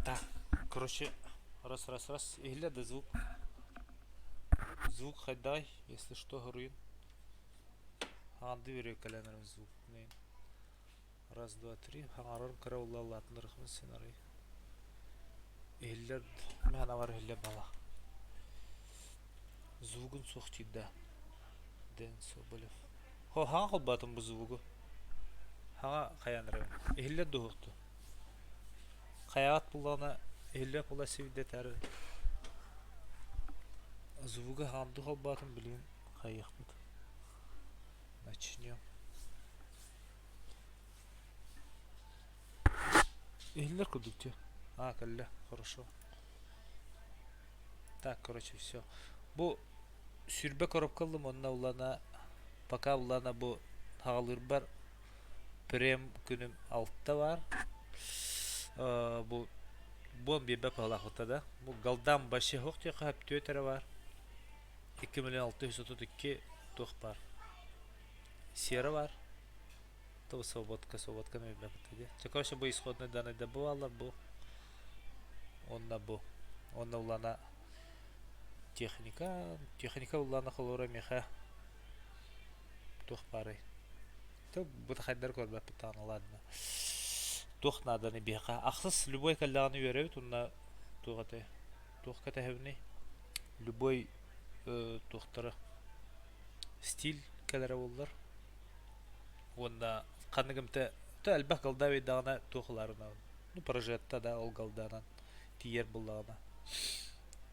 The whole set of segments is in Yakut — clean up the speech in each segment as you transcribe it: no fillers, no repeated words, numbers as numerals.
Так, короче, раз, раз, раз. Иһиллэр да звук. Звук хайдай, если что, хоруйун. Хаҥардыы үөрүөккэлээн эрэн звук. Раз, два, три. Хаҥарарым кыра улааллаатыннарыхпын син арый. Иһиллэр, мээнэ иһиллэр бала. Звугун суох диир Дэн Соболев. Хо, хаҥа холбоотум бу звугу. Хаҥа хайаан эрэ. Иһиллэр дуоһукту. Хайаҕат буллаҕына иһиллэр була сибидэтэр звугу хаҥардыы холбоотум билигин хайыахпыт. Начнем. Иһиллэр курдук дии. А, кэллэ. Хорошо. Так, короче, все. Бу сүрбэ коробка ыллым уонна улана пока улана бу хаҕалыырбар прем күнүм алта баар. Бу буон биэрбэт баһылаахпыта да. Бу галдам вообще суох диэххэ сөп түөрт эрэ баар. 2 632 туох баар. Сера баар. То свободка, свободка билбэппит дии. Чэ, короче, бу исходный данные бу бааллар бу. Уонна бу. Уонна улана техника, техника улана холура миэхэ туох баарый? То бытахайдар көрбөппүт даҕаны ладно. Туох нааданы биһиэхэ? Ахсыс любой кэллэҕинэ үөрэбит уонна туох этэй? Туох кэтэһэбиний? Любой э, туохтара стиль кэлэрэ буоллар уонна ханнык эмтэ то элбэх голда ыйдаҕына туох ылаарына ну прожетта да ол голданан тиийэр буоллаҕына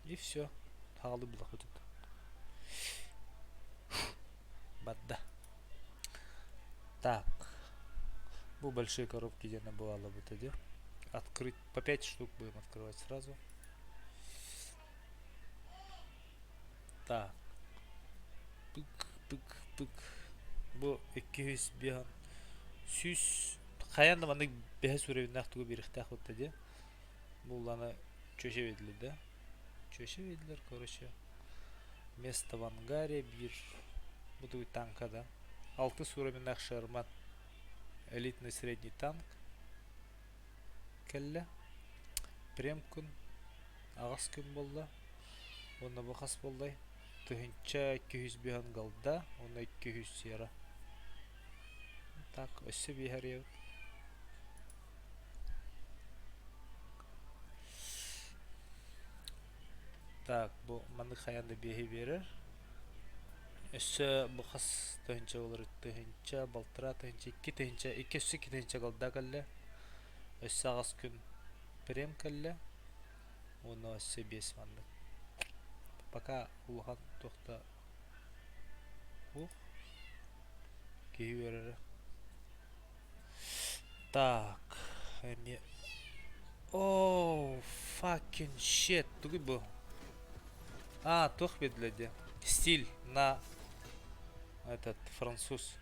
и все хаалы булахпыт барда так бу большие коробки диэн бывало бы дии открыть по 5 штук будем открывать сразу так пык пык пык бу 205 100 хайаан да маннык бэһис уровеннаах тугу биэриэхтээх буолта дии булланы чөчө биэрдилэр да чөчө биэрдилэр короче место в ангаре биир бу тугуй танка да алтыс уровеннаах Шерман элитный средний танк кэллэ прем күн аҕыс күн буолла уонна бу хас буоллай 1200 биһан голда уонна 200 сера так өссө биэһэр Так, бу маннык хайаан да биэһи биэрэр. Өссө бу хас тыһыынча буолар? Тыһыынча, балтараа тыһыынча, икки тыһыынча, икки өссө икки тыһыынча голда кэллэ. Өссө аҕыс күн прем кэллэ. Уонна өссө биэс маннык. Пока улахан туох да ух киһи үөрэрэ. Так, эмиэ Oh, fucking shit. Тугуй бу? А, туох биэрдилэр диэ? Стиль на этот француз.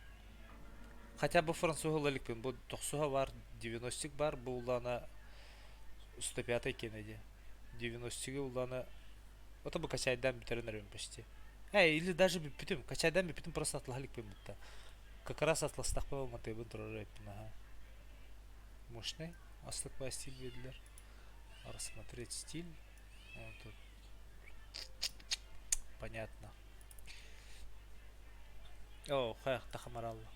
Хотя бы француз ыла иликпин. Бу тохсуһа бар, 90 бар, бу улаана 105 киэнэ дии. 90 улаана Ото бу качайдаан бүтэрэн эрэбин почти. Эй, или даже бүппүтүм. Качайдаан бүппүтүм просто атлаһа иликпин бутта. Как раз атластахпа матыыбын турар эппин аха. Мощный. Аслык стиль биэрдилэр. Рассмотреть стиль. Вот тут. Понятно. О, хайахта хамаралла.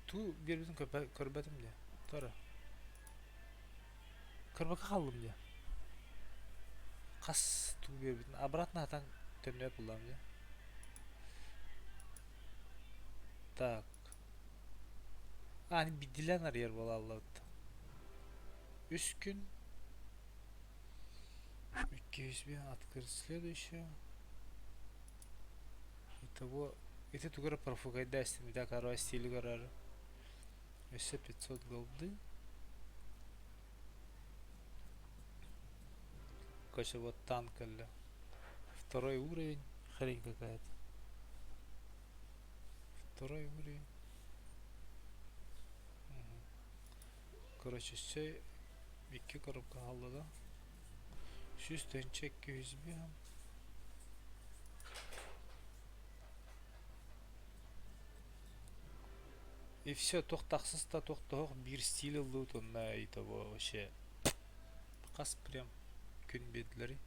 Ту биэрбитин көрбөтүм дии. Тора. Көрбөккө хааллым дии. Хас туу биэрбитин обратно хатан төннүөт буллаҕым дии. Так. А, они биирдиилээн арыйар буолаллар Үс күн. 200 открыть следующую. Итого ити тугу эрэ профукайда истим короче стили көрөр. Өссө 500 голды. Короче, вот танк кэллэ. Второй уровень. Хрень какая-то. Второй уровень. Короче, өссө икки коробка хаалла да. 100 тыһыынча 200 И все, туох тахсыс да туох тоһох биир стиль ыллыбыт уонна и того вообще. Хас прям күн биэрдилэрий?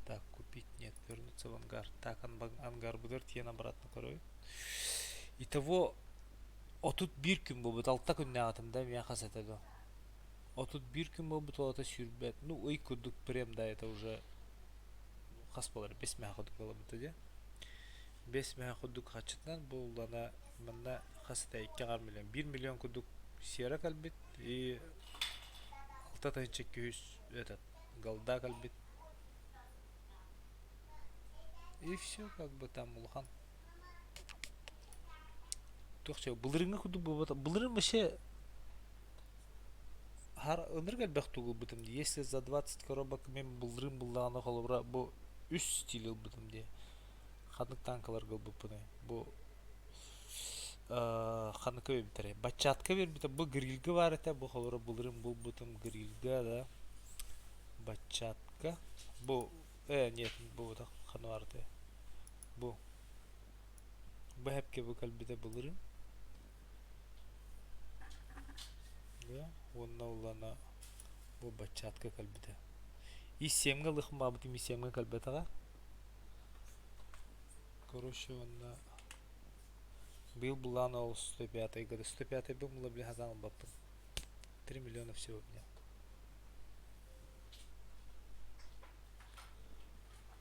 Так, купить нет, вернуться в ангар. Так, ангарбытыгар тиийэн обратно көрөбүт. Итого 31 күн буолбут, алта күннээҕитим да миэхэ хас этэ дуо? 31 күн буолбут, ол ата сүүрбэт. Ну, ый курдук прям да это уже хас буолар, бэс мэһэ курдук буолабыт дии. Бэс мэһэ курдук хаччытынан буоллана манна хас этэ икки аҥар миллион, биир миллион курдук сера кэлбит и 6200 этот голда кэлбит. И все как бы там улахан туох чэ былырыыҥҥы курдук буолбата былырыын вообще ынырык элбэх тугу ылбытым дии если за 20 коробок мен былырыын буллаҕына холобура бу үс стиль ылбытым дии ханнык танкаларга ылбыппыный бу ханныка биэрбиттэрэй баччаатка биэрбитэ бу грильга баар этэ бу холобура былырыын булбутум грильга да баччаатка бу э нет буолбатах ханна баар этэй бу бу эһэпкэ бу кэлбитэ былырыын да уонна улана бу баччаатка кэлбитэ ИСМ-га ылыахпын баҕарбытым ИСМ-га кэлбэтэҕэ короче уонна Быйыл былаан ол 105 года 105 була били хатаан ылбаппын. 3 миллиона всего у меня.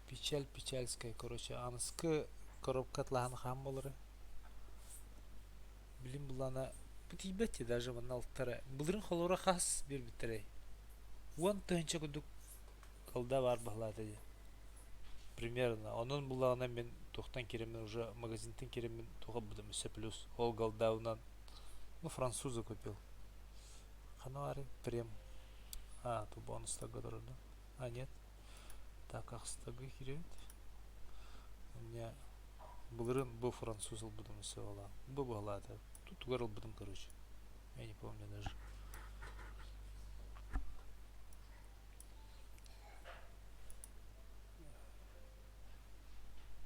Печаль печальская, короче, аныскы коробка атлаһан хаан болары. Билим булана бу тиийбэт даже манна алтара. Былырын холоро хас биэрбиттэрэй? Уон тыһыынча курдук Кылда баар баһылаата дии. Примерно. Онон буллаҕына мин туохтан киирэммин уже магазинтан киирэммин туох ылбытым өссө плюс ол голдабынан ну француза купил. Ханна баарый? Прем. А, ту бонустарга турар да? А, нет. Так, ахстарга киирэбит. У меня былырын бу француз ылбытым өссө буолаан. Бу баһылаата. Тугар ылбытым короче. Я не помню даже.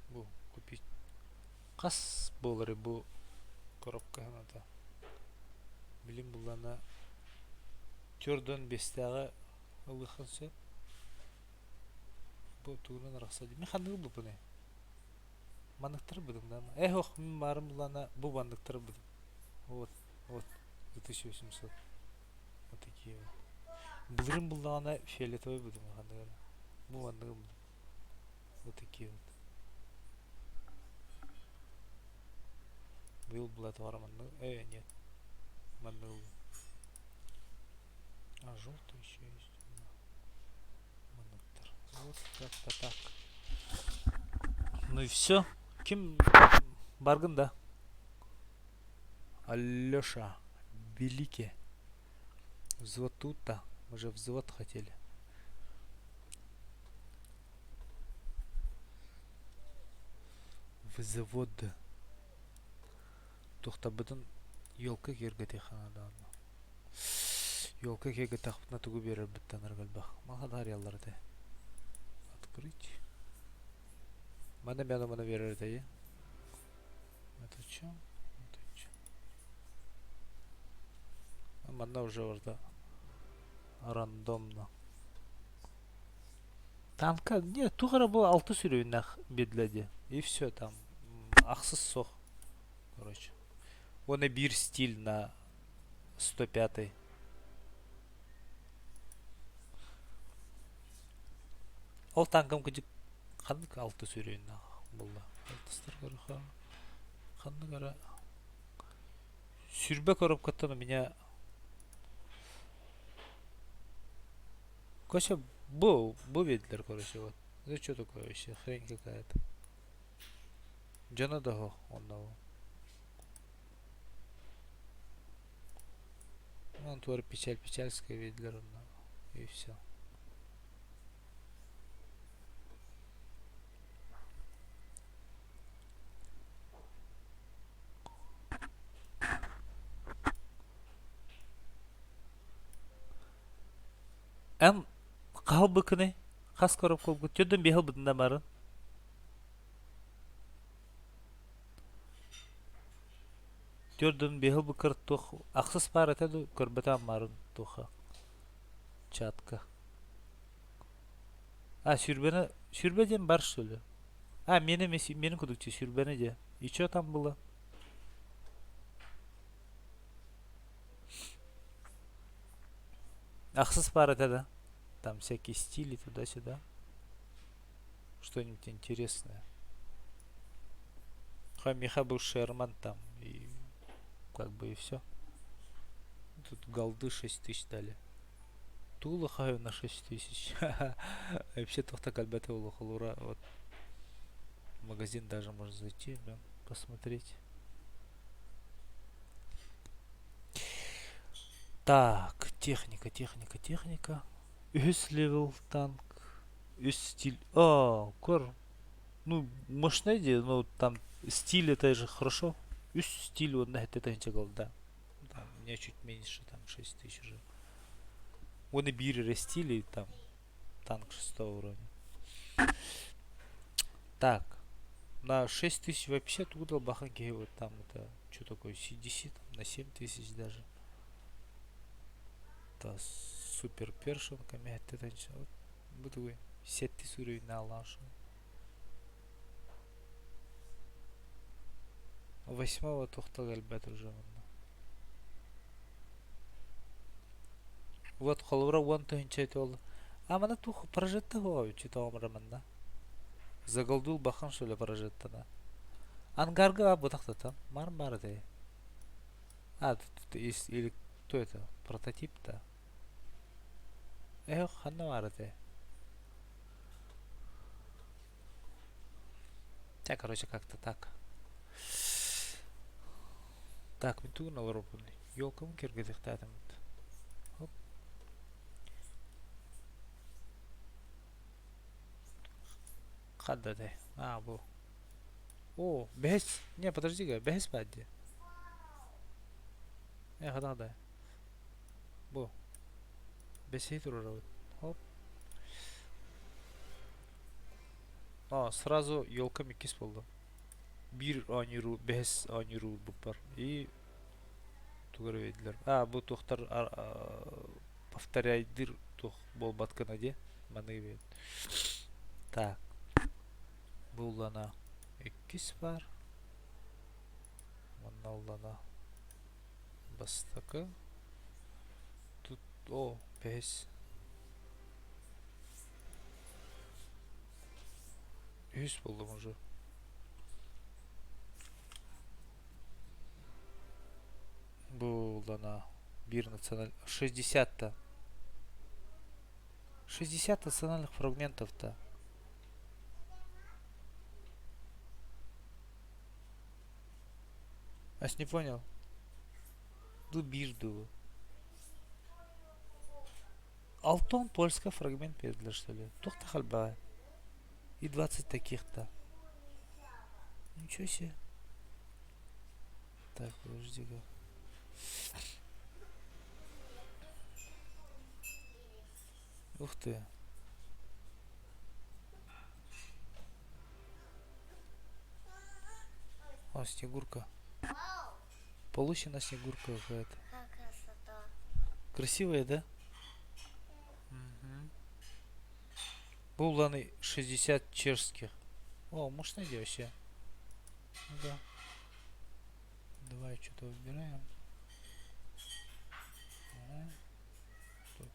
Бу купить хас буоларый бу коробка саҥата билим буллана төрдөн биэстээҕи ылыаххын сөп бу тугунан арахса дии мин ханныгы ылбыппыный манныктары ылбытым да э ох мин баарым буллана бу манныктары ылбытым вот вот 2800 Вот такие вот. Былырын буллаҕына фиолетовый будум ханныгы эрэ. Бу манныгы булдум. Вот такие вот. Быйыл булатыгар манныгы. Э, нет. Манныгы булдум. А, желтый еще есть. Манныктар. Вот как-то так. Ну и все. Ким баргын да? Алеша, великий. Взвод тут-то. Мы же взвод хотели. Взвод. Туохтарбытын елка киэргэтиэххэ наада Елка киэргэтэхпитинэ тугу биэрэрбиттэн арыгы элбэх. Маха таарыйаллар этэ. Открыть. Маны маны маны биэрэр этэ Это чем? Это чем? Манна уже орда рандомно. Танка, нет, туох эрэ бу алты сүрүннэх биэдлэди. И все там. Ахсыс суох. Короче. Уонна биир стиль на 105 Ол танкам кыдьык ханнык алты сүрүннэх булла. Алтыстар көрөхө. Ханнык эрэ сүрбэ коробкаттан у меня Короче, был, был виделер, короче, вот. Это что такое вообще? Хрень какая-то. Дьоно да онно. Он твор печаль печальская виделер онно. И все. Эн хаһылбыккыный? Хас коробка ылбыт? Төрдүн биэһ ылбытын да барын. Төрдүн биэһ ылбыккар туох ахсыс баар этэ дуу, көрбөтөм баарын туохха. Чатка. А, сүүрбэни, сүүрбэ диэн бар что ли? А, миэнэ миэнэ курдук сүүрбэни диэ. И что там было? Ахсыс пара тогда. Там всякие стили туда-сюда. Что-нибудь интересное. Миха был Шерман там. И как бы и все. Тут голды 6 тысяч дали. Тулахаю на 6 тысяч. Вообще тохта кальбета улахалура. Вот магазин даже можно зайти, да, посмотреть. Так, техника, техника, техника. Үһүс левел танк. Үс стиль. А, көр. Ну, мощная идея, но там стиль это же хорошо. Үс стиль вот на это голда. Там, у меня чуть меньше, там 6 тысяч уже. Он и биир эрэ стили, там танк шестого уровня. Так, на 6 тысяч вообще туда баханки, вот там это, что такое, CDC, там на 7 тысяч даже. Да, супер першинка, это вот, бу такой, сэттис уровень на Алашу. Восьмого туохта кэлбэт уже онно. Вот холобура уон тыһыынча ити ол. А мана туох прожетта хуа читоомра манна. Заголдул бахан что ли прожеттана. Ангарга бутахтатан. Мар бар это. А, тут есть или кто это? Прототип-то? Эх, ханна бар это. Хотя, короче, как-то так. Так, мин тугун олоробун? Елкабын кэргэтиэхтээтим. Хоп. Хадда А, бу. О, бэһис. Не, подожди-ка, бэһис баар дии. Э, хадаа Бу. Бэсиһи туруорабыт. Хоп. А, сразу елкам иккис буолла. Биир оонньуур бэһис оонньуур уурбуппар. И тугу эрэ биэрдилэр. А, бу туохтар повторяйдыр туох буолбат гына диэ. Манныгы биэрдим. Так. Буллана иккис баар. Манна уллана бастакы. Тут, о, бэһис. Үһүс буоллум уже. Буллана биир националь... 60-то. 60 национальных фрагментов-то. Ас не понял. Ду биир дуу. Алтон польская фрагмент передали, что ли? Туох хальба. И 20 таких-то. Ничего себе. Так, подожди-ка. Ух ты. О, Снегурка. Получена Снегурка какая-то. Красивая, да? Угу. Буланы 60 чешских. О, может найди вообще. Ну да. Давай что-то выбираем. Ага. Тут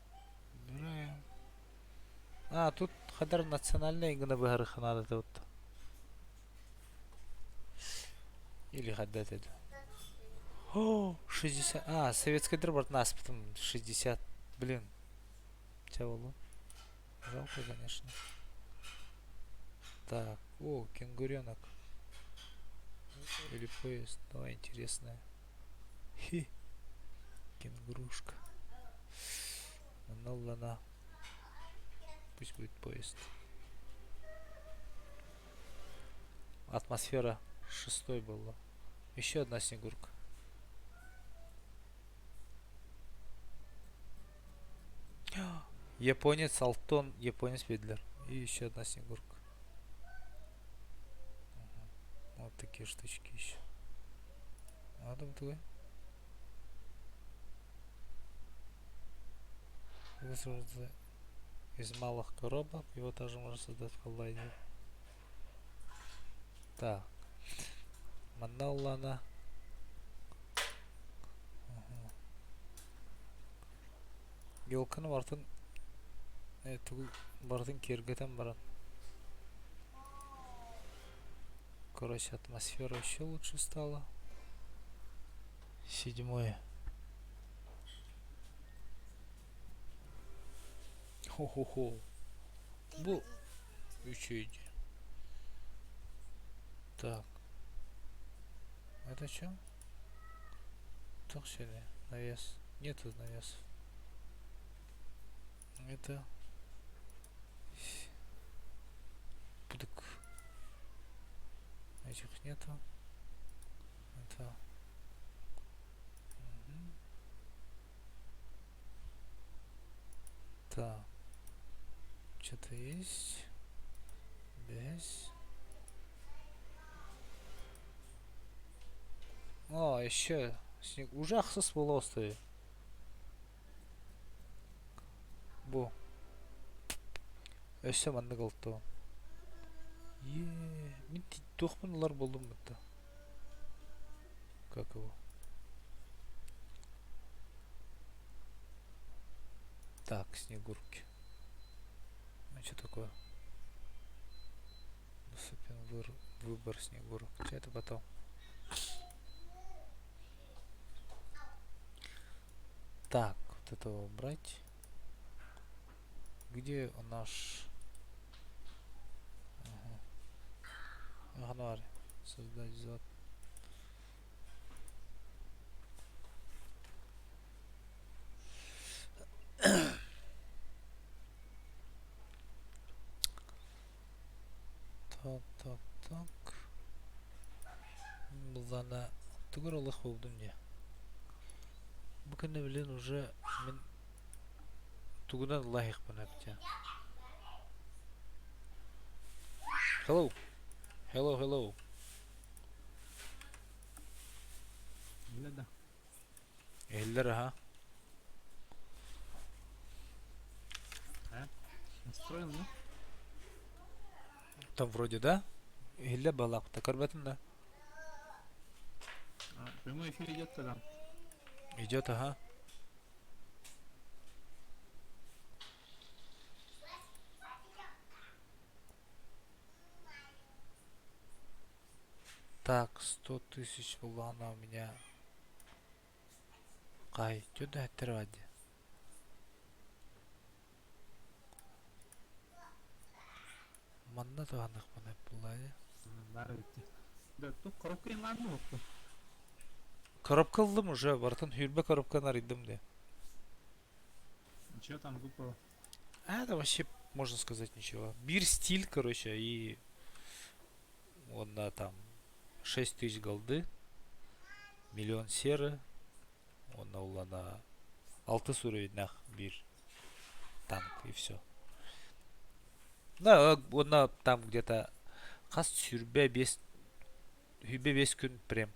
выбираем. А, тут хадар национальный гына быһарыха надо вот. Или хаддат это. О, 60. А, советский дробот нас потом 60. Блин. Чего Жалко, конечно. Так, о, кенгуренок. Или поезд. Давай, интересное. Хи. Кенгурушка. Ну ладно. Пусть будет поезд. Атмосфера шестой была. Еще одна снегурка. Японец Алтон, японец Ведлер. И еще одна снегурка. Угу. Вот такие штучки еще. Адам твой. Из малых коробок его также можно создать в коллайдере. Так. Манна ыллана. Елканы барытын тугу барытын киэргэтэн баран. Короче, атмосфера еще лучше стала. Седьмое. Хо-хо-хо. Бу үчүгэй Так. Это что? Туох сирэ? Навес. Нету навесов. Это Пудык. Этих нету. Это Угу. Так. Что-то есть. Без. О, еще снег. Уже ахсыс буола Бу. Өссө маннык ылтыбын. Е, мин туохпун ылар буоллум бытта. Как его? Так, снегурки. Ну что такое? Доступен выбор снегурок. Что это потом? Так, вот этого убрать. Где наш... Ага. Январь. Создать зад. Так, так, так. Былана тугар олох булдум дии. Бу кэннэ билин уже мин тугунан ыллаһыахпын эбитэ. Hello. Hello, hello. Бля да. Иһиллэр аһа. А? Настроен, да? Там вроде да. Иһиллэр балаакта көрбөтүм да. А, прямой эфир идет тогда. Идет, ага. Так, 100 000 была она у меня. Кай, что да дии. Манна туһаныахпын буолла дии. Баар эбит. Да, тут коробка ладно вот. Коробка ыллым уже, барытын сүүрбэ коробканы арыйдым дии. Че там выпало? А это вообще, можно сказать, ничего. Биир стиль, короче, и он на там 6 тысяч голды, миллион серы, он на алтыс уровеннах биир танк и все. Да, он там где-то хас 25 күн прем.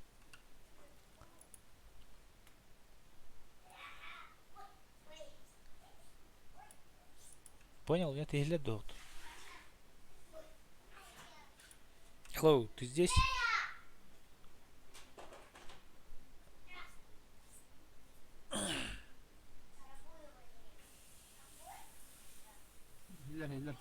Понял, нет, иһиллэр дуо? Hello, ты здесь? Иһиллэр, иһиллэр.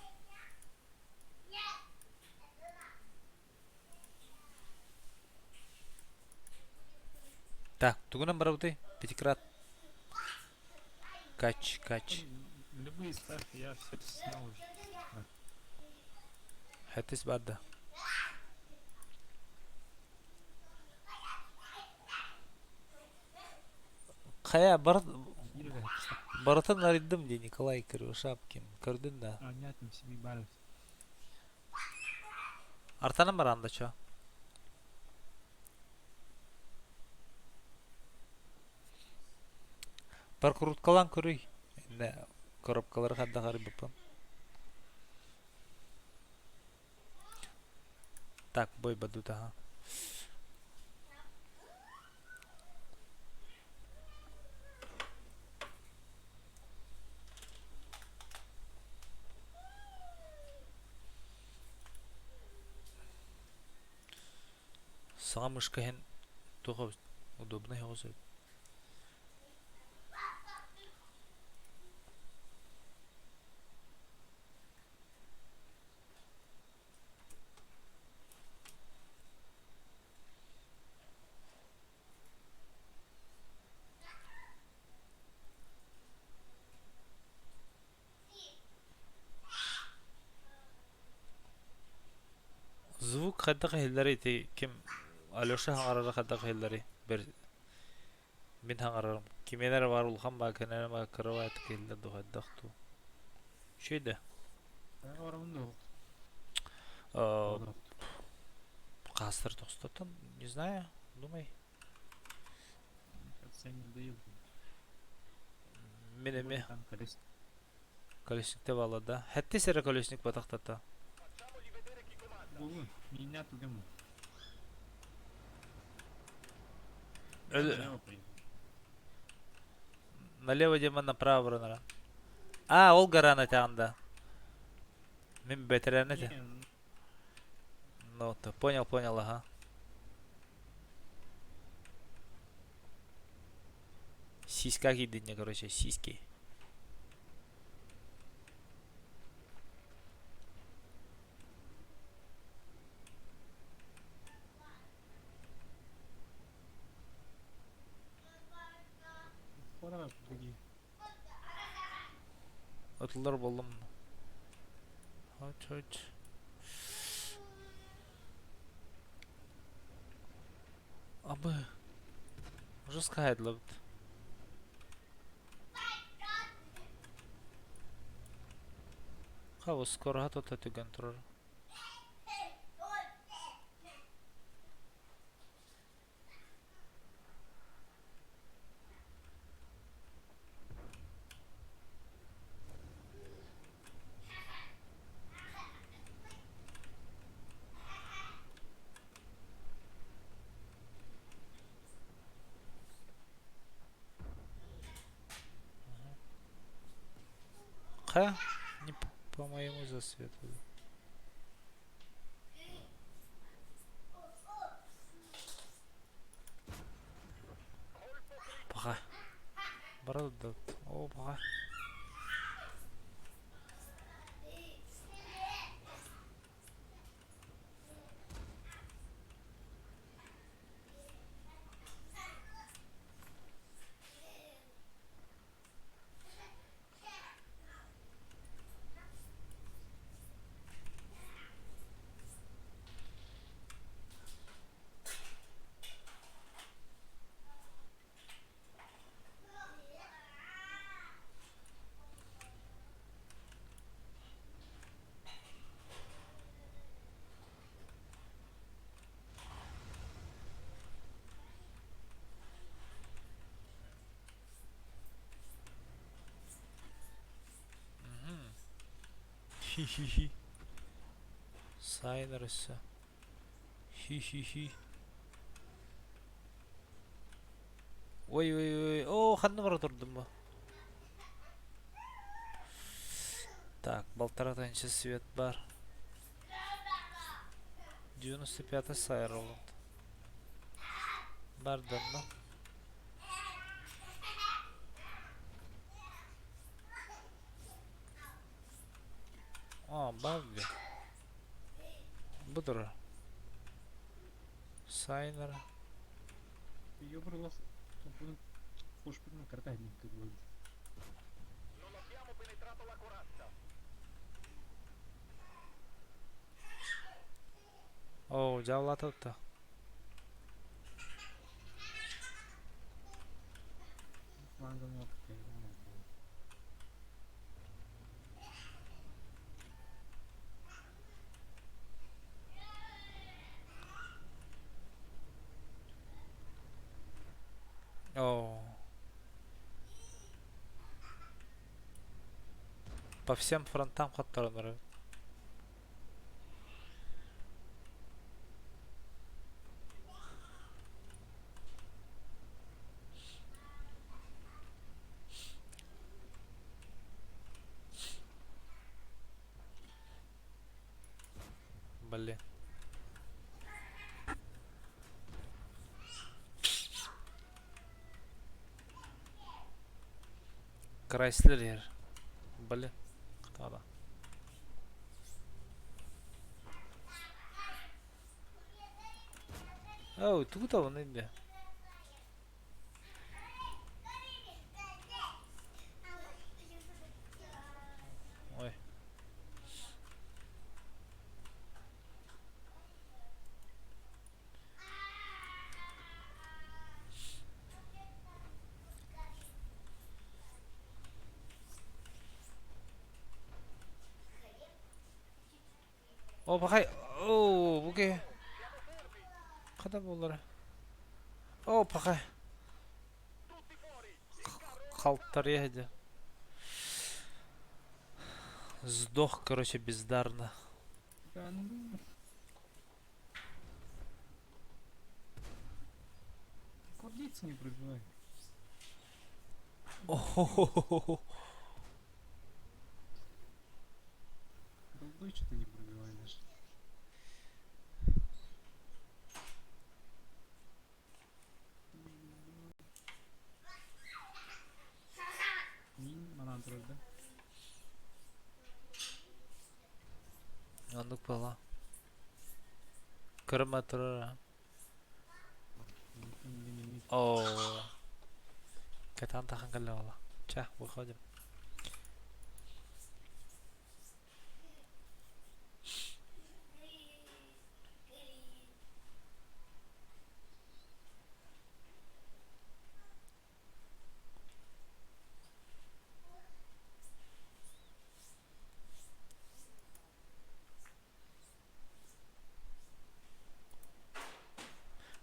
Так, тугунан барабытый? Пятикрат. Кач, кач. Любые ставки, я все снял уже. Хэтис барды. Хайа, бар... Биир Барытын арыйдым дии Николай Кривошапкин. Көрдүн да. А, нет, там себе барып. Артанан баран да чо. Прокруткалаан көрүй. Иннэ коробкалары хайдах арыйбыппын. Так, бой бадут, ага. Саҥа мышка иһин туох эбит удобнай оҕус эбит. Звук хайдах иһиллэрий ити ким Алеша хаҥарара хайдах иһиллэрий бэр мин хаҥарарым кимиэнэ эрэ баар улахан баа кэнэ баа кыра баайытык иһиллэр дуу хайдах дуу үчүгэй да хаастар тохстотон не знаю думай мин эмиэ Колесникте бааллар да? Хэттис эрэ колесник батахтата. Налево демон направо бронара. А, ол гаран этэҕин да. Мин бэтэрээн этэ. Ну, то понял, понял, ага. Сиська киирдиннэ, короче, сиськи. Ытыллар буоллум. Хоч-хоч. Абы. Жестко хайдылабыт. Хабы скоро тута түгэн турар. Ха, не по моему засвету. Пока. Барар О, пока. Хи-хи-хи. Сайнер өссө. Хи-хи-хи. Ой-ой-ой, оо, ханна бара турдум бу? Так, полтора тысяча свет бар. 95 сайр олунд. Барданна. А, багги. Бұдыр. Сайнер. Оо, дьааллаатыбыт да. Оо. По всем фронтам хотторонор эбит. Блин. Крайслер иһэр. Блин. Хатаада. Оо, тугу табын инде? Ой. О, пахай. О, буке. Хата буоллара. О, пахай. Халтарыйа сылдьар. Сдох, короче, бездарно. Да ну. Гвардейцы не пробивай. О-хо-хо-хо-хо. Голдой что-то не пробивай даже. Мин манан турар да. Оннук буолла. Кырма турара. О, катан тахан кэллэ буолла. Ча, выходим.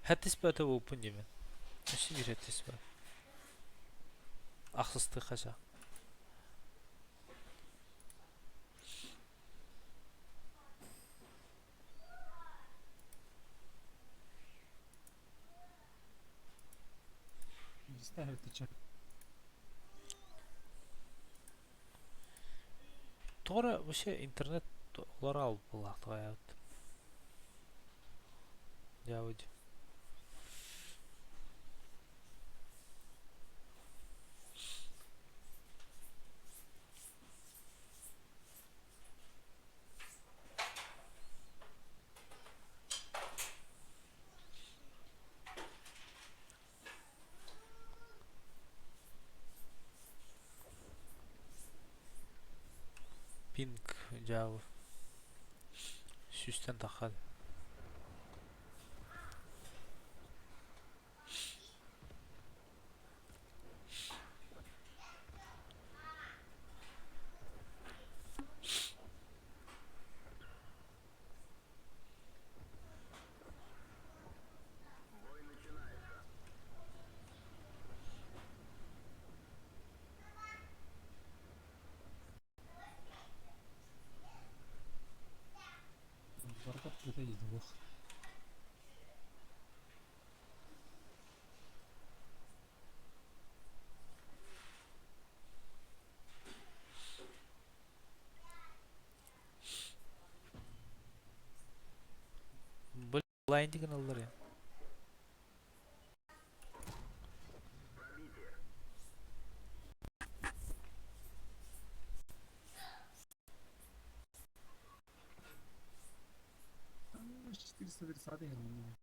Хэттис бөтө бууппун диибин. Өссө биир хэттис бөтө. Ахсыстыы хача. Ставят ты че? Тоҕо эрэ вообще интернет олор буолаахтаҕайабыт. Дьаабыдь. Пинг дьаабы. Сүүстэн таххар. Бардак это двух. Блайндик гыналлар я. 430 гривен.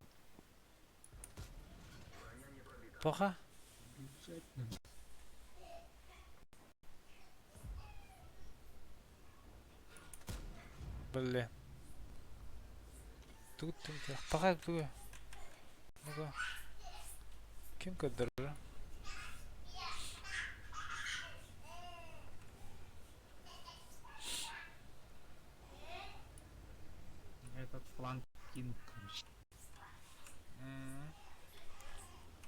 Тоха? Бюджет надо. Блин. Тугут Паха тугу? Ну-ка. Ким көрдөрөр? Этот фланг кинг, короче.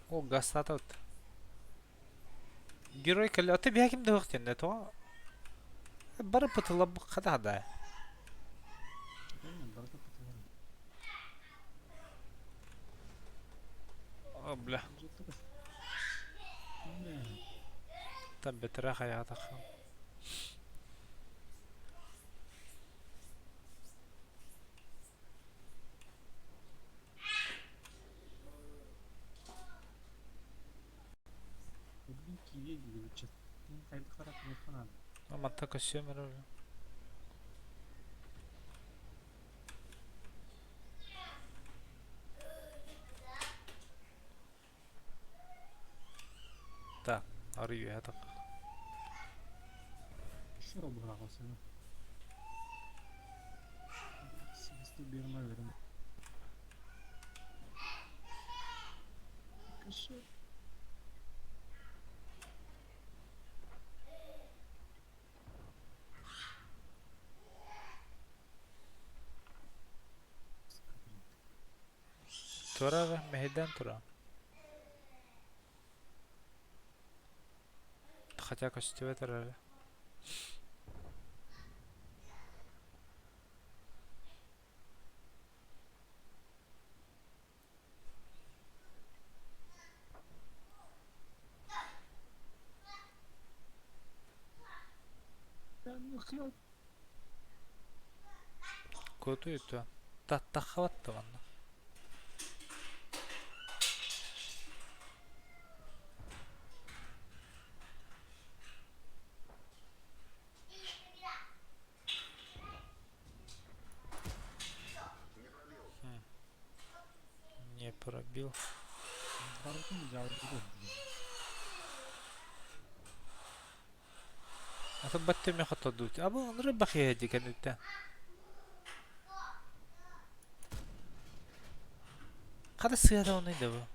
О, гастатат. Герой кэллэ. Аты биһа ким да суох диэн тоҕо? Бары пытыла хата да. Правильно, барда потом. О, бля. Там бэтэрэ хайаатахха. Хайдах харах наада. Манта көссүөм эрэ. Так, арый үөһэ так. Что быраҕасына? Сибисти берме берем. Кышы. Тура мэһэйдээн тура. Хотя көстүбэт эрэ. Куотуй Таххабат манна. Не пробил. Аты баттеме хотодут. Абы онры бахия дикенүттэ. Хата сыада оны да бу.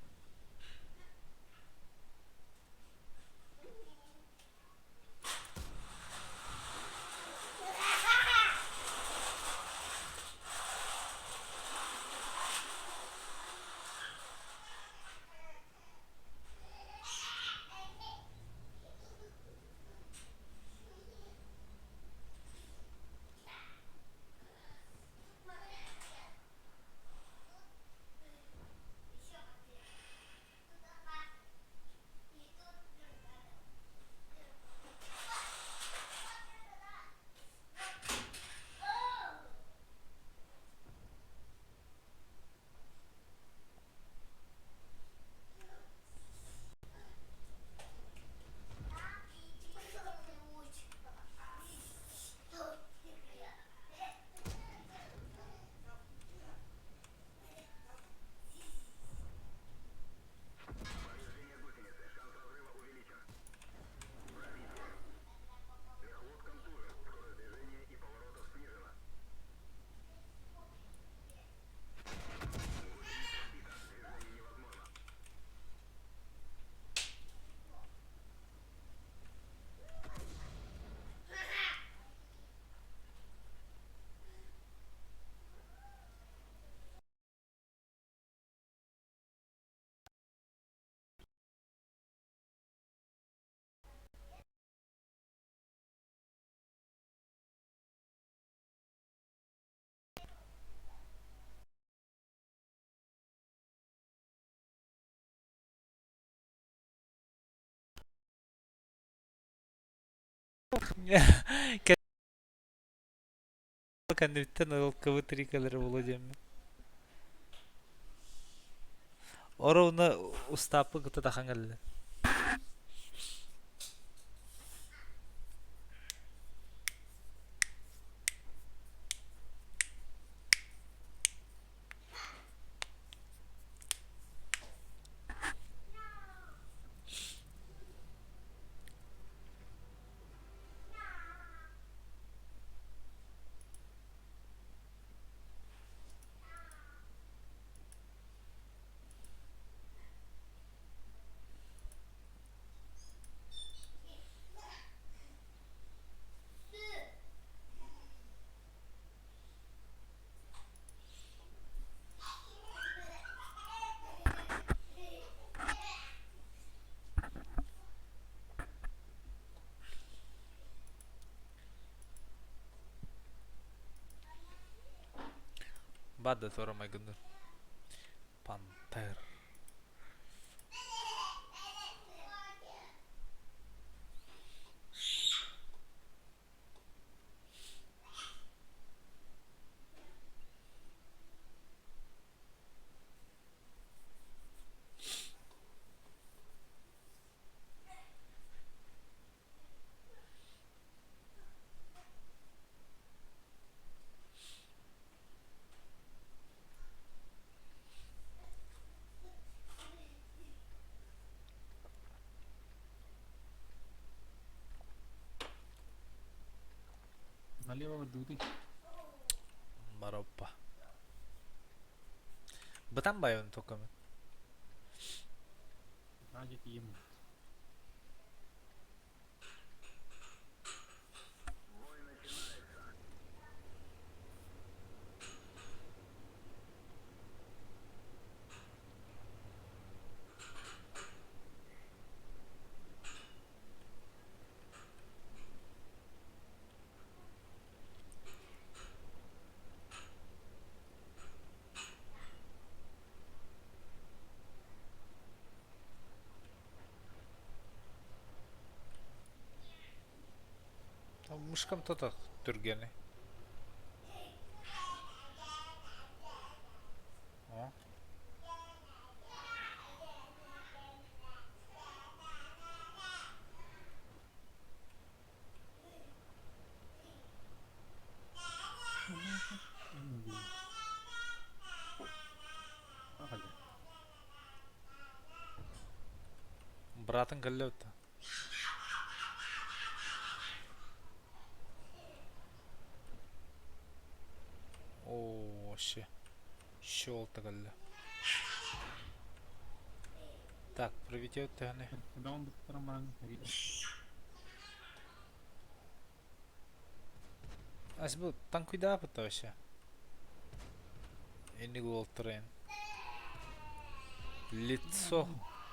Кэнниттэн ылкыбыт трикэлэри буолуо диэммин. Оруобуна устааппын кытта тахан кэллэ. Бада туора майгынныыр. Пантер. Налево бардыбытый. Бароппа. Бытан байон только. Надя тиийэн. Мышкам то түргэний. О. Братың кэллэ өттө. Оо, вообще. Щелта кэллэ. Так, проведет тыаны. Ас бу танкуйдаапыт вообще. Инник уолтарайын. Лицо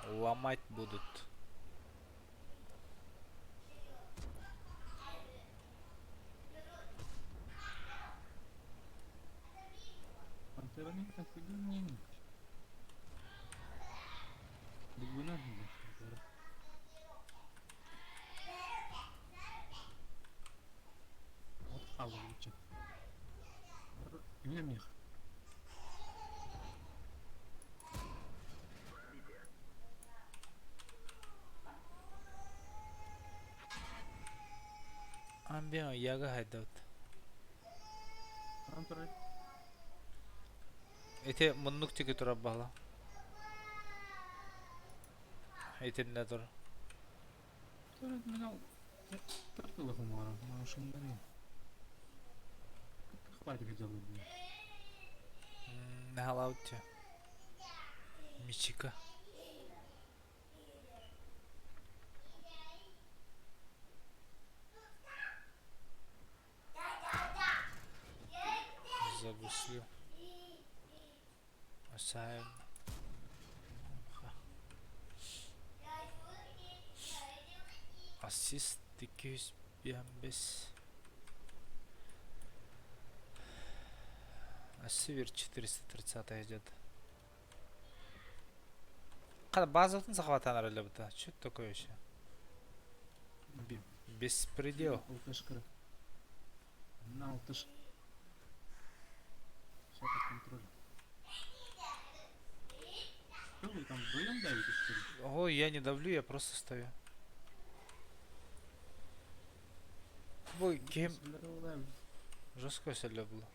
ломать будут. Амбион яга хайдабыт. Ити муннук тиги турар баһла. Итиннэ тур. Наһалаабыт Мичика. Загуслю. Асаем. Ассист 205. А Север 430 идет. Когда базовтын захватанар эле бута. Что это такое еще? Беспредел. Алтышкыры. На алтыш. Все под контролем. Что вы там вдвоем давите, что ли? Ой, я не давлю, я просто стою. Бу кем жестко сэлэ было.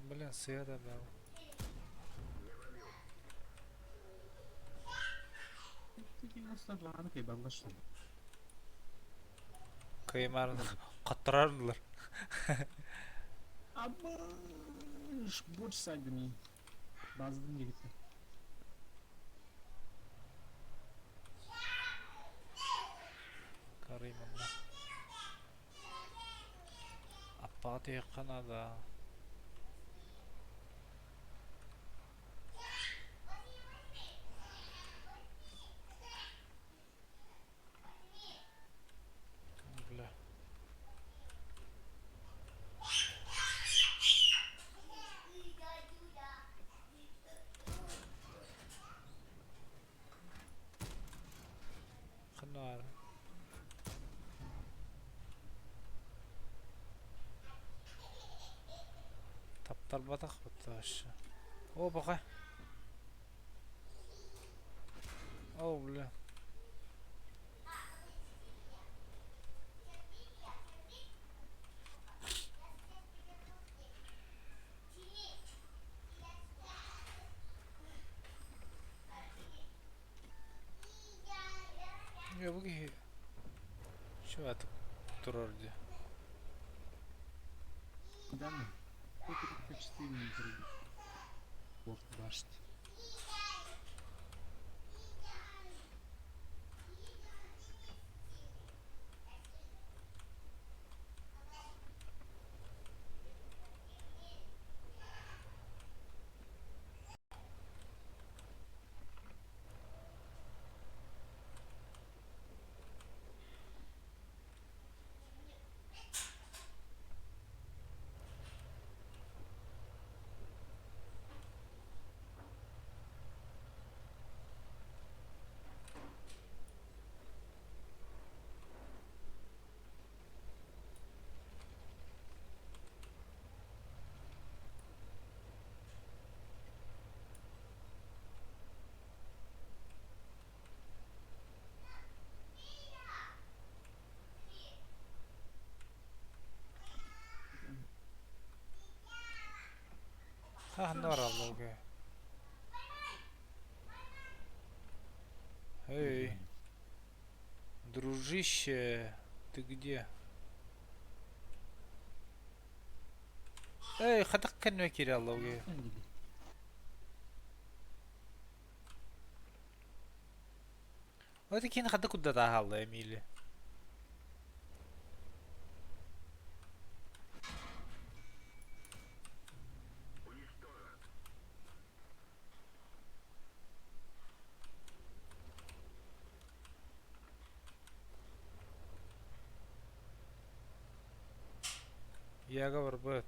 Блин, света дал. Кыймарын каттырардылар. Абыш, больше сайдами. Баздын дегитте. Карыйманна. Аппаат канада. Бля. Ханар. Таптарбатах вообще. О, пока. О, бля. Турар дии. Да ну. 134 не прыгает. Борт башти. Ханна бараллар? Эй, дружище, ты где? Эй, хайдах кэннэ киирэллэр? Это кини хайдах курдат хаалла Эмили? Яга барбыт.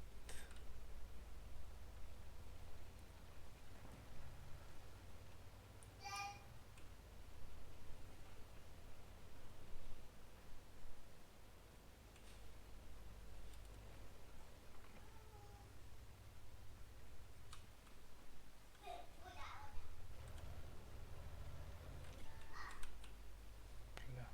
Бля.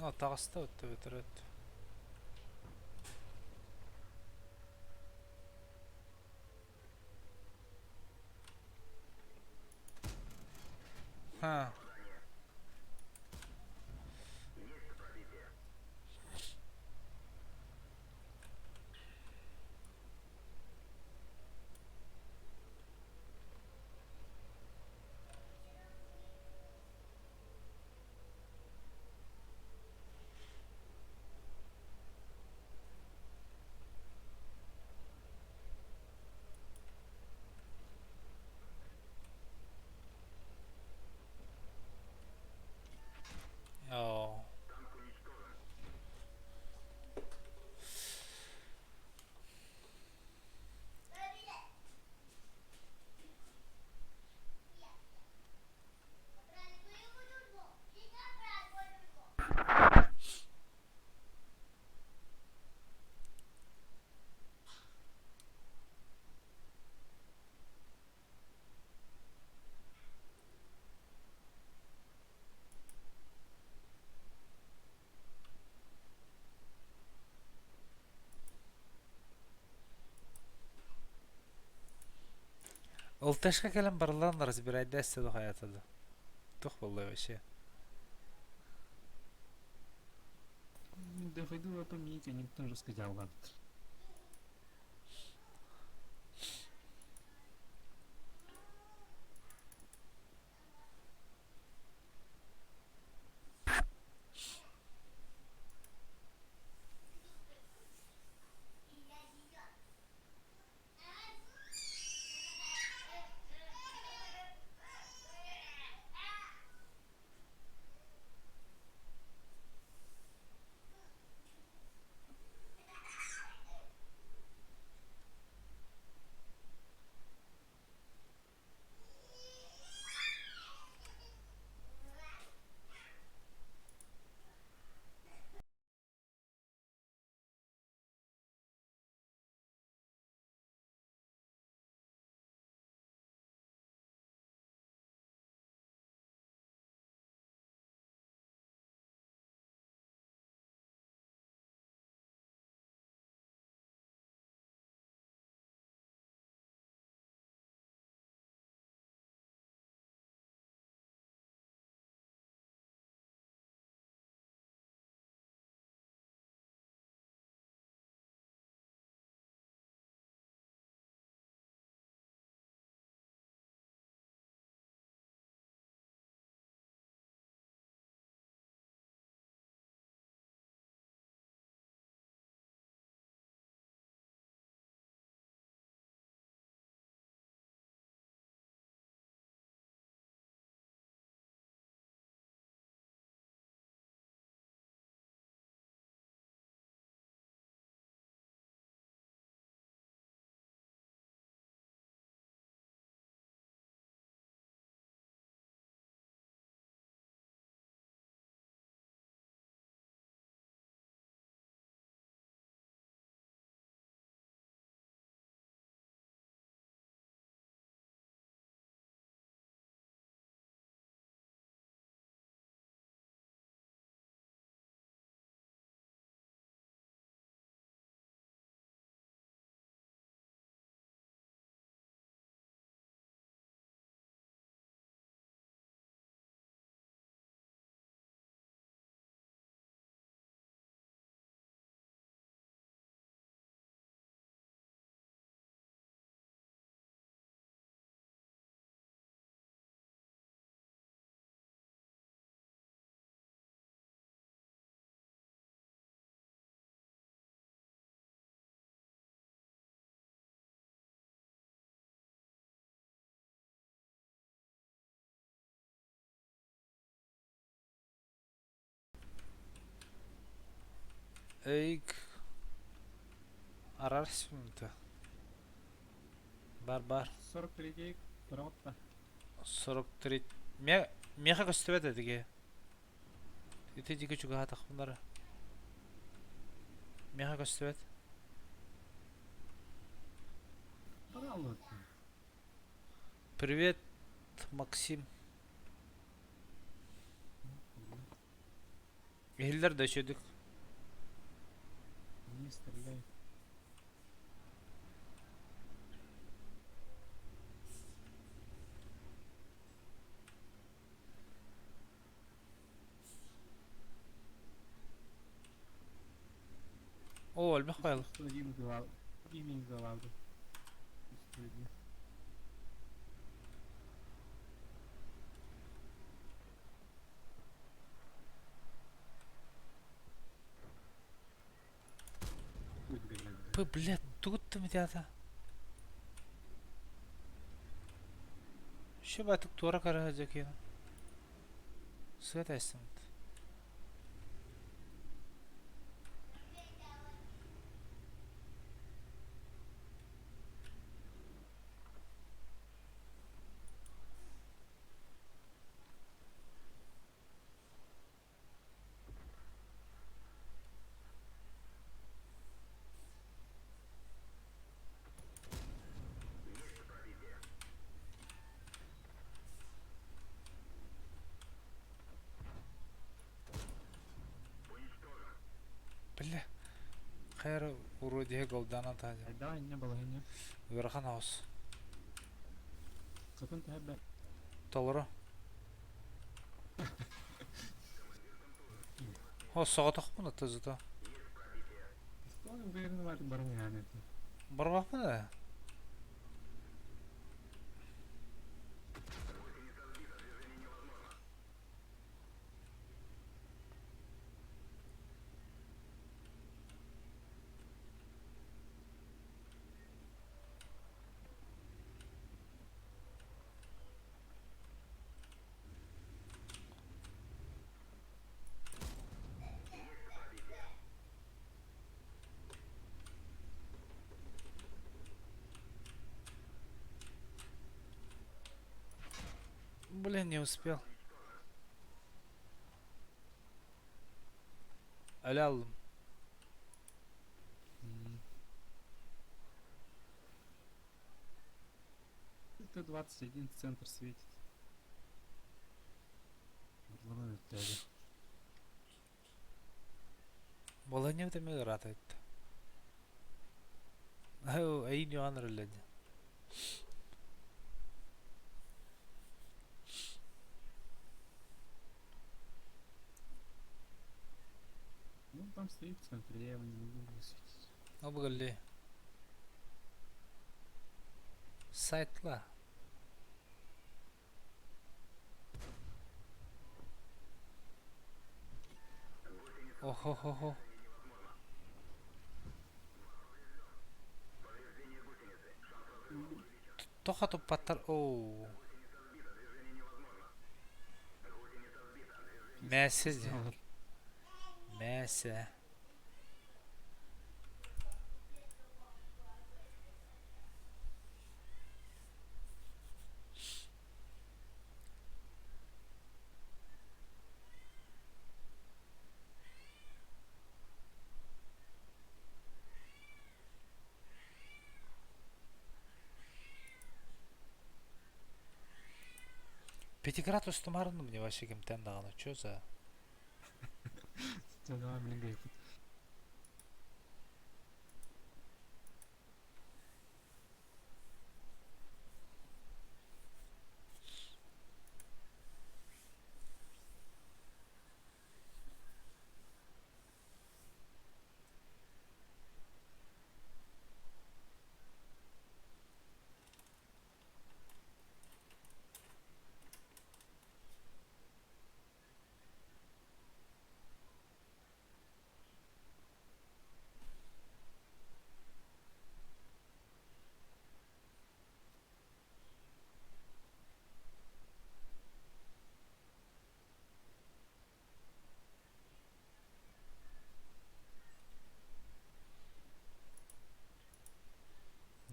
Ну, таҕыста өттө. Ха. Оо. ЛТшка кэлэн барыллаан разбирайдайся хайата да. Туох буолла вообще? Доходило поменять, они тоже сказал, ладно. Ey ararsın da. Бар бар. 43 коробка. 43. Ме меха көстүбэт этиги. Ити диги чугаһаатахпынара. Меха көстүбэт. Пожалуйста. Привет, Максим. Иһиллэр да үчүгдүк. Не стреляй. Оо, элбэх файл. 101 голова. Имени голова. 101. П, блядь, тугуттум ити Шөбатык туора көрө дьэкиэн. Сыа тэстимит. Бля, хайра уродиһа голданан таһа. Да, не было, не. Ыарахан аҕыс. Сатын тэбэ. Толору. О, соҕотохпун ата зато. Что уверен в бармяне. Барбахпын да. Блин, не успел. Öyle aldım. Т-21 центр светит. Баланья темир ыраата Эйин юан реледи. Ну, там стоит в центре, я его не могу высветить. Обгалли. Сайтла. Охо-хо-хо. Тоха туппаттар. Оу. Мәсіз. Мәсі. Пятиград устумарын мне вообще кемтен даҕаны чё за Давай, блин,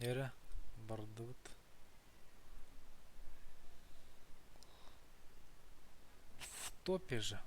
Эрэ, бардыбыт. В топе же.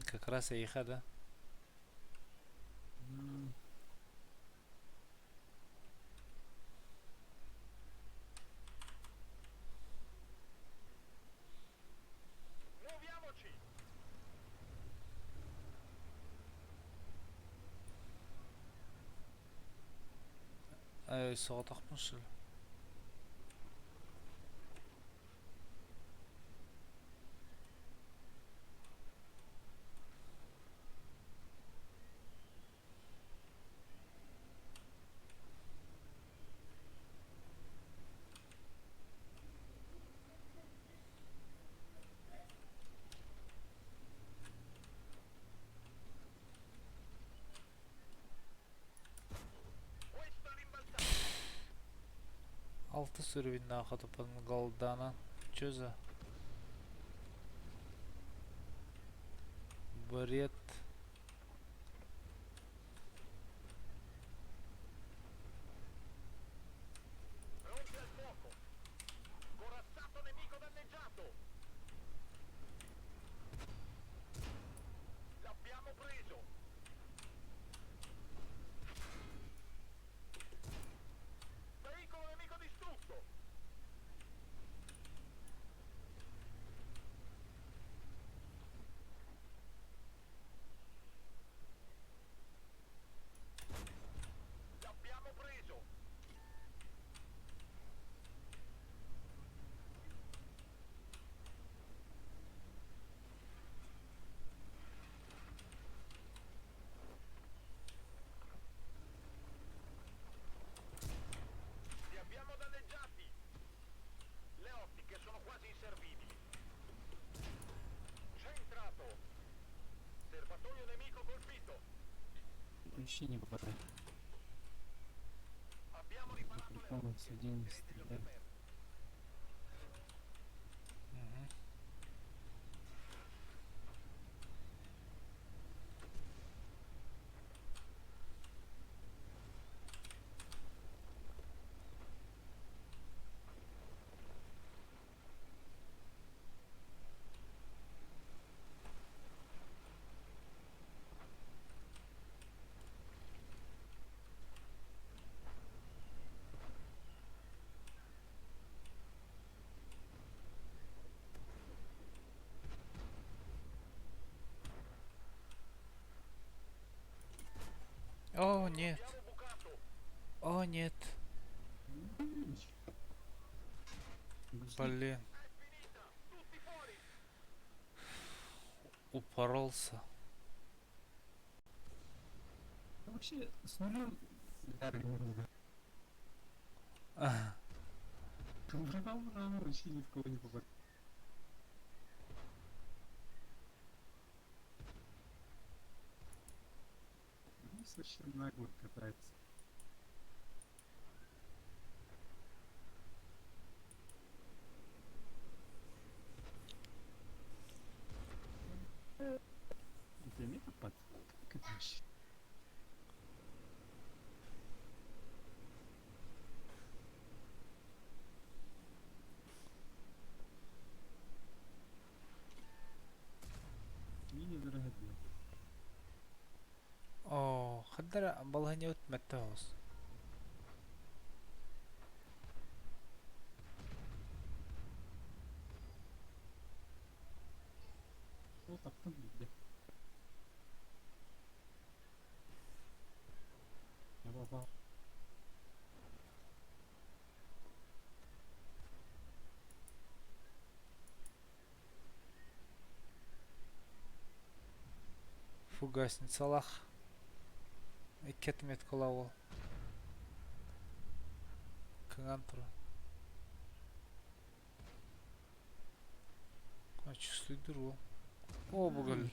Как раз эйиэхэ да? Соҕотохпун что ли? Алтыс уровеннаах хотоппун голданан. Чё за бред? Вообще не попадает. Полностью день стреляет. Мгм. О, нет. О, нет. Блин. Упоролся. Вообще, с нулем... Ага. Брал, брал, вообще ни в кого не попадает. Ну, вообще нагло катается. Это метапад? Как это вообще? Мини-дорогобил. Оо, ханна эрэ балаһыанньабыт мөттө оҕус. Ол таптым биирдэ. Я попал. Фугасницалаах икки отметкалаах уол. Кыҥаан туран. Чувствуйдур уол. О, бугул.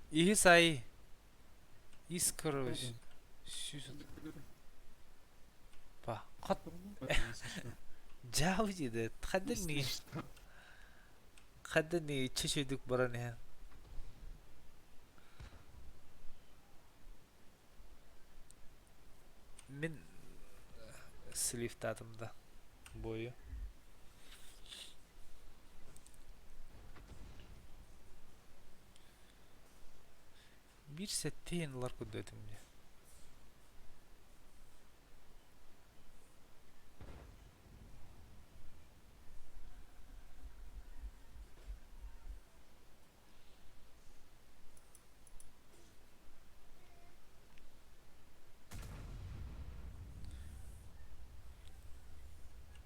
Иһис ай. Ис короче. Сүүс Па. Хат. Дьаабы диэдэ. Хаддани. Хаддани чечедик баран иһэн. Мин сливтаатым да буойу. Биир сэттиэн ылар курдук этим дии.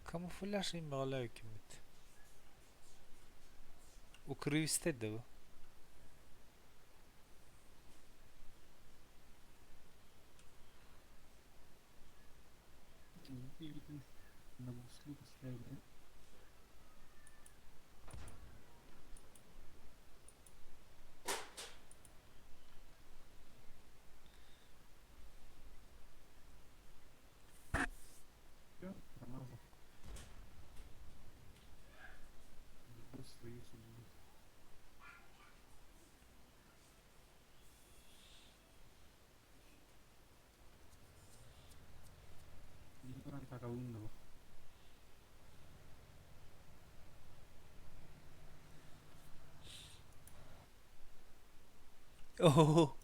Камуфляж иммэҕэлээ киммит. Укрывистый да бу. На гусли поставили. Все, промазал. Люблю свою судьбу. Оо.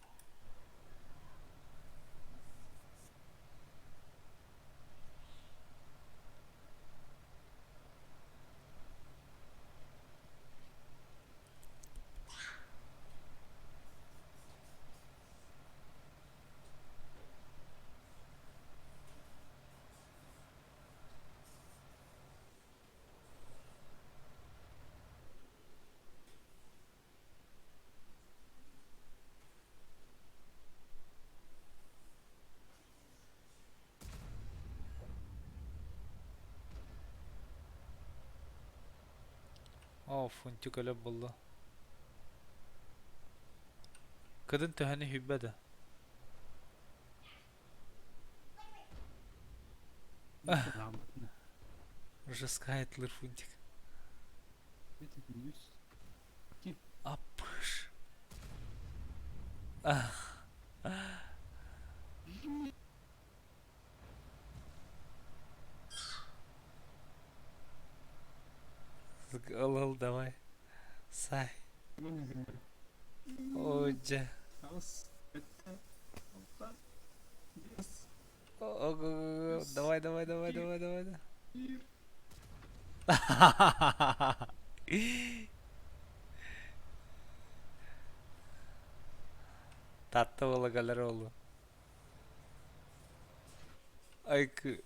Оо, фунтик өлө булла. Кыдын төһөнү хүббэ да? Жескайтлыр фунтик. Апыш. Ыл давай. Сай. О, дьэ. Давай, давай, давай, давай, давай. Татта буола кэлэр уолу. Айкы.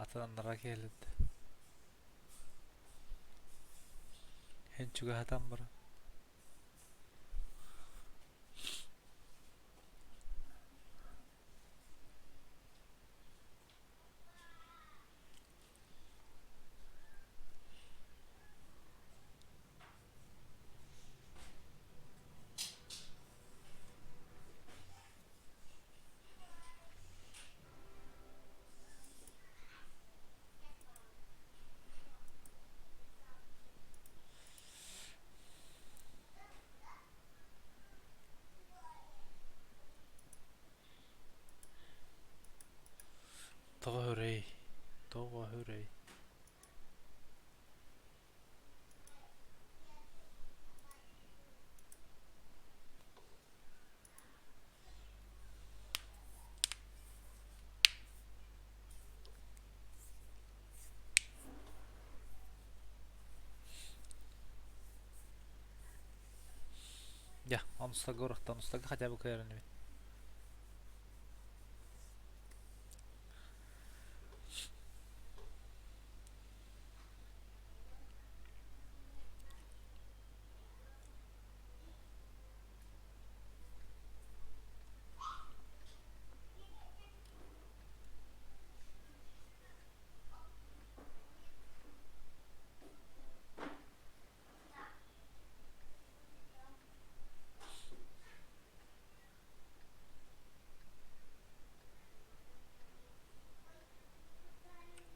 Атаннара кэлит. Эн чугаһатан баран. Тоҕо өрөй, тоҕо өрөй. Дьэ, онустарга урукта, онустарга хотя бы кыайар инибит.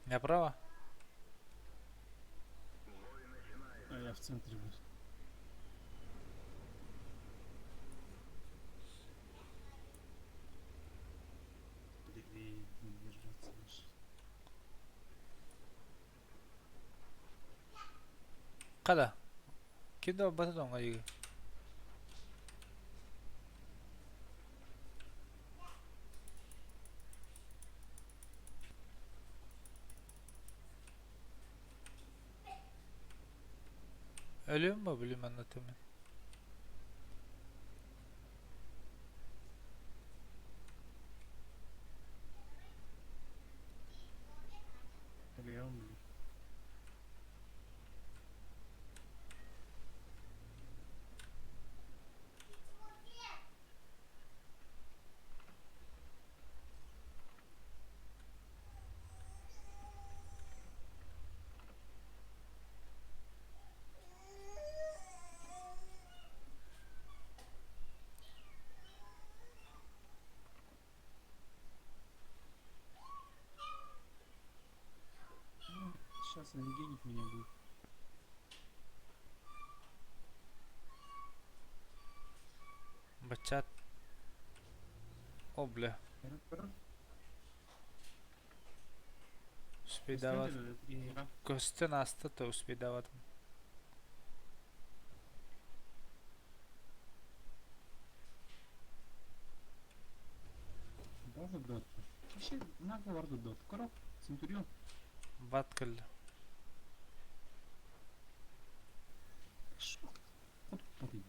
Направо? А я в центре буду. Левее не держаться даже. Када. Ким да бата тоҥ айыы. Өлүөм ба билим аннатымын. Левее блин. Сейчас рентгенить меня будет. Бачат. О, бля. Успейдават. Көстөн ааста да успейдаватым. База дот. Вообще, нагло варду дот. Короб, Центурион. Бат кэллэ. Шо? Ход подойди.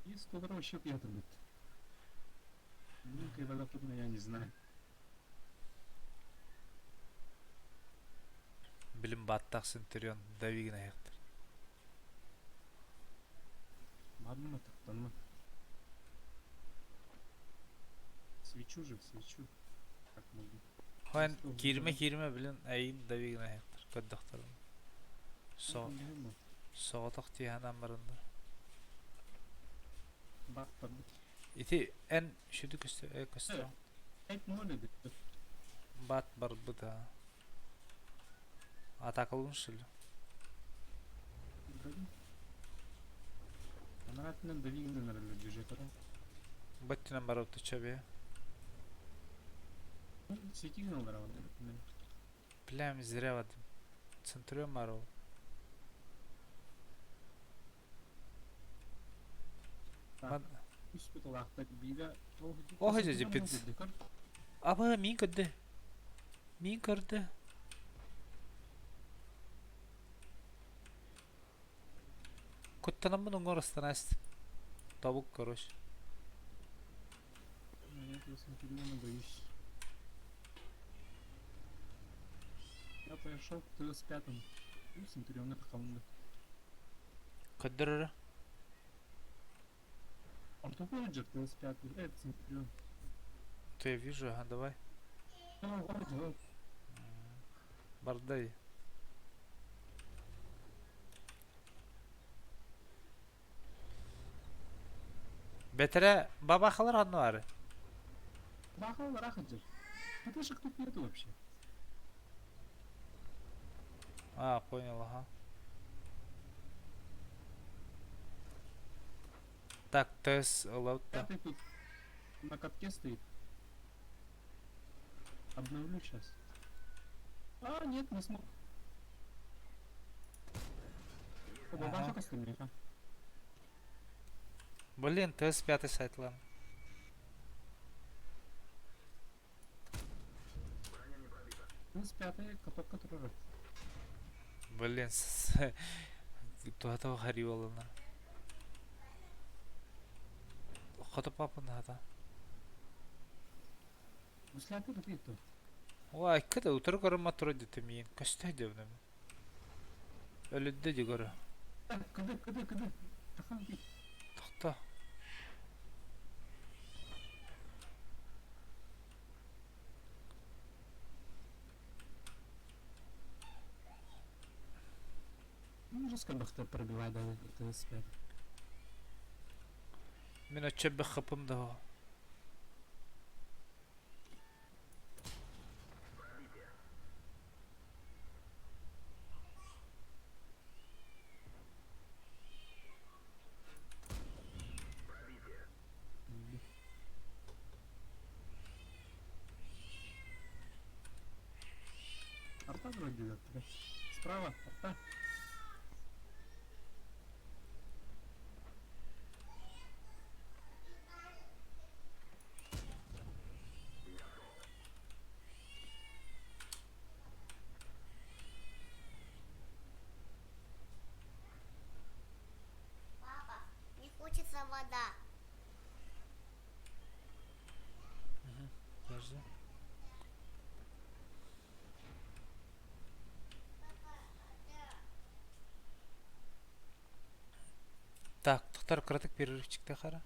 И 102 счет я будет. Ну, вода я не знаю. Билим баттах Центурион давигин айахтар. Ладно, так ну. Свечу же, свечу. Как могу. Хоэн киирмэ киирмэ билин айын давигин айахтар. Көрдөхтөрүм. Со соҕотох тиһанан барыннар. Ити эн сүдү көстө көстө. Бат барбыт а. Атакалын шили. Баттынан барып чабе. Плям зря вадым. Центурион маров. Ох, же пиц. Аба мин көрдө. Мин көрдө. Куттанаммын оҥор астанаст. Тобук короче. Я этого Центуриона боюсь. Я пошел к ТС-5. Ну, Центурион это команда. Көрдөрөрө. Ортопеджер ТС-5. Это Центурион. То я вижу, ага, давай. Бардай. Бетере бабахалар анны бары. Бабахалар ахаджер. ПТшек тут нету вообще. А, понял, ага. Так, ТС лаута. Пятый тут на катке стоит. Обновлю сейчас. А, нет, не смог. Ага. Блин, ТС пятый сайтлан. ТС пятый каток, который... Блин, туһата харивалына. Хото папын хата. Гусляты тут. Ой, кыда утыр көрөм тура дете миин. Көстө дебнем. Өлүддө дигөрө. Кыды, кыды, кыды. Тохто. Жестко бахта пробивает да, ТС-5. Мин оччо хпм да. Арта вроде идет. Справа, арта. Папа, не хочется вода. Подожди. Так, тохтоо кыратык перерывчик хара.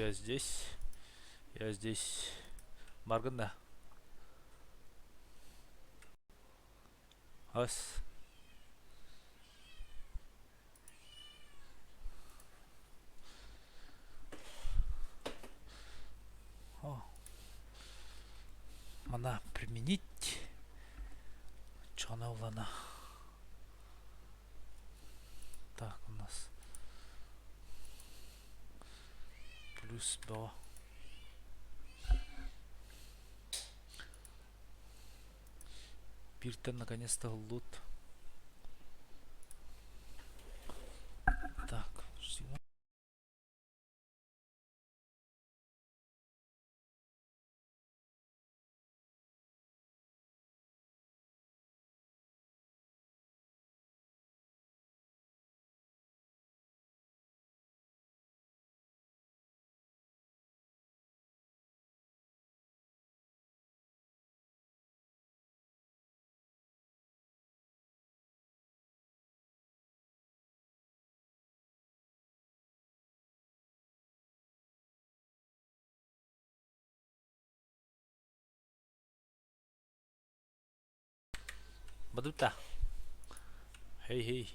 Я здесь. Я здесь. Баргын да. Ас. О. Мана применить. Чона улана. Так, у нас плюс 2. Бииртэн наконец-то лут. Так, Бадута. Хей хей.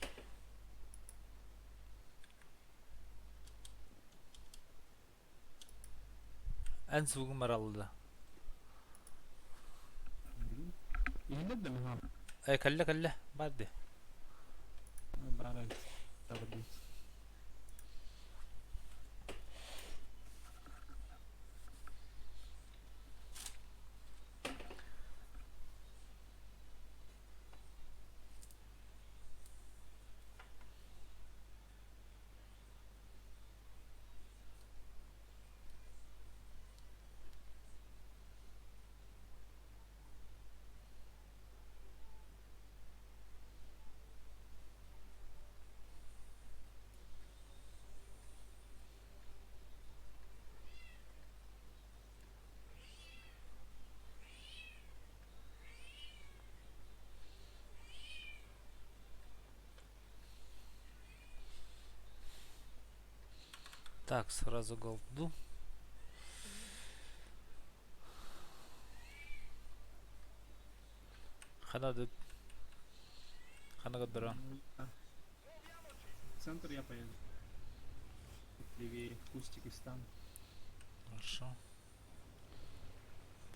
Эн сугун баралла. Иһиллэр да миһаа? Э кэллэ кэллэ. Барды. Баар эбит. Табырдыбыт. Так, сразу голду. Хана Хана көрдөрө. В центр я поеду. Левее, кустик и стан. Хорошо.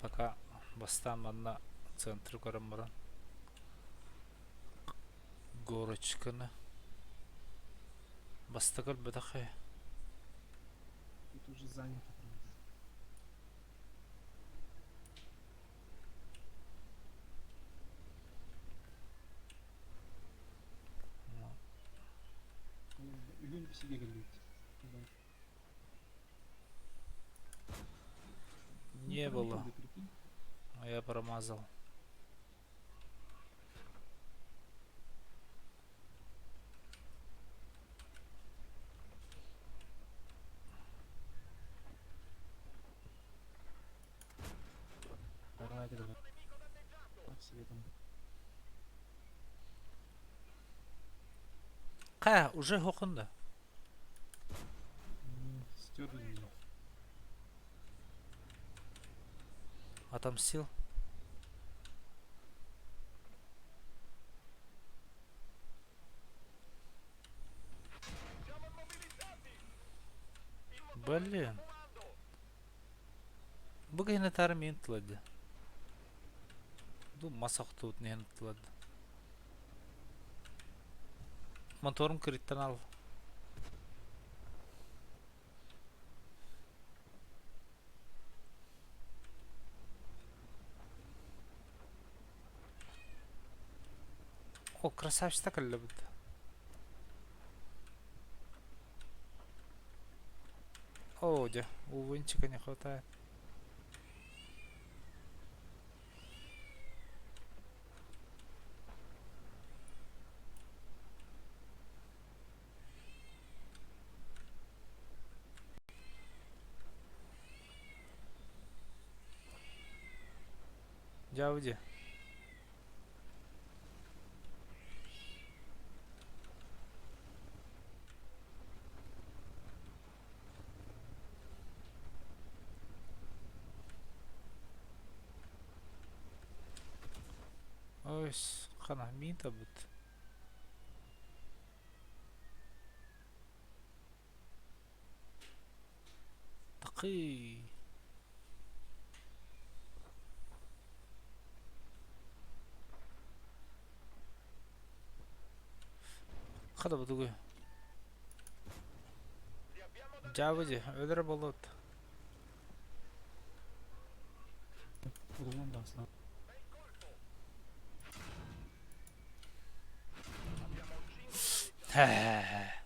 Пока бастаан манна центры көрөн баран. Горочканы. Бастакы өлбөтөх Тут уже занято, правда. Үһүн сигэ кэлбит. Не было. А я промазал. Давайте, давай. Себе там. Ка, уже хохунда. Стерли меня. Отомстил. Блин. Бу киһини тары мин тылады. Ду мас охтубут иһин тылады. Моторум кырыттан ал. О, красавчик кэллэбит. О, дьэ, увынчика не хватает. Дьэ, Көс хана миин табыт. Такый. Хада бутугу. Дьаабы дьэ, өлөрө болот. Рулон да аслан. Хэ-хэ-хэ.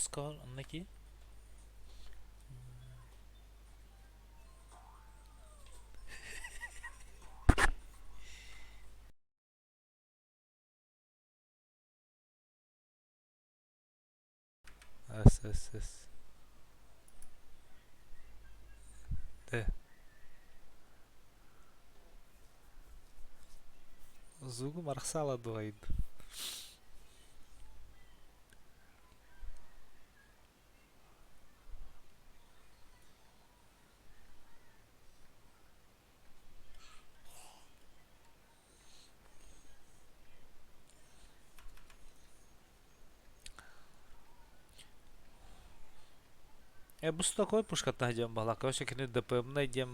Хоскоор онно ки ССС. Т. Звугу Марсала дуойд. Э бу такой пушката диэн баһылаах. Короче, кини ДПМ-най диэн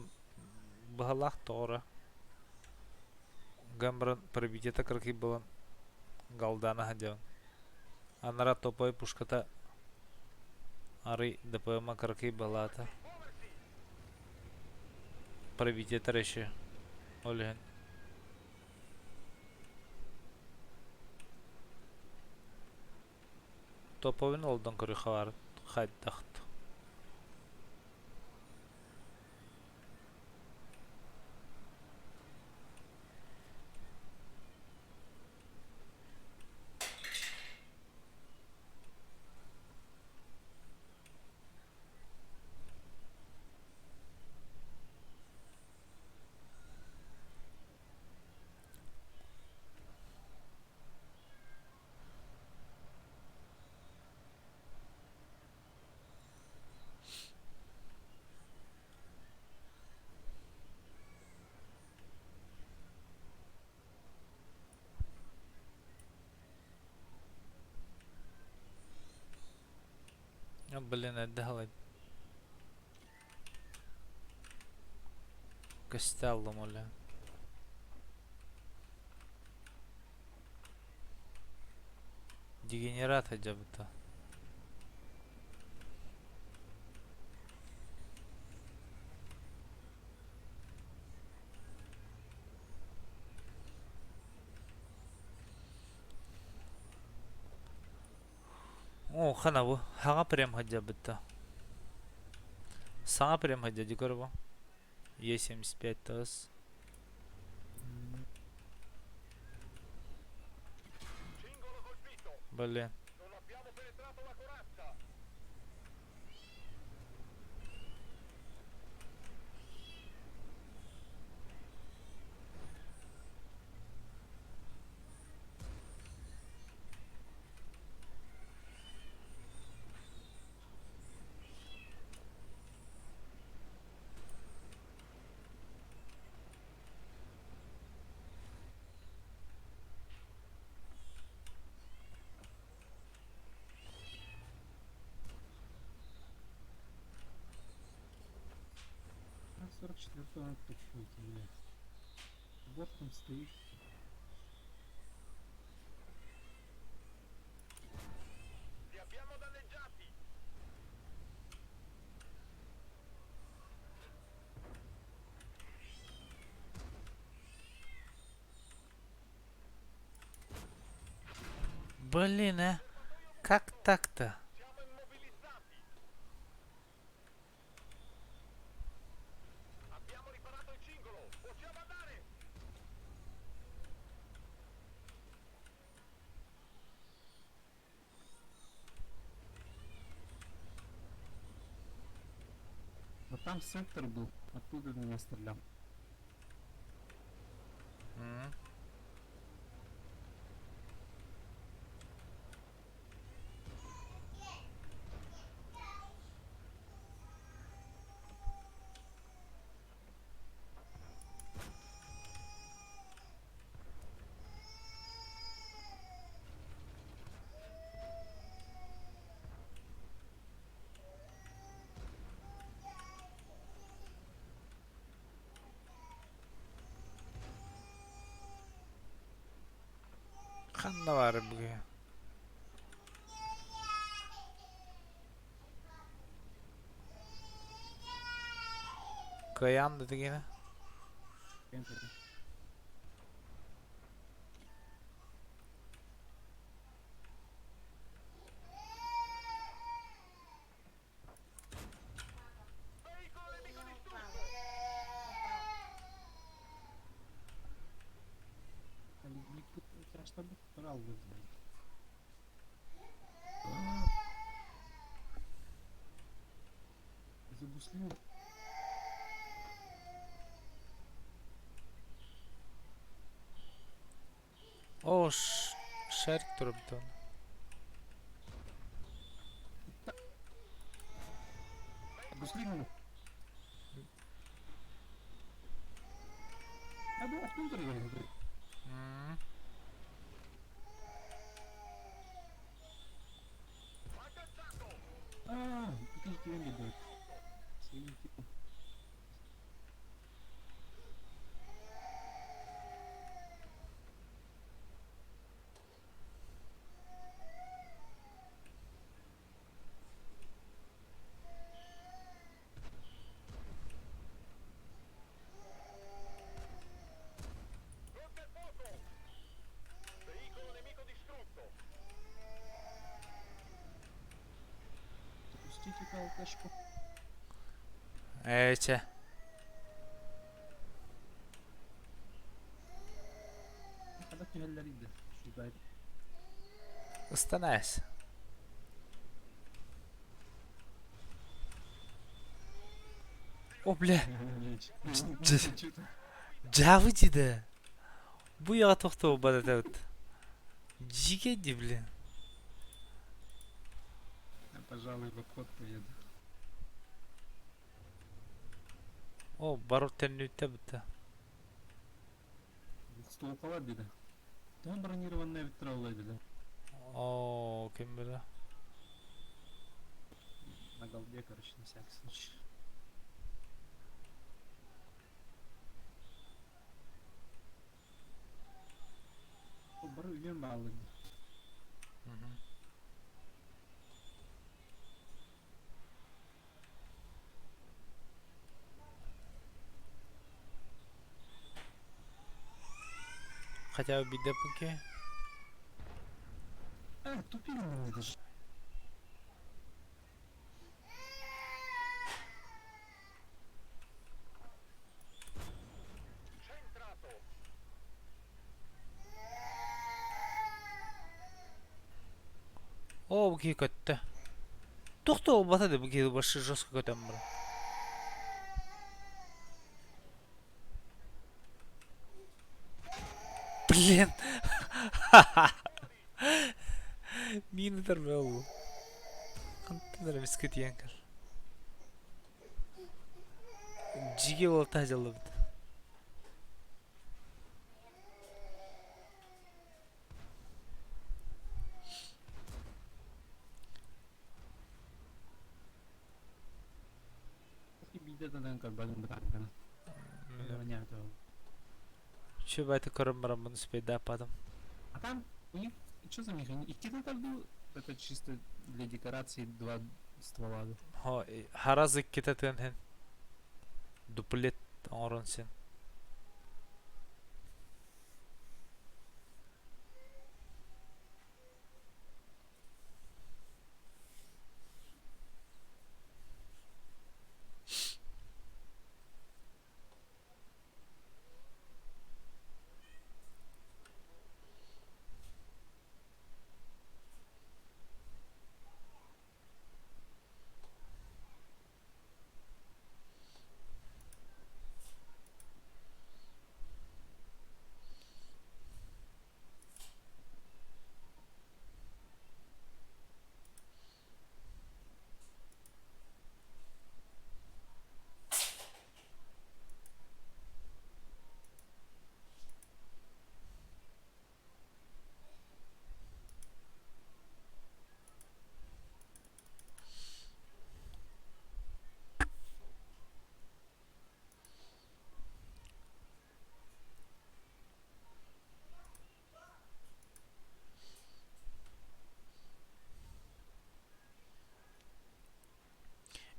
баһылаах тоҕоро. Гамбран пробитиета кыракый буолан галдаана диэн. Анара топовой пушката арый ДПМ кыракый балаата. Пробитиетар еще. Ол иһин Топовин олдон көрүөххэ хайдах Блин, эрдэ Көстө аллым ол Дегенерат дьабыта. Оо, ханабы, хаҥа прям сылдьабыта. Саҥа прям сылдьа дии көрөбүн. Е75 таас. Блин. А 44-го тупой, блядь. Бортом стоишь. Блин, а? Как так-то? Вот там сектор был, оттуда в меня стрелял. М. Ханна баар бүгүн? Кыайан да дигини? Таштарбыт аллы. Загуслил. О, шарик турбутун. Гуслин. Я был откуда А, какие идут. Запустите алкашку. Ээ, чэ. Хата түһэллэр иде. Шугай. Ыстанаас. О, бля. Дьаабы дии Бу үйэҕэ тохтобут этэбит. Дьиикэй дии, блин. Я, пожалуй, в обход поеду. О, барып төннүүтэ бутта. Двухстволкалар диде. Там бронированная витралла диде. О, ким билэ. На голде, короче, на всякий случай. Бары үйен баалыр. Хотя бы биирдэ А, тупили меня даже. О, бу киһи көттө. Туох бата да бу киһи башы жестко көтөн баран. Блин! Миин ытар ол. Хантан эрэ эмискэ тиийэн кэл. Дьигэ буолта дьаллыбыт. Биирдэ көрбөтүм бытааргана. Үчүгэй көрөн бараммын успейдааппатым. А там у них что за механизм? Икки был это чисто для декорации два ствола. Хо, харазы иккитэ тыан дуплет оҥорон син.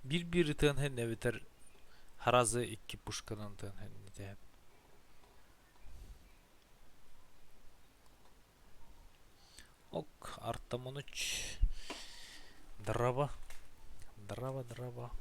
Биир-биир ытыан иһин эбэтэр харазы икки пушканан ытыан иһин итиһэп. Ок, Артамоныч. Дорообо. Дорообо, дорообо.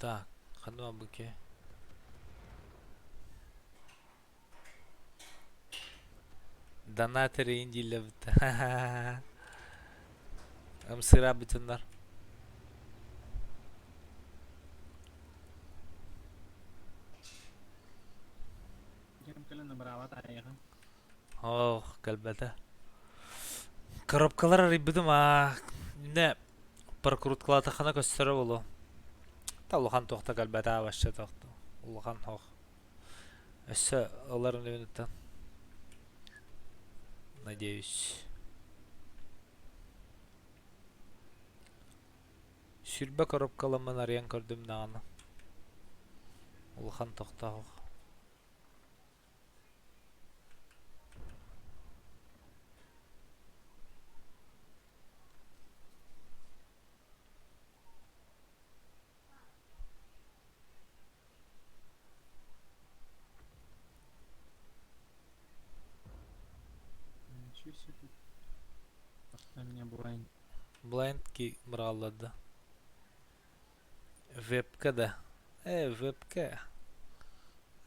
Так, ханна быке? Донатор индилэбит. Ымсыыра бүтүннэр. Кэм кэлэн абыраабат аайаҕын. Ох, кэлбэтэ. Коробкалар арыйбытым аа. Не прокруткалаатаххына көстөрө буолуо. Та улахан туох да кэлбэтэ аа вообще туох да. Улахан ох. Өссө ылар инибиниттэн. Надеюсь. 20 коробкаламмын арыйан көрдүм даҕаны. Улахан тохтоох. Ничего себе тут. На меня blind. Blind key быраҕаллар да. Вебка да. Вебка.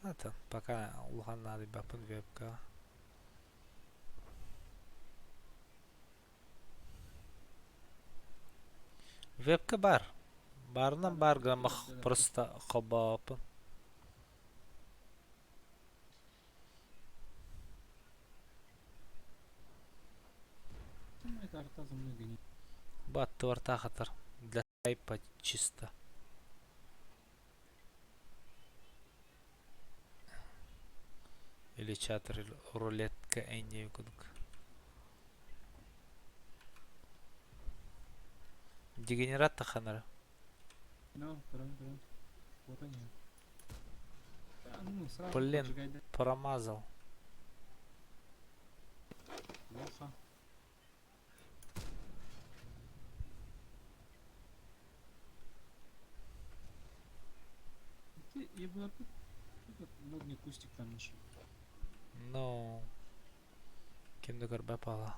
Это пока улахан наадыйбаппын вебка. Вебка бар. Барынан бар граммах просто холбооппун. Ну, это арта за мной гонит. Баттыбар для хайпа чисто. Или чат рулетка энни кудук. Дегенерат таханара. Ну, второй, второй. Вот они. Да, ну, сразу Блин. поджигай, да. Промазал. Плохо. Ты, я бы опять этот модный кустик там нашел. Ну. Ким да көрбө пала.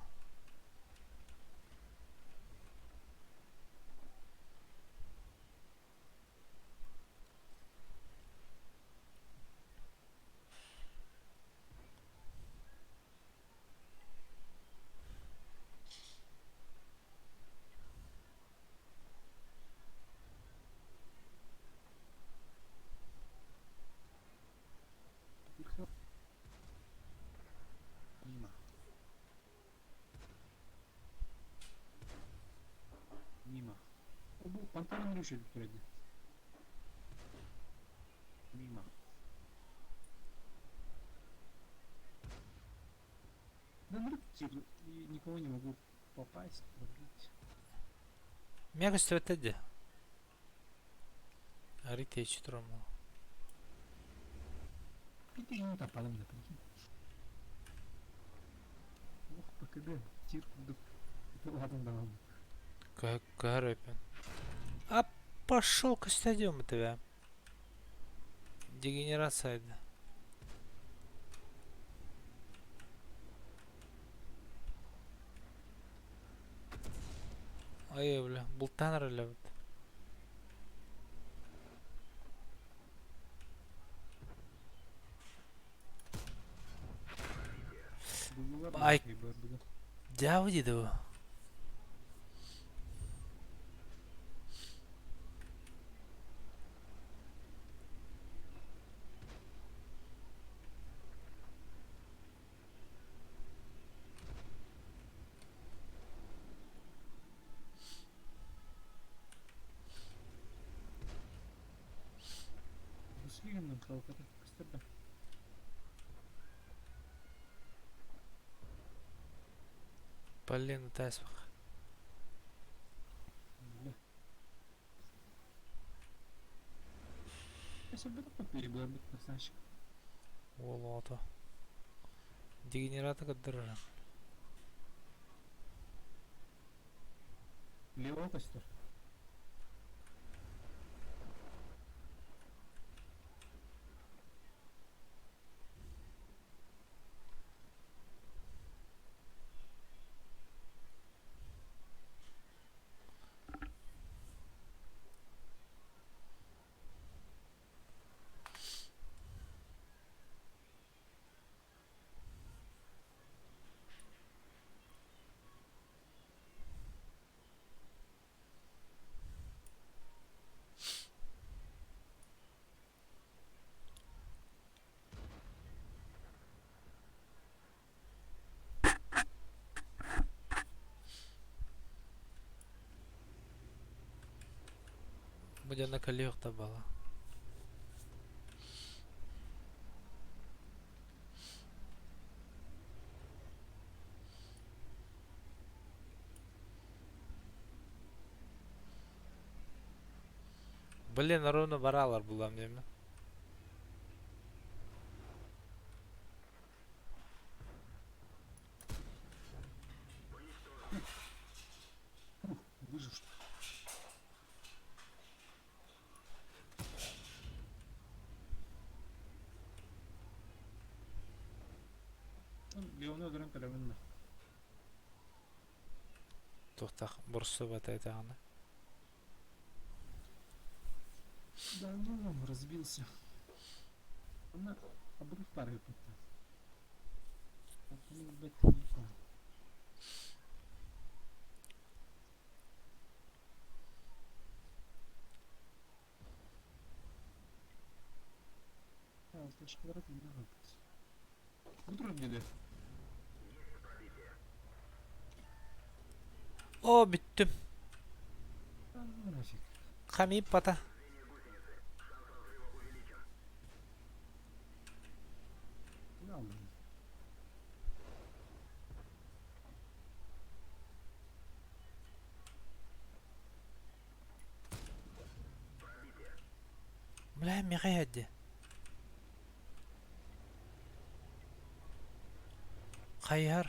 Мимо. Мимо. О, бу пантера решили вроде. Мимо. Да ну тир, и никого не могу попасть, пробить. Мега көстүбэт Арите чутурому. Ты не попал мне, прикинь. Ох, ПКД, тир, Это ладно, да ладно. Көһөр А пошел к стадиуму тебя. Дегенерация. Ай, бля, бултан ролевт. Ай. Дяводи да. Блин, тасвах. Бля. Я себе такой перебор, красавчик. Уолото. Дегенерата каддырыр. Лево костер. Дьонно кэлиэх бала. Блин, ровно баралар булам диэми. Выжил, что ли? Леоны өлөрөн кэлэбин да. Туохтах борсубата этаҕына. Да ну он разбился. Она обрыв пары какой-то. Оо, бүттүм. Хамип бата. Бля, миэхэ иһэрдэ. Хайыһар.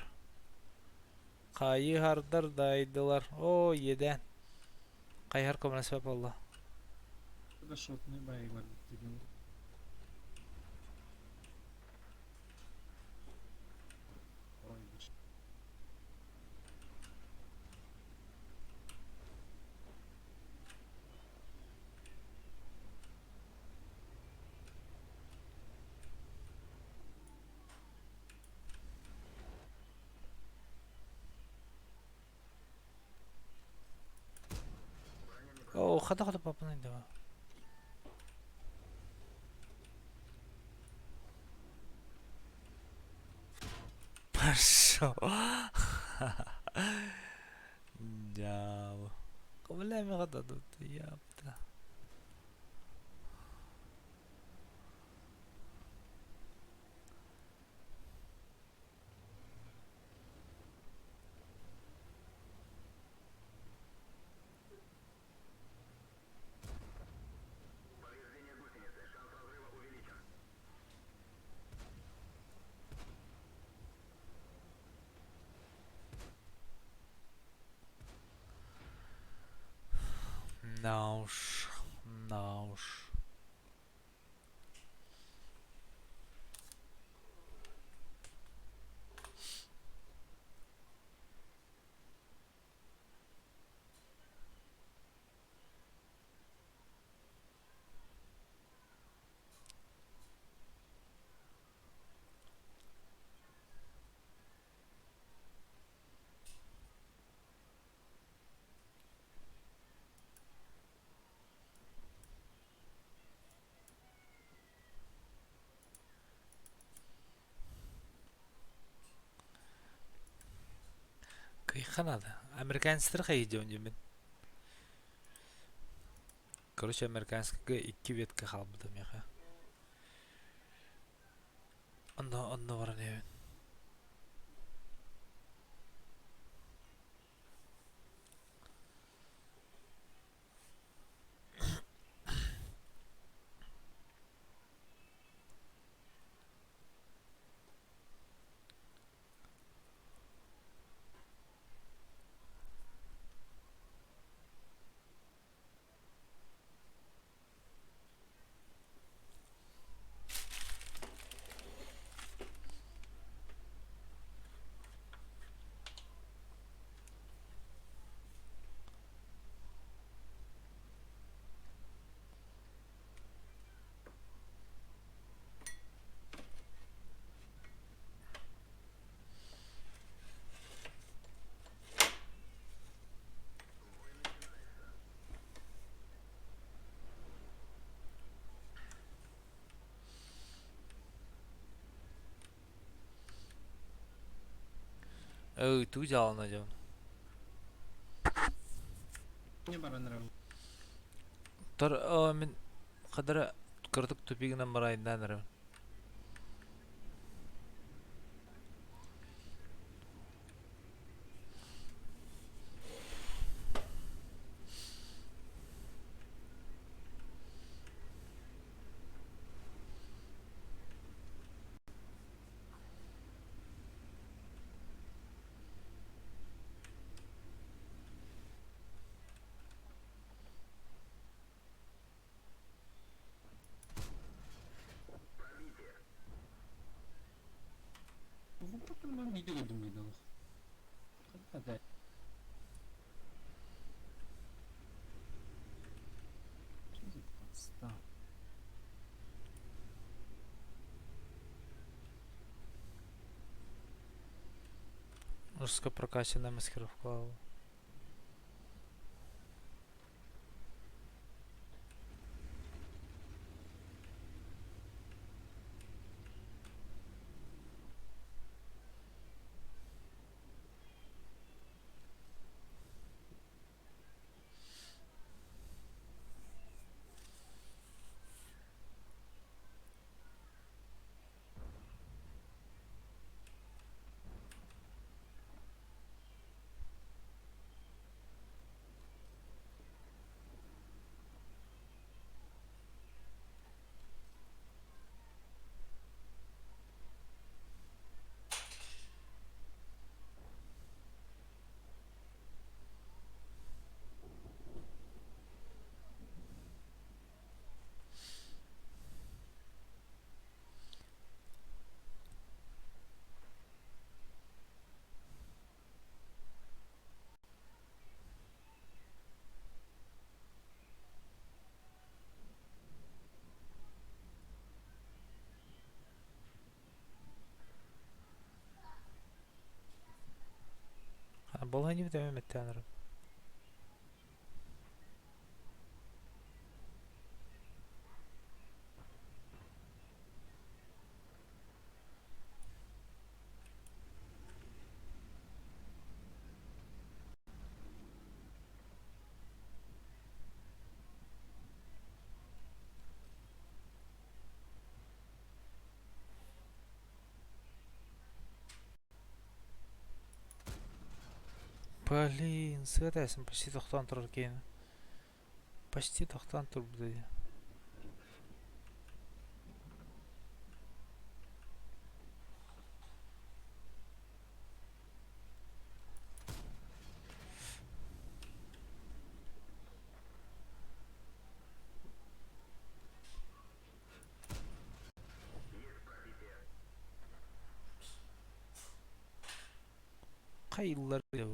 Хайыһардар дайдылар. Оо, иэдээн. Хайыһар көмөлөспөт буолла. Оо, хата-хата папанай давай. Пошел. Дьаабы. Бля, миэхэ тут, япта. Да уж, да уж. Кыйха надо. Американецтэр хайдьон диэмин. Короче, американскайга икки ветка хаалбыта миэхэ. Онно онно баран иһэбин. Ой, тугу дьаалана дьон. Мне бара нравится. Тор мин хадара кыратык тупигынан барайдаан эрэбин. Видео думаю, да. Что за подстава? Жестко прокачанная маскировка. Баланы бит эметте. Блин, сыатайсың, почти тохтоон турар киһини. Почти тохтоон турбут дии. Хайыллар бля.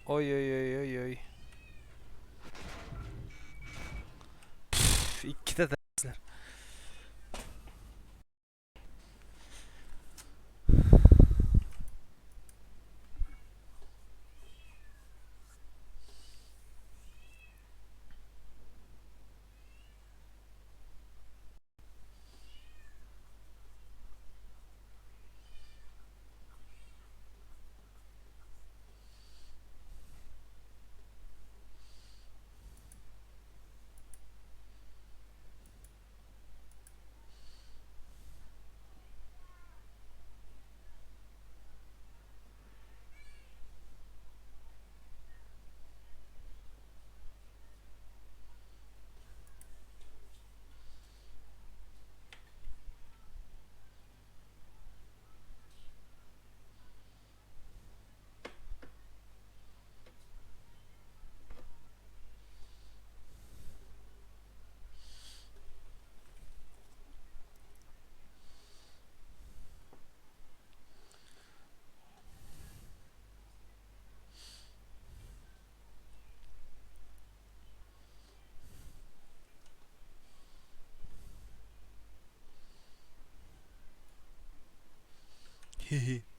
Ой-ой-ой-ой-ой. Иккитэ тахсар.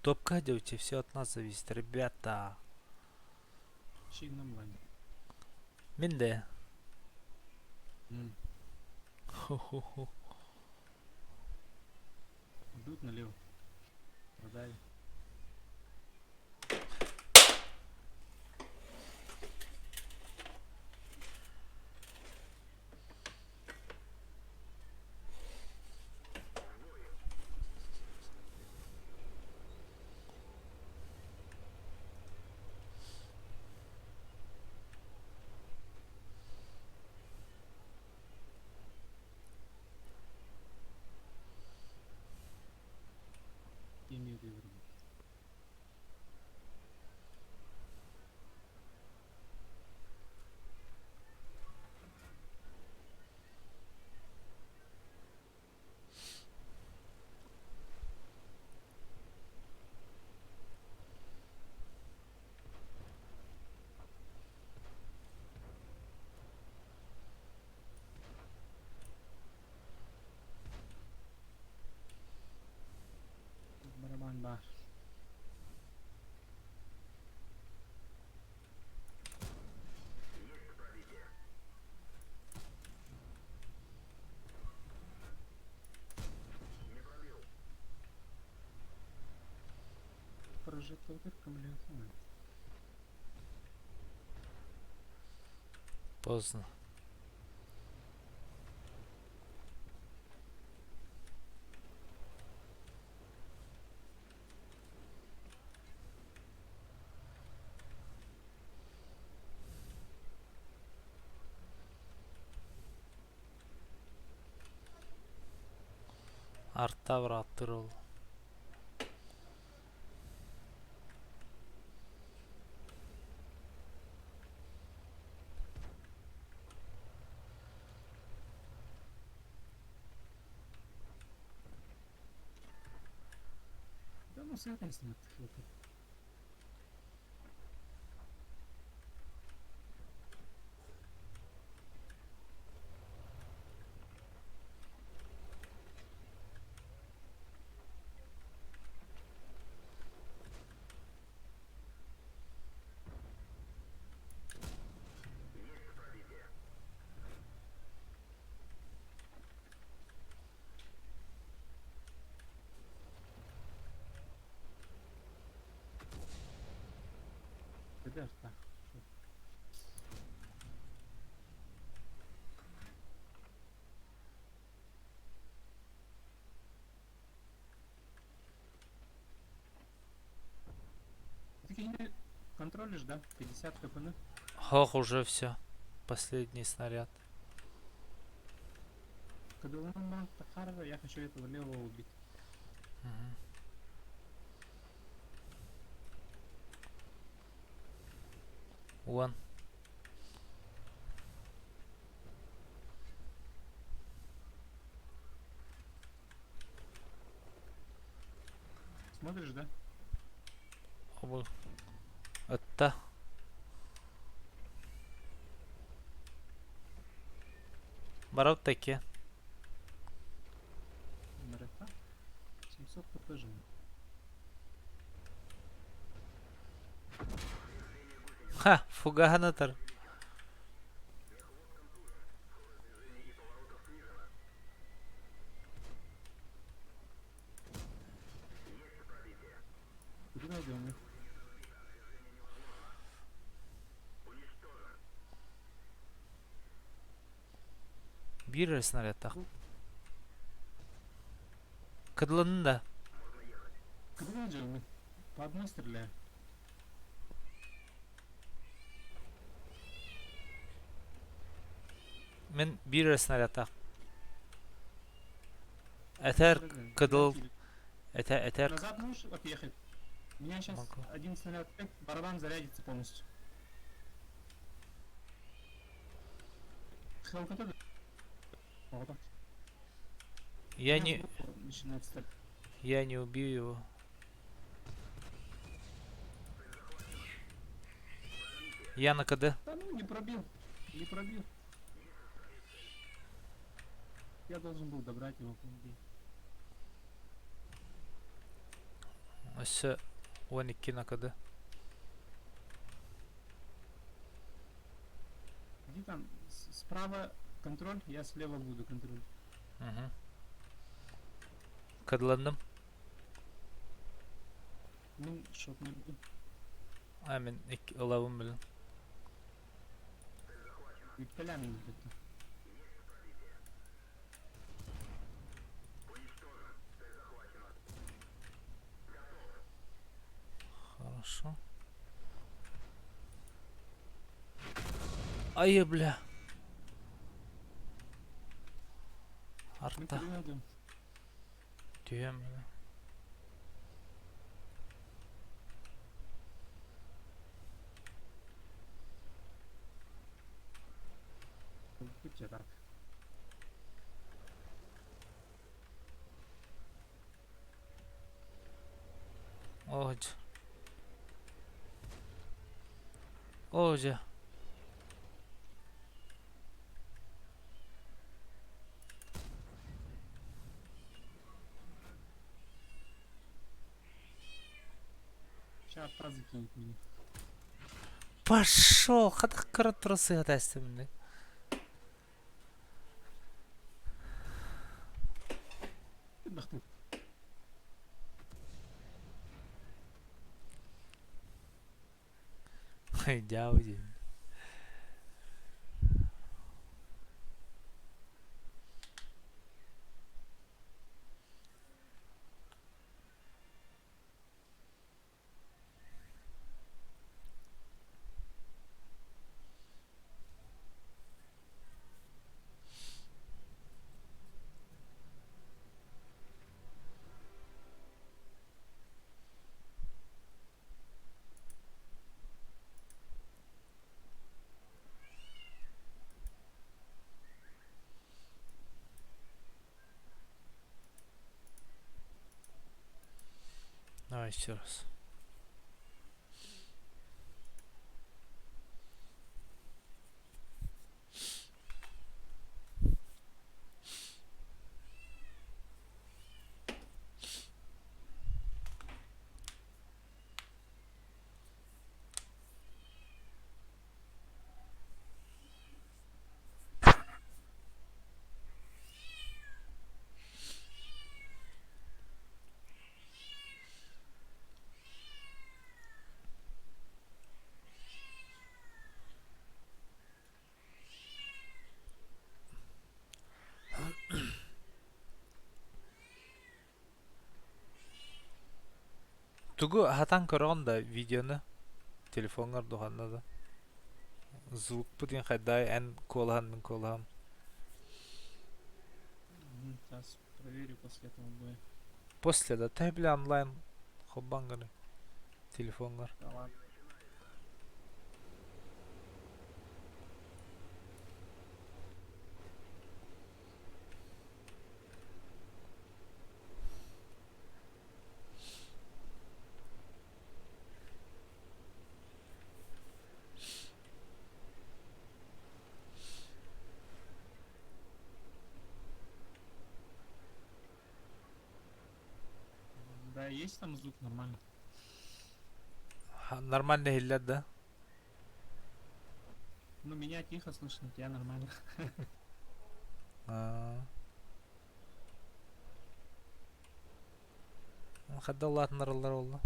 Топка девчи, все от нас зависит, ребята. Чигном лайн. Мин да. Ху-ху-ху. Идут налево. Продай. Имеют игру. Барабан бар. Прожектор, блядь. Ой. Поздно. Арта бырахтыр ол. Да ну с этой снимет. Когда ж так? Ты не контролишь, да? 50 кпн? Ох, уже все. Последний снаряд. Когда он Тахарова, я хочу этого левого убить. Мгм. Вон. Смотришь, да? Обу. Атта. Бараб таки. МРФ? 700 кп же. Ха, фуганатор. Куда найдем их? Биир снаряд Кыдланын да. Куда найдем их? По одной стреляю. Мин биир снаряд Этэр кыдыл. Это этэр Назад можешь отъехать? У меня сейчас Могу. один снаряд, барабан зарядится полностью. Хелкота. Я не Начинает стрелять. я не убью его. Я на КД. Да ну, не пробил. Не пробил. Я должен был добрать его, по идее. Өссө 12 на КД. Иди там, справа контроль, я слева буду контроль. Угу. Кыдланным. Мин шот не буду. А, мин ылабын билин. Үттэлээн где-то. Хорошо. Ай, бля. Мин Арта. кырыйдым. Түһэм, бля. Будь рад. Оо, дьэ. Оо, дьэ. Сейчас арта закинет меня. Пошел! Хатах кыра тросы хатастым. Ты. Дяуди. Давай еще раз. Тугу хатан көрөҕүн да видеоны телефоҥҥар дуһанна да звукпут хайдай эн куолаһан мин куолаһам. Сейчас проверю после этого боя. После да ты бля онлайн хоббанганы телефоҥҥар. Да ладно. Да, есть там звук нормально. Нормально иһиллэр да? Ну, меня тихо слышно, тебя нормально. Аа. Хадда улаатыннараллар буолла.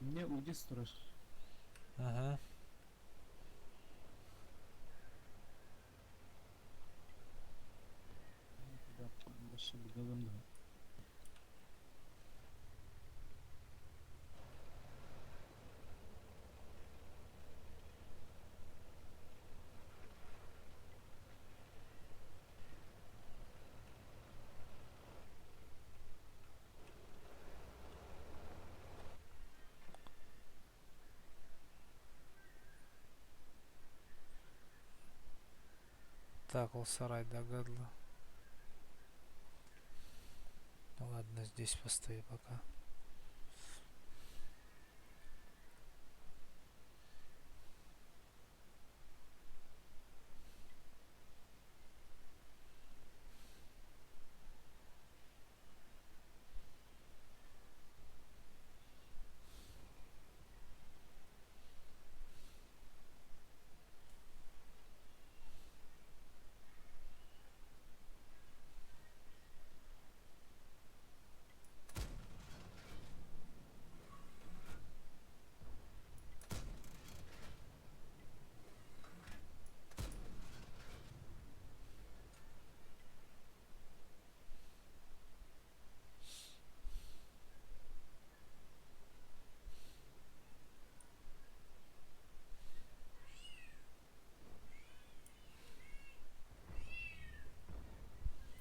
Мне уйди сторож. Ага. Да, вообще беговым, да. Так, ол сарайдарга дылы. Ну ладно, здесь постою пока.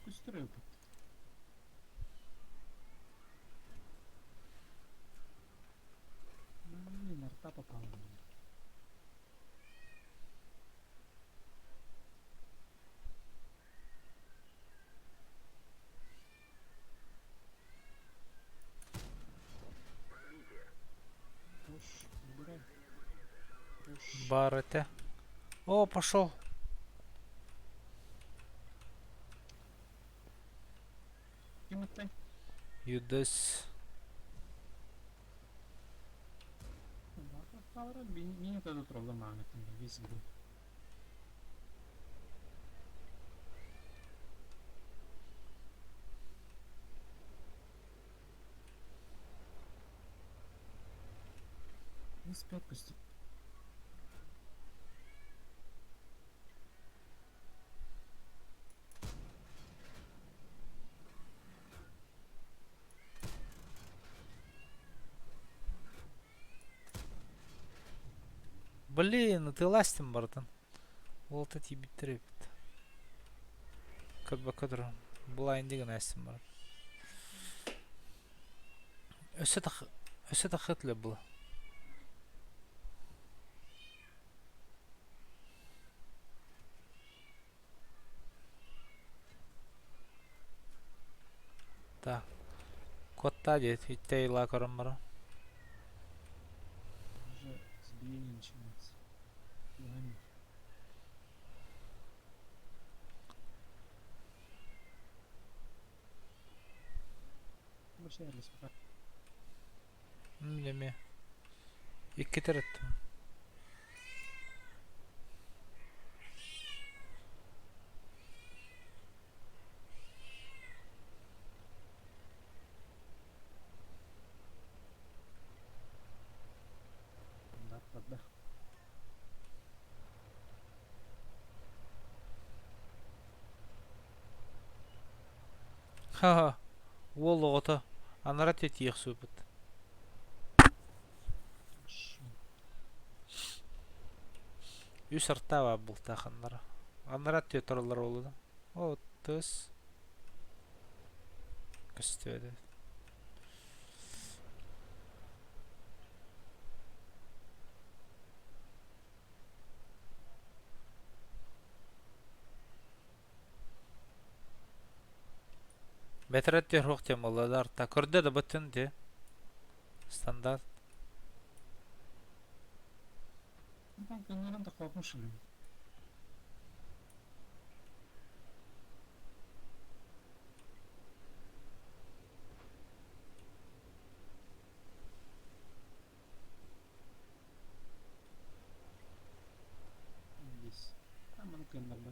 Көстөр эбит. Блин, арта попала в меня. Уж, убирай. Уж. Бар этэ. О, пошел. Ким ыттай? Юдес. Мин это проблема весь игру. Не спят кости. Блин, ну ты ластим, братан. Вот эти битрепет. Кадр блайндиган астым бар. Өссө тах өссө тахытлы было. Так. Котта диэт иттэ ыла көрөн баран. Уже избиение начинается. Пламя. Вообще, Эмиэ. Икки төрөттүм. Да. Ха-ха. Уол оҕото анара тиийэх суупут. Үс артаа бултаах аннара. Аннара түөтөрөлөр буолла. О, тыс. Көстүөдэ. Бэтэрэ түһүөх диэн буолла да Көрдө да быттын дии. Стандарт. Ну, там наверное, хлопнувши. Здесь. Там он да.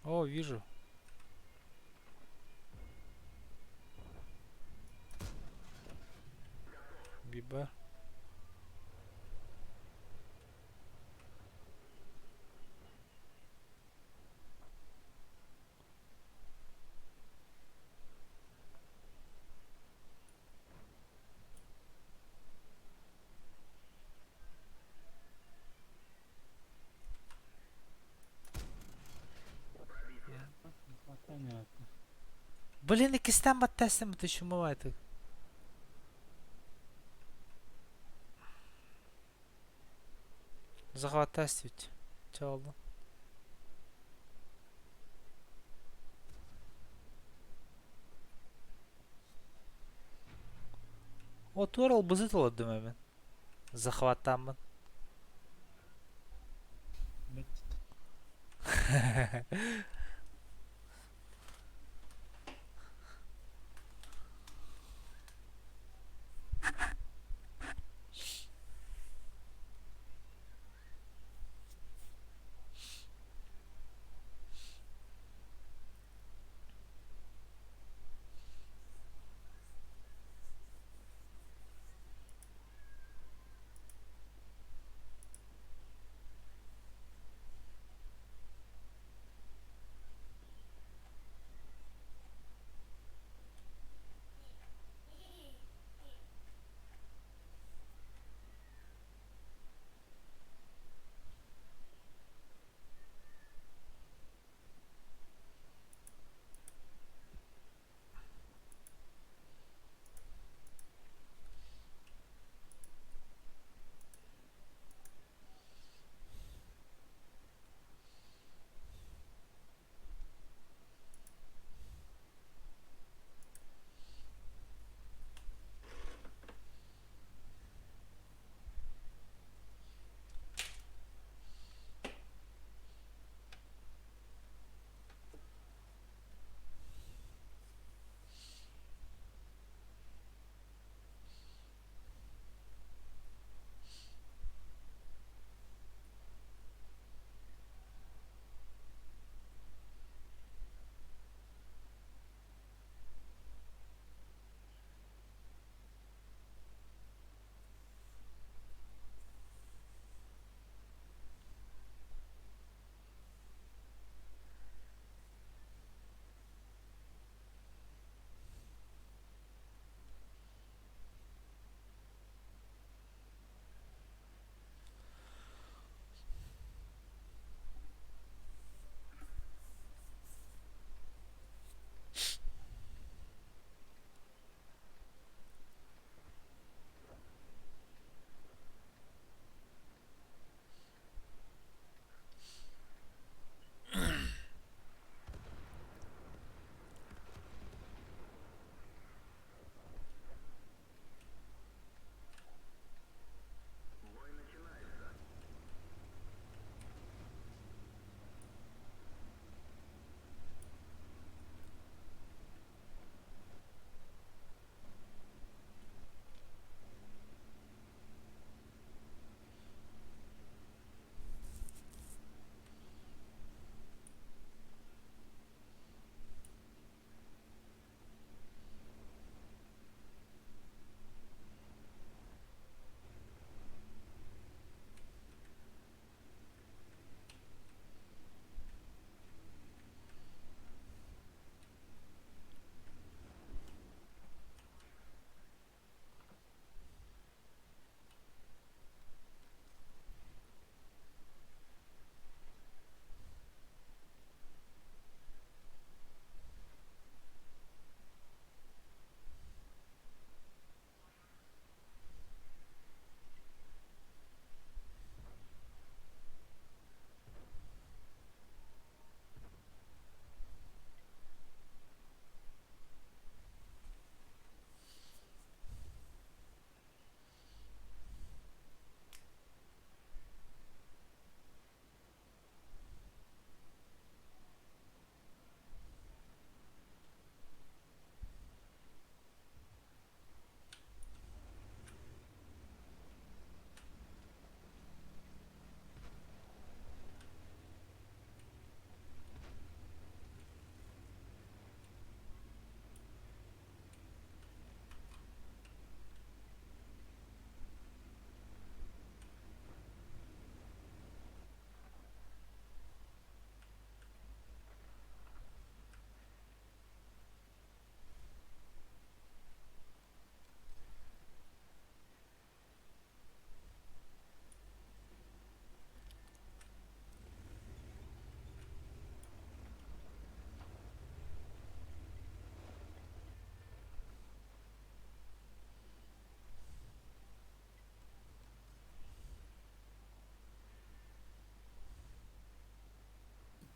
О, вижу. Биба. Не хватает. Блин, иккистэн баттастым ты шумовайтык. Захватастить. Чалды. О, туора ылбызыт олордум эбин. Захваттааммын. Блять.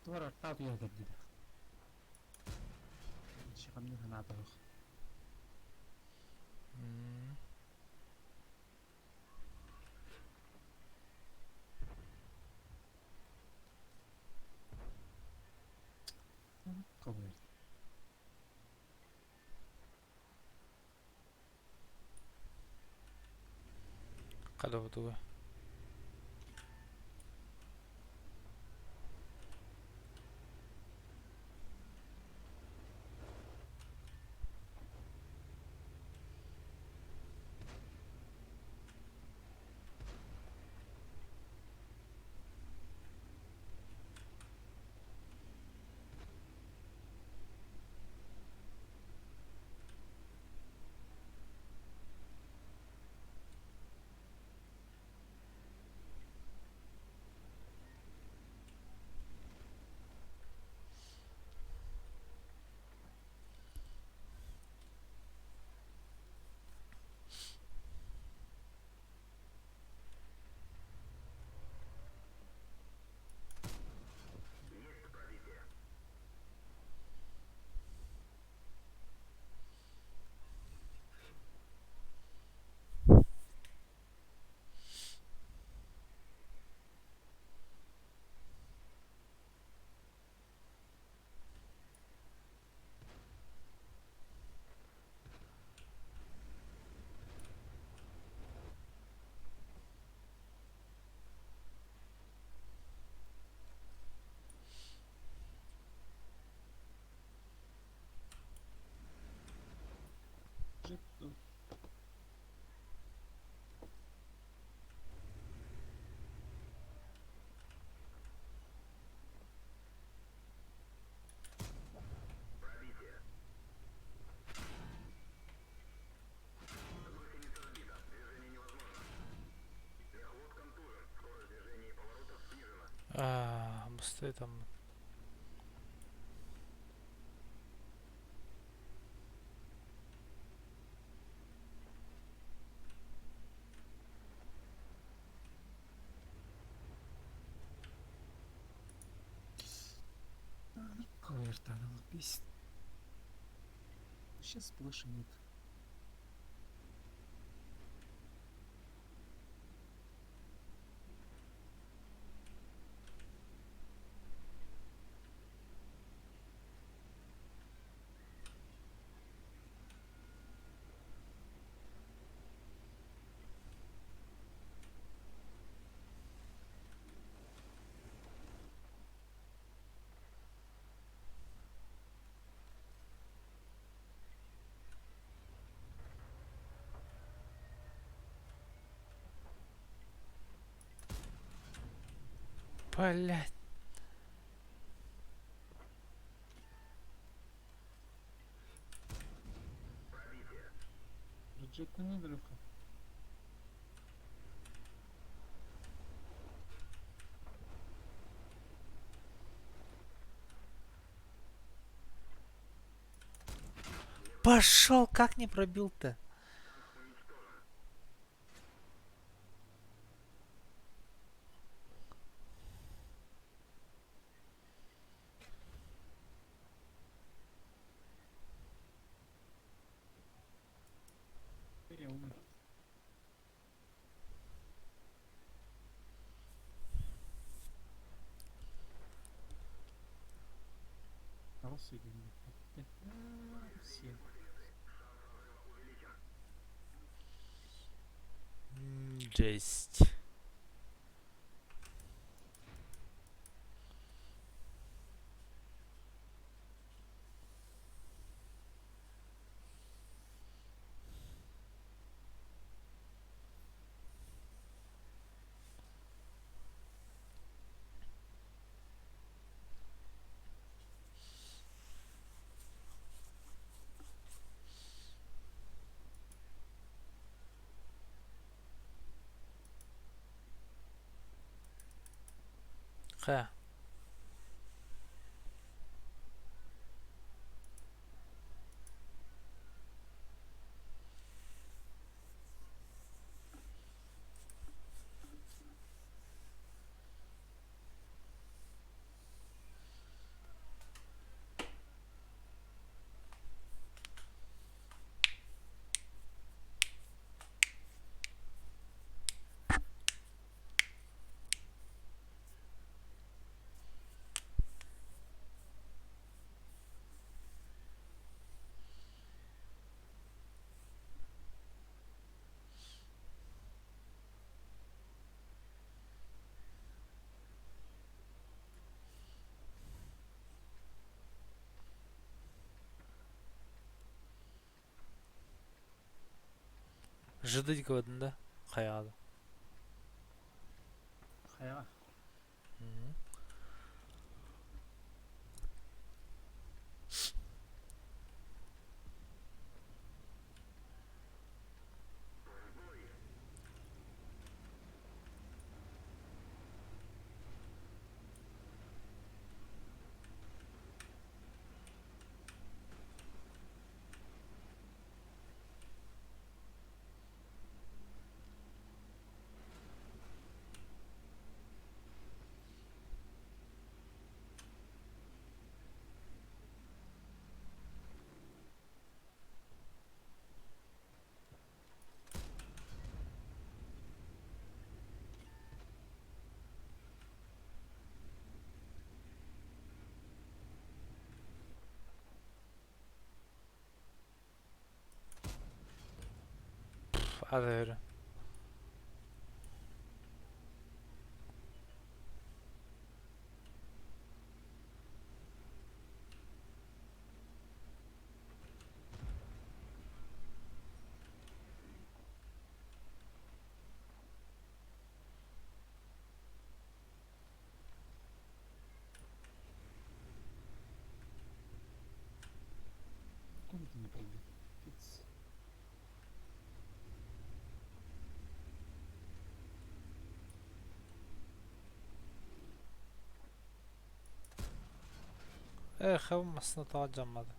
Тугар артаат уйан кэллилэр. Шихамны санаатах. Хадабытыга. Аа, быстрее там. Вертолет бесит. Сейчас больше нет. Блять. Бюджетный Андрюха. Пошел, как не пробил-то? Я умер. Все. Жесть. Ха. Жды көрдүн да хайаҕа да. Хайаҕа. Hadi. Комната не пробит. Пиц. Эх, массыына тоҕо алдьаммата.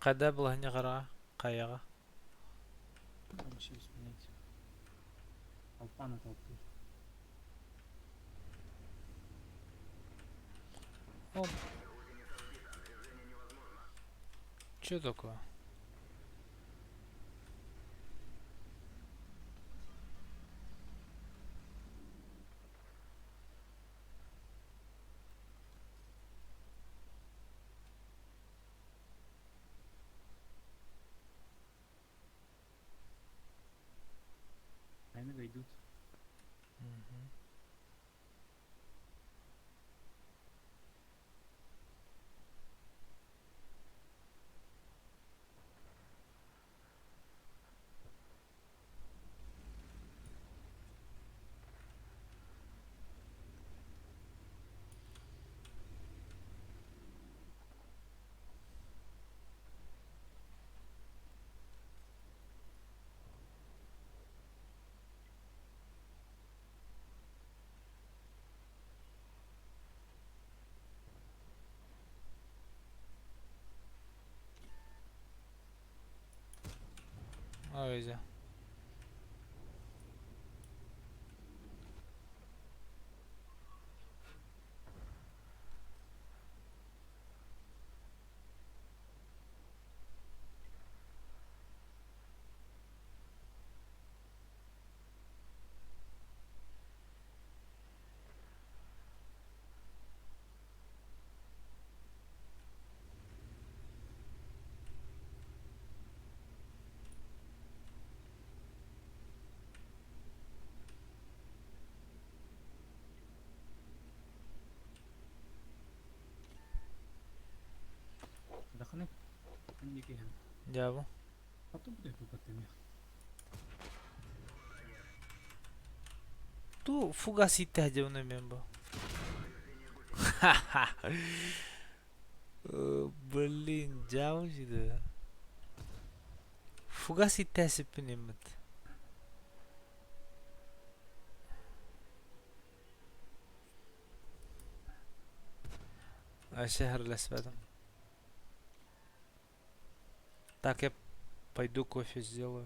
Хайда былаһынньа хараҕа хайаҕа Там через, блядь. Толпа на толпу. Оп. Че такое? Наверное, идут. Мгм. Öyle. Даханы. Никиген. Дьаабы. Потом буду я Ту фугаситте дьону мен бу. Блин, дьаабы. Фугас иттээсиппин иммит. Вообще Так, я пойду кофе сделаю.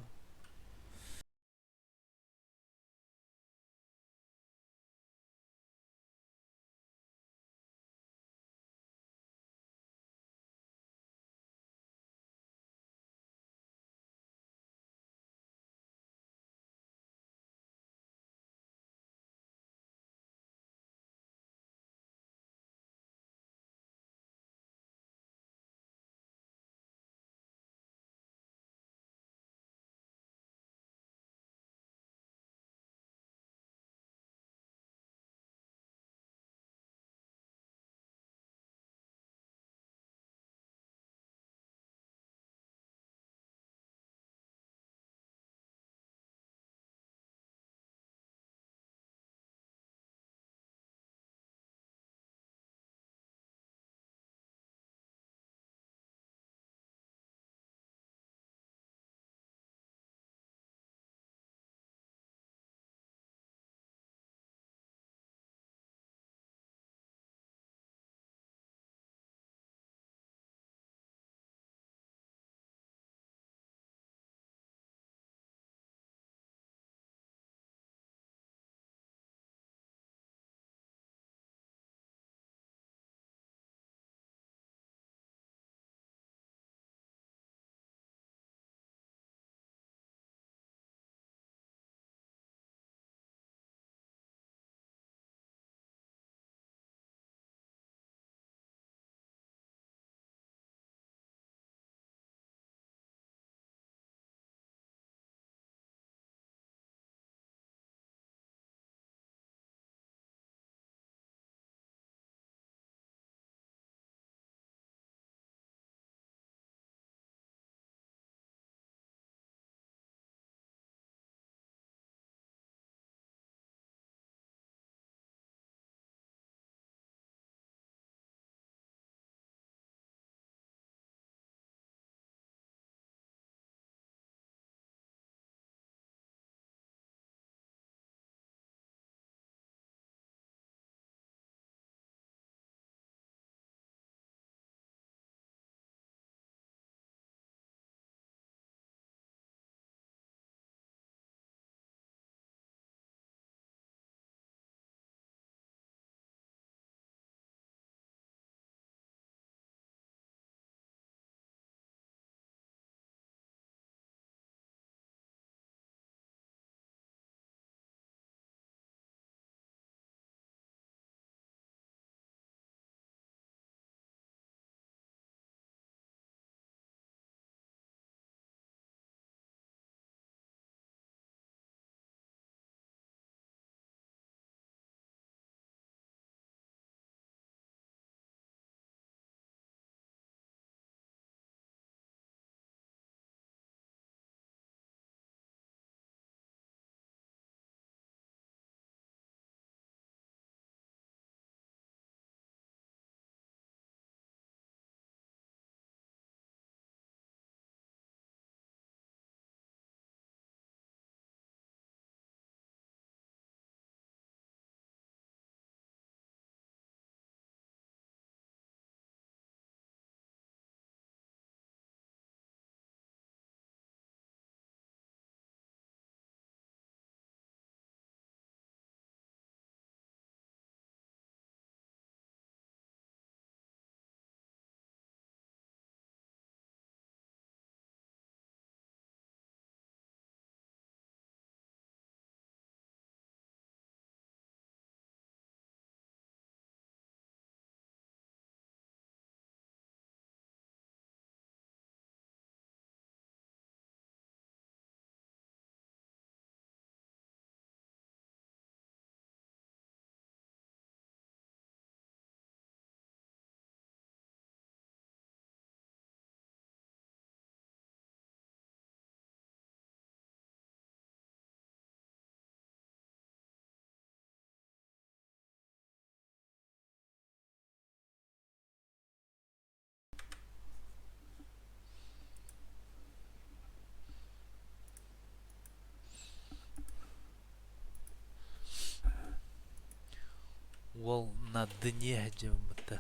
Дне дьоммута.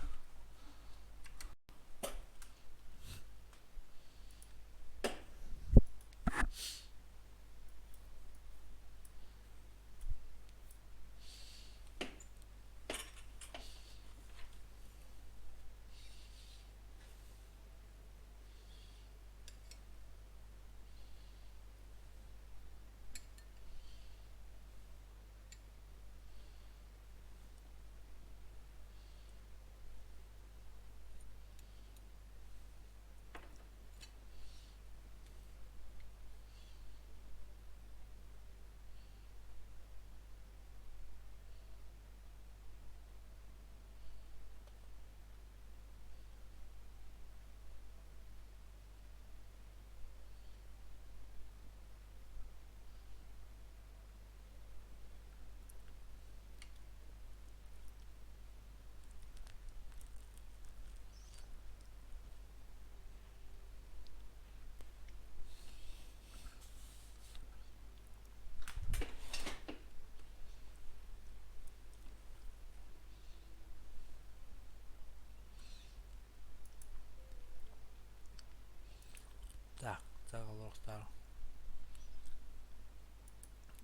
Так, олохтоох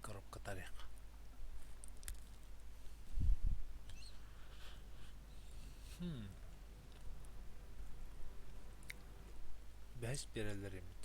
коробка тарих. Хм. Бэһис биэрэллэр эбит.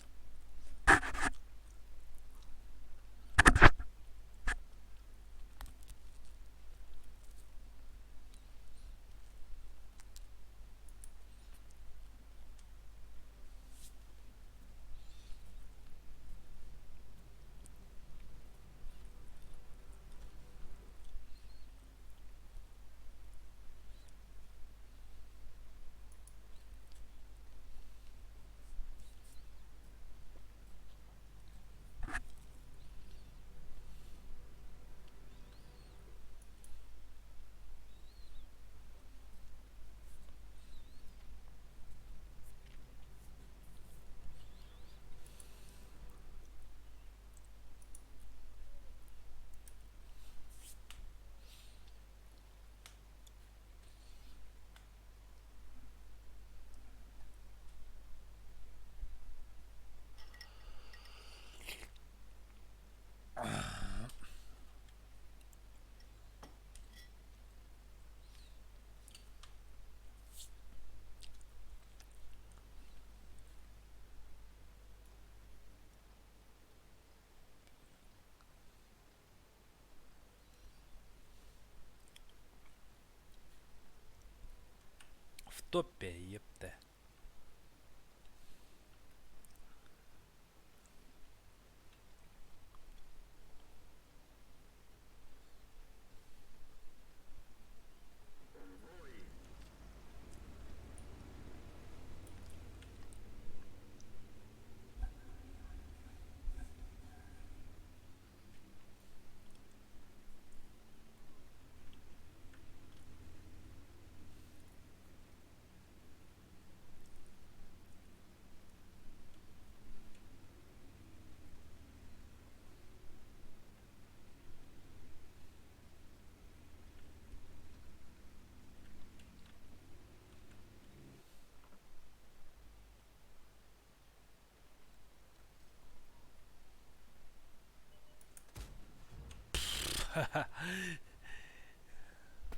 В топе, епте.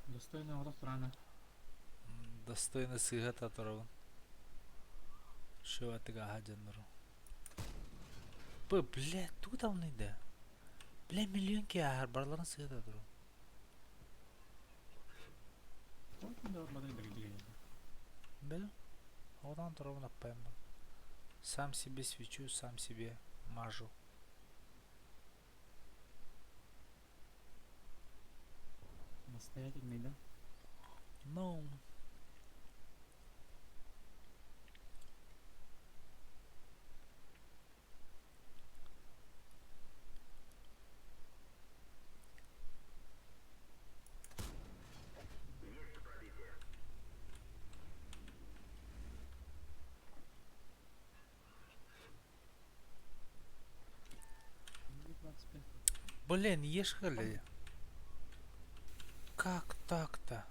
Достойно олох турана. Достойно сыыһа турабын. Шөатыга дьоннору. Б, бля, тугу да? Бля, миллион киһи ааһар, барыларын сыыһа турабын. Бля, оҕотон турабын аппайым. Сам себе свечу, сам себе мажу. Настоятельный, да? Ну. 25. Блин, ехали. Как так-то?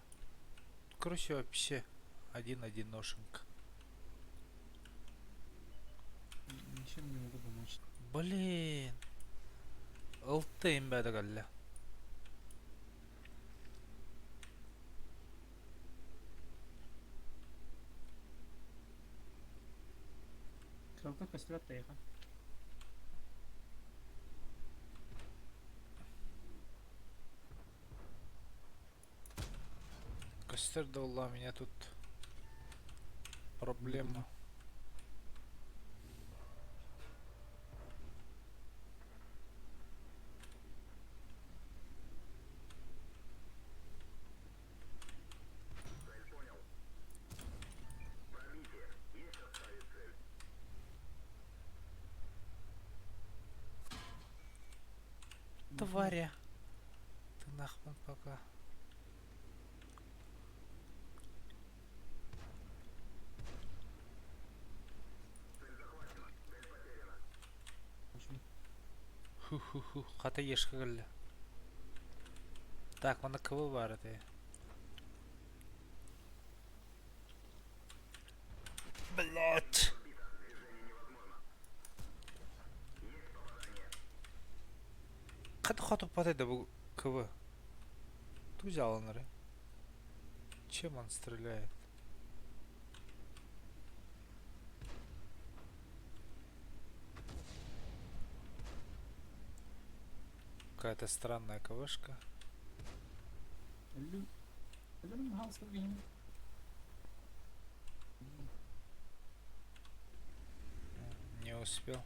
Короче, вообще один-одиношенька. Ничем не могу помочь. Блин. Ылта имбэдэ кэллэ. Кыралта көстүбэт тайҕа. Костер да у меня тут проблема. Тваря. Ты нахман пока. Ху-ху-ху, хата ешка кэллэ. Так, манна КВ баар этэ. Блять! Хата хотуппат да бу КВ. Ту взял? Чем он стреляет? Какая-то странная КВшка. Не успел.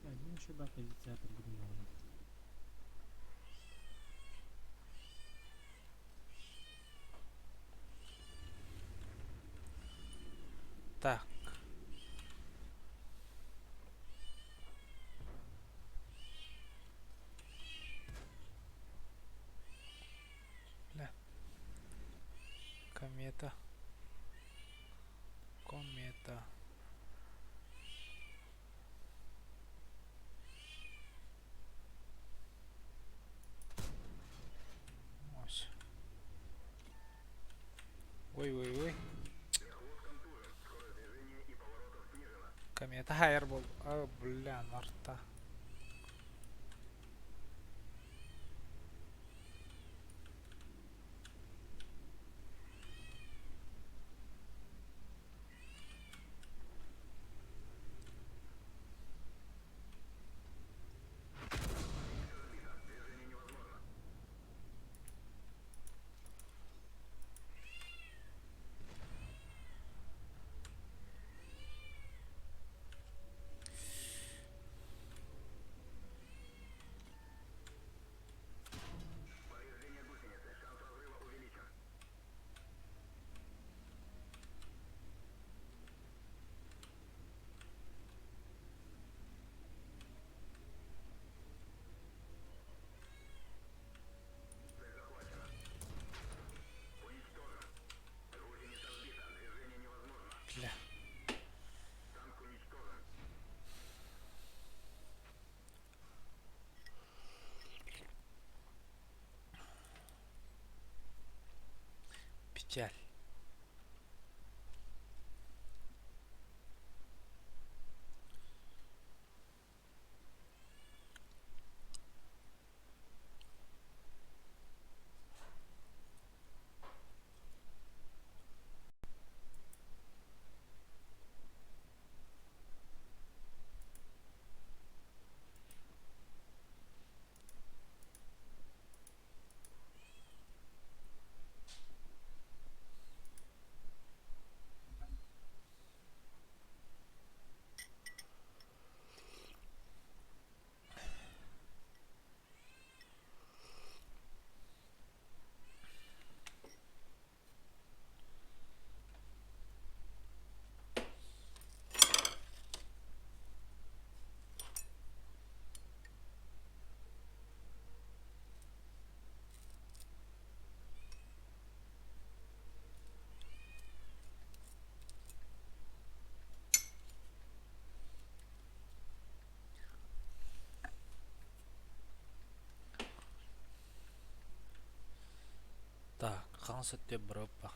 Один еще да, позиция придумала. Так. Бля. Комета. Комета. Ось. Ой-ой-ой. Комета хайрбол. А, бля, нарта. Бля. Печаль. Хаҥас өттүгэр барыаппа.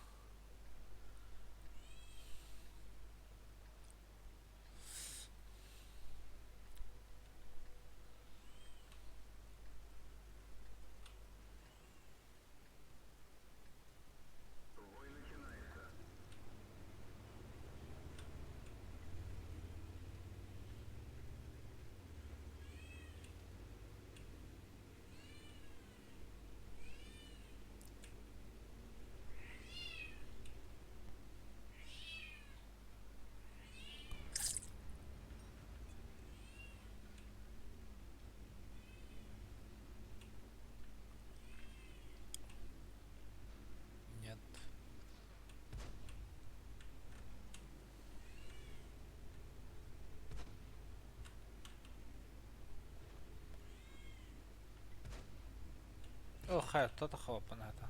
Нет. О, хайа, то-то хлопаната.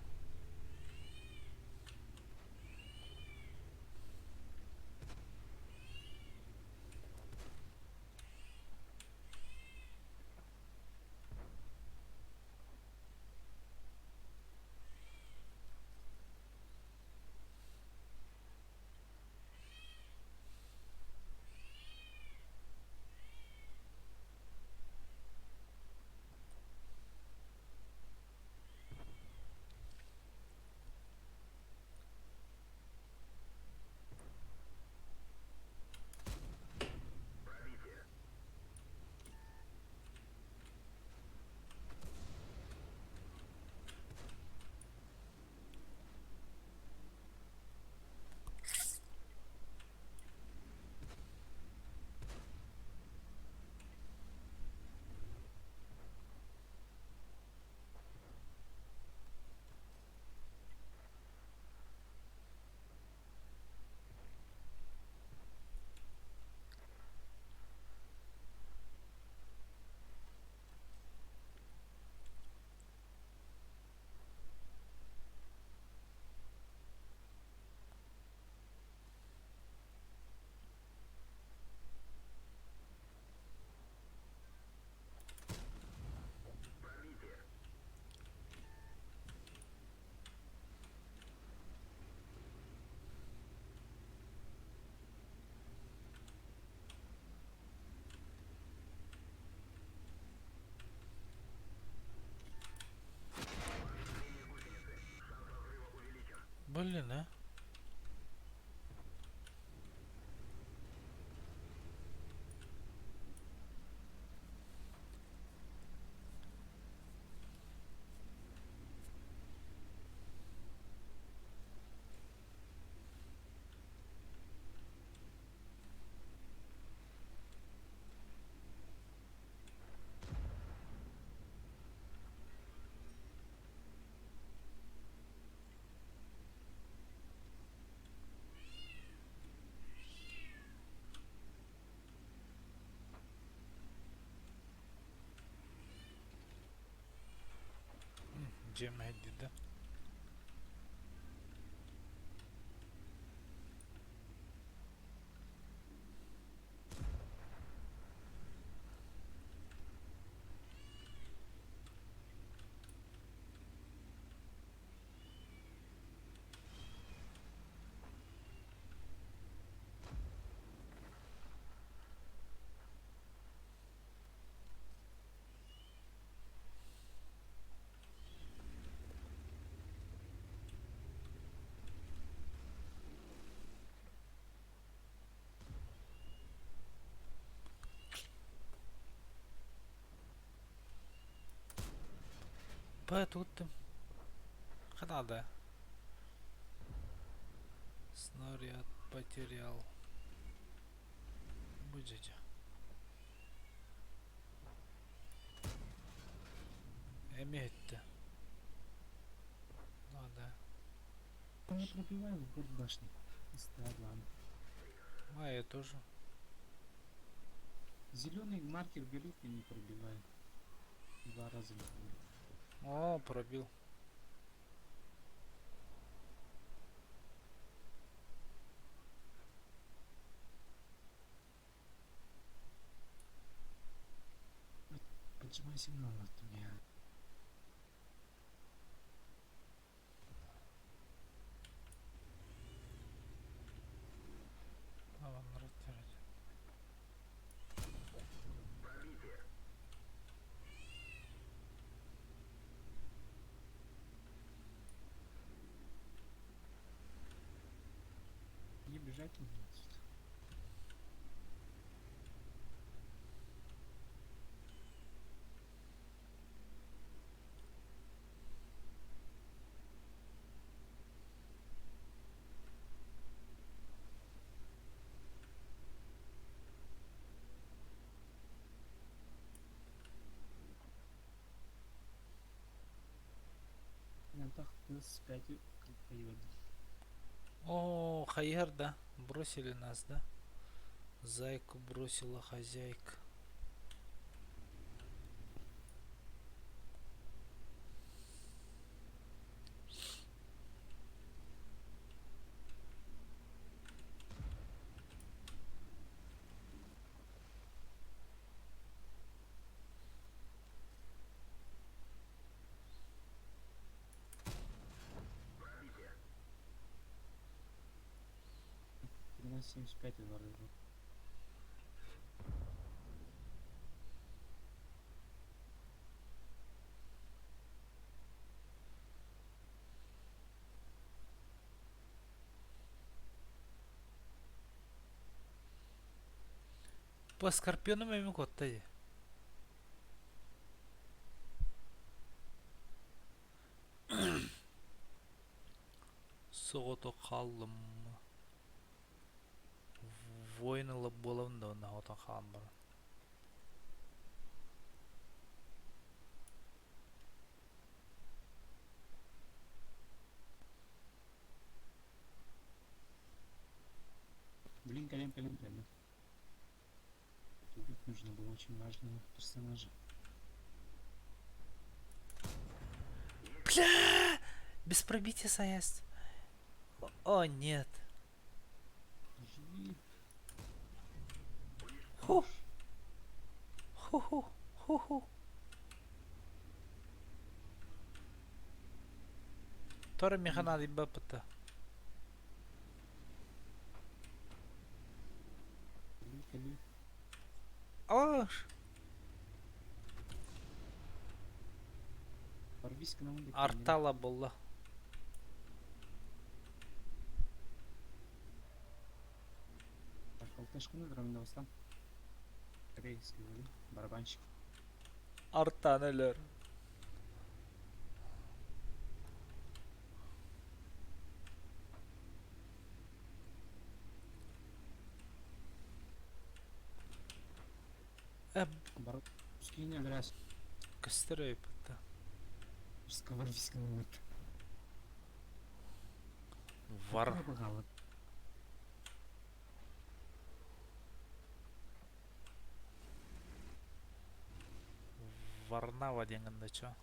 Блин, а? Дьиэм мэһэйдиир да? Б туттум. Ханада. Снаряд потерял. Будете. Эмиэ иһиттэ. Да. Не пробивай в борт башни. Ладно. А я тоже. Зеленый маркер горит и не пробивает. Два раза не пробил. О, пробил. Поджимай сигнал от меня. Убежать нужно отсюда. Ментах плюс 5 поебать. О, хайыр, да? Бросили нас, да? Зайку бросила хозяйка. 13.75 Эдуард. По Скорпиону эмиэ куотта дии. Соҕотох хааллым. Воин ылып буолабын да уонна отон хаалан баран. Блин, колен, колен, колен. Убить нужно было очень важного персонажа. Бля! Без пробития заезд. О, нет. Живи. Ху. Ху-ху. Ху-ху. Тора механа бапыта. Кали, кали. Аш. Порвись к нам. Артала буолла. Так, алтышканы драмдабастан. Корейский, барабанщик. Артан өлөр. Бар... Скинь адрес. Көстөр өйпүттэ. Ворвись к нам. Вар. Варнава диэн да чо.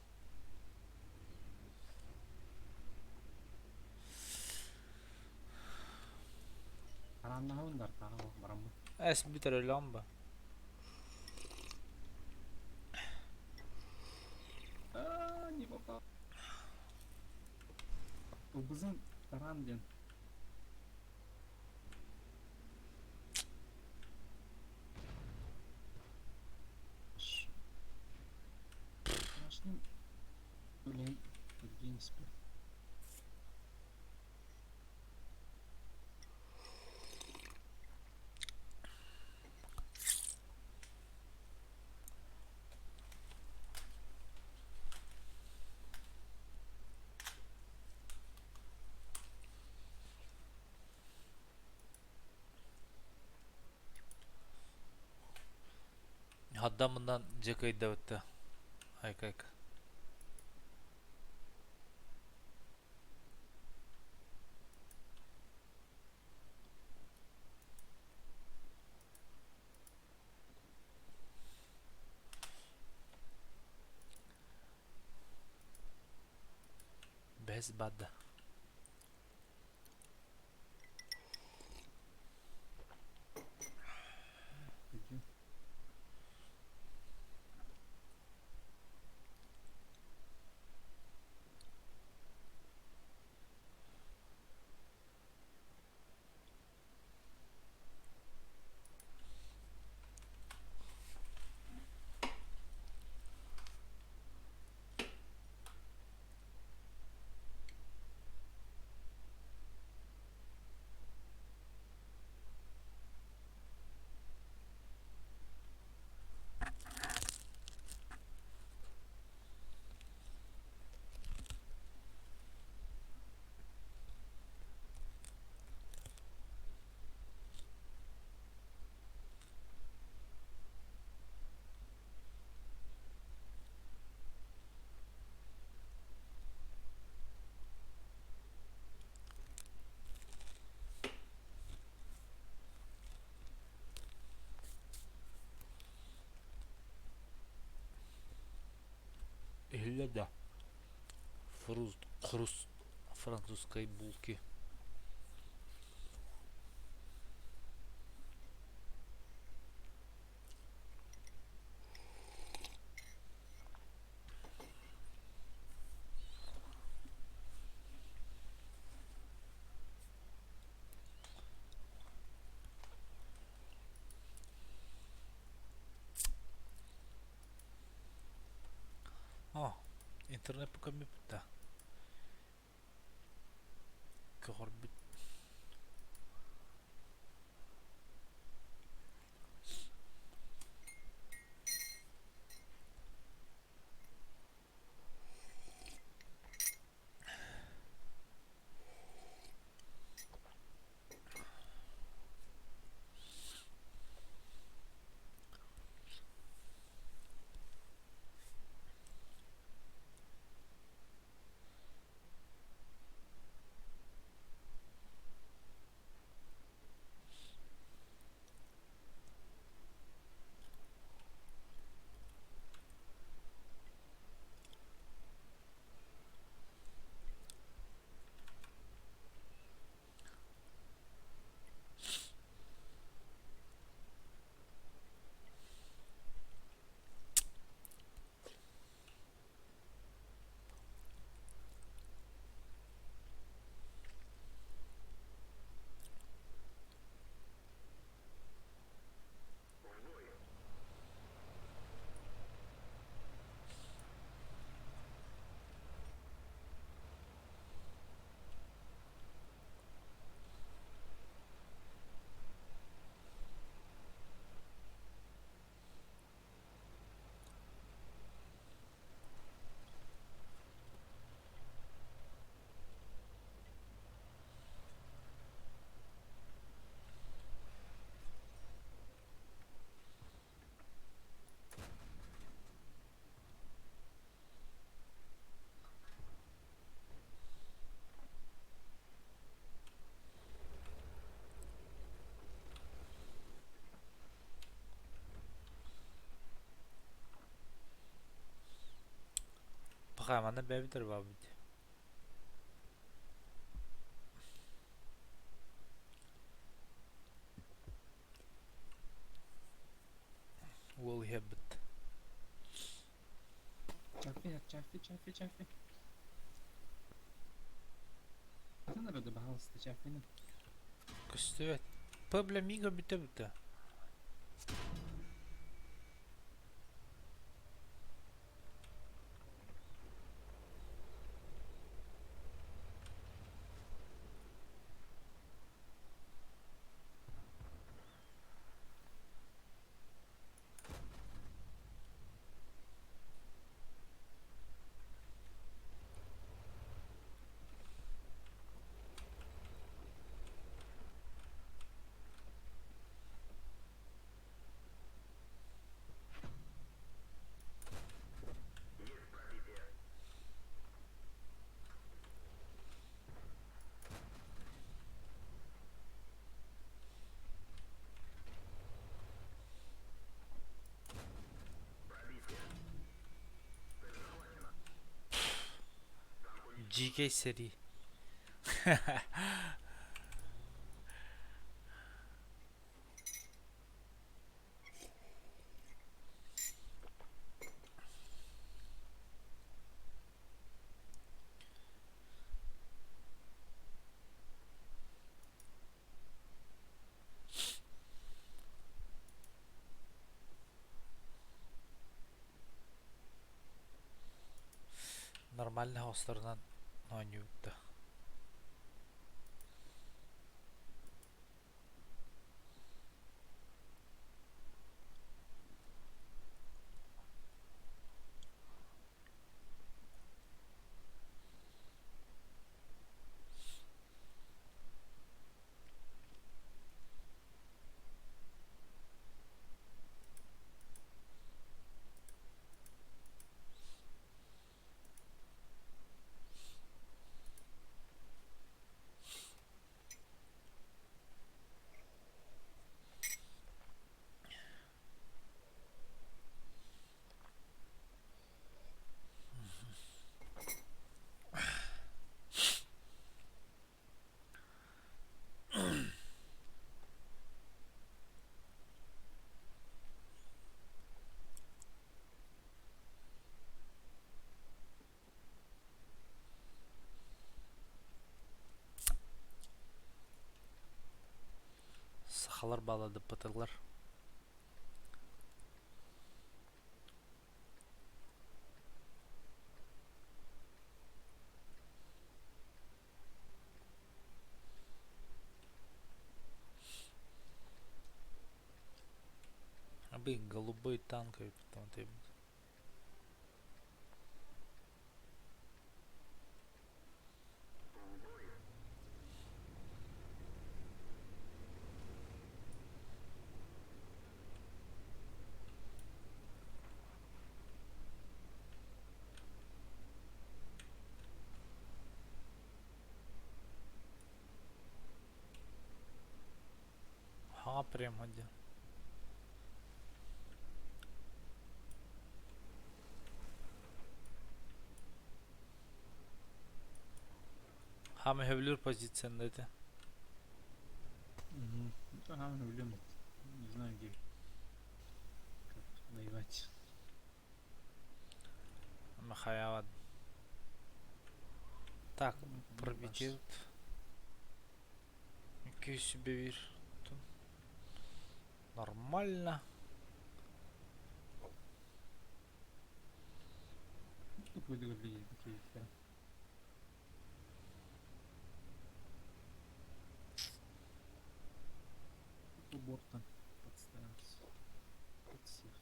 Араннаһын бараммын. Эс бүтэр өлөм ба. А, не попал. Ылбызын таран диэн. Страшный. Блин, Евгений спит. Хаддамынан дьэ кыайдабытта. Айка-айка. Бэс бада. Иди. Биллэр да хруст французской булки. О, интернет пока бүттэ. Көҕөрбүт. Пахай, манна бэйэбит баабыт. Уол иһэрбит. Чаффи, чаффи, чаффи, чаффи. Атын народу, пожалуйста, чаффини. Көстүбэт. П бля мига бүтэ бүтэ. Дьиикэй сэрии. Нормально оҕустарынан оонньуубут да. Сахалар баладыппытылар. Абы голубой танковый потом ты. Ага, прямо где. Хам хевлюр позиция это. Угу. Ага, блин, не знаю где. Как воевать. Махаява. Так, Ну, пробедил. Какие себе вир. Нормально. Что будет выглядеть такие да? У борта подставимся. Под всех.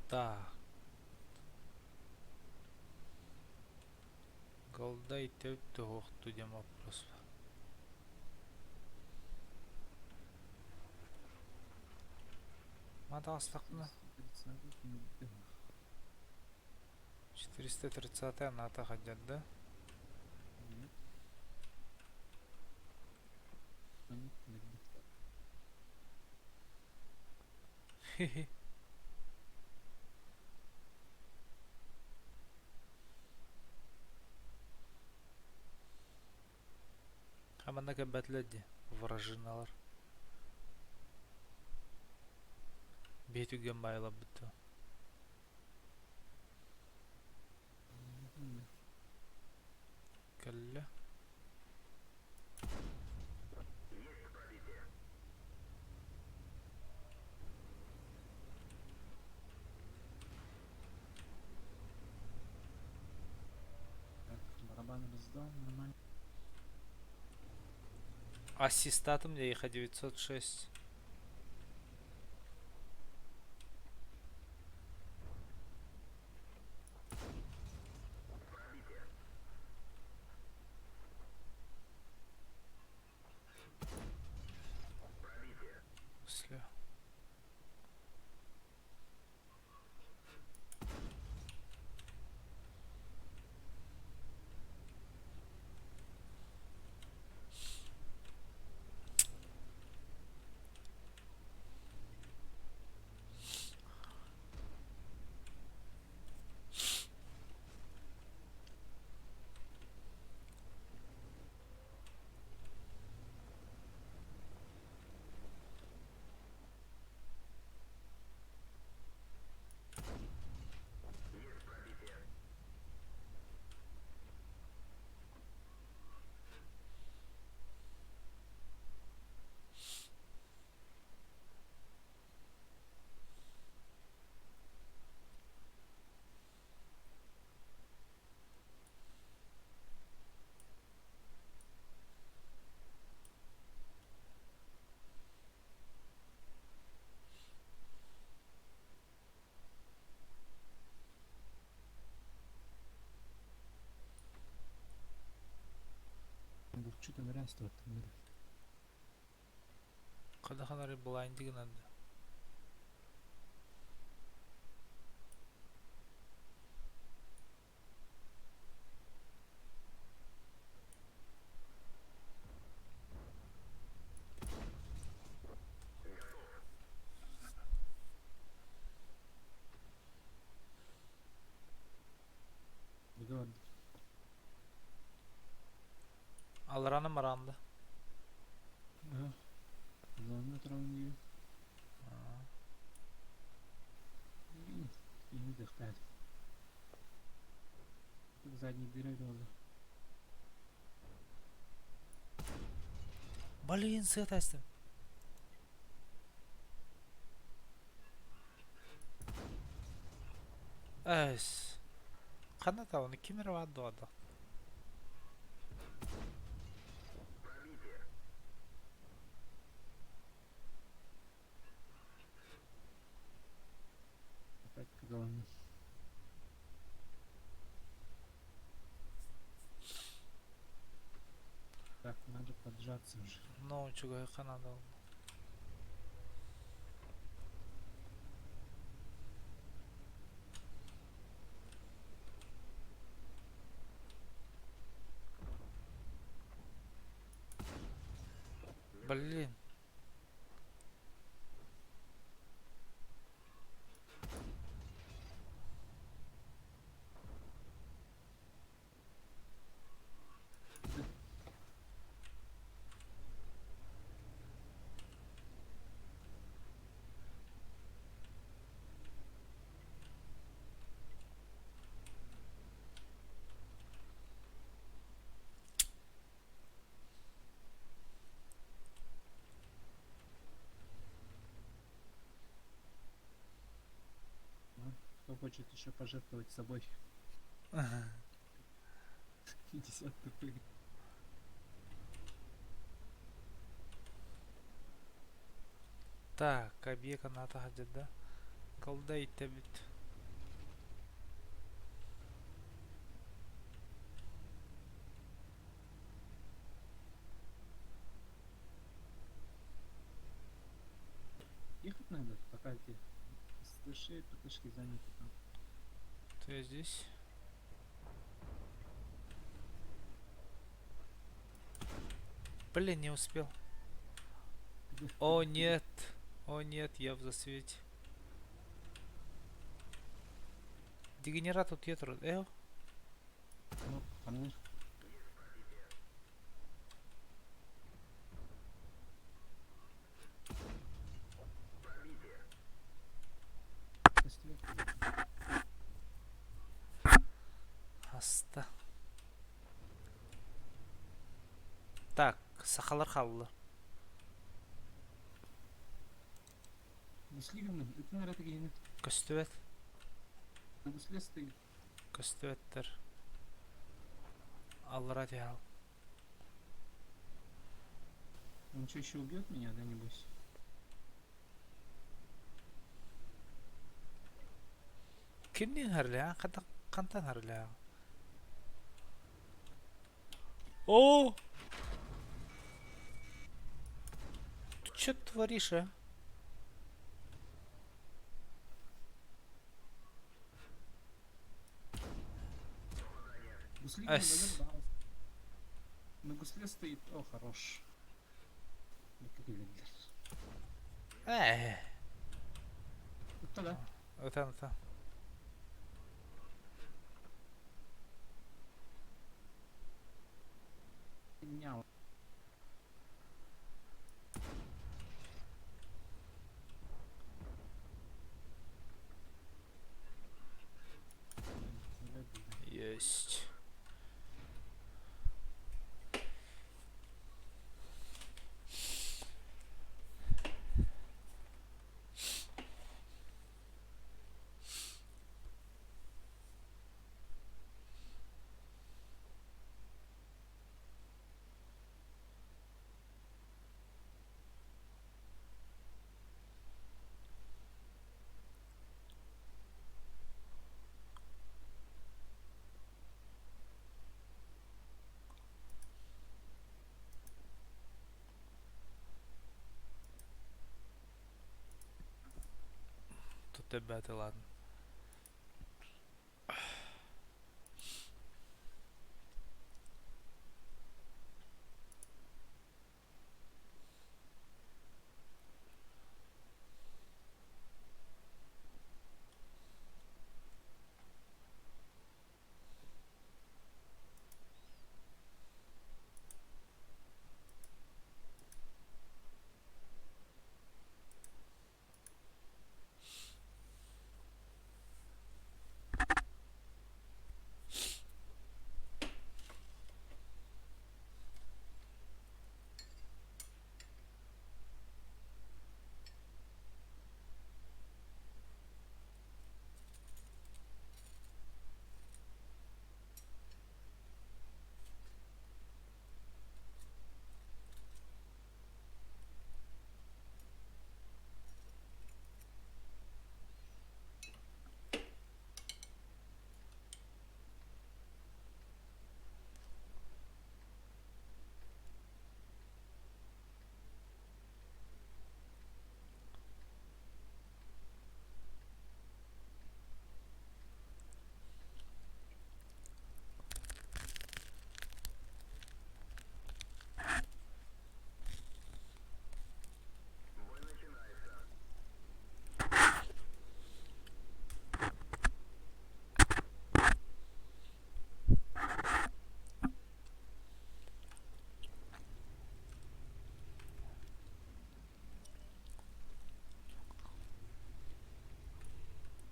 Так. Голда и тем вопрос. Мата астақна. 430 НАТО хотят, да? Нет. Понятно. Хе-хе. Хаманна кәбәтләде вражиналар. Бетүген байлап бітті. Кәлле. Так, барабан раздал, нормально. Ассистатом для их 906. После. Что-то ныряет мир. Кадаханары блайндиг надо. Договор. Алраны маранды. Ага. Главное травмирую. Тардыахтаах. Задний дыры буолла. Блин, сыа таастым. Эс. Ханна даҕаны ким эрэ баар дуо да? Опять главное. Так, надо поджаться уже. Ну, чугайха надо. Блин. Кто хочет еще пожертвовать собой? 50 тупых. Так, объект ната да? Колда итэбит. Ехать надо, пока эти слыши, ПТшки заняты там. То я здесь. Блин, не успел. О нет. О нет, я в засвете. Дегенерат тут етр. Эл. Ну, ко мне. Костер. Хаста. Так, сахалар хаалла. Гусли гынным, ытын эрэ киһини. Көстүбэт. Гусле стоит. Көстүбэттэр. Аллара түһэл. Он что, еще убьет меня, да, небось? Кимниин харылаа? Хантан харылаа? О! Ты чё творишь, а? Гусли Ась. На гусле стоит. О, хорош. Да как видно. Ээ. Вот тогда. Ытан ытан. Меня. Есть. Тут ребята, ладно.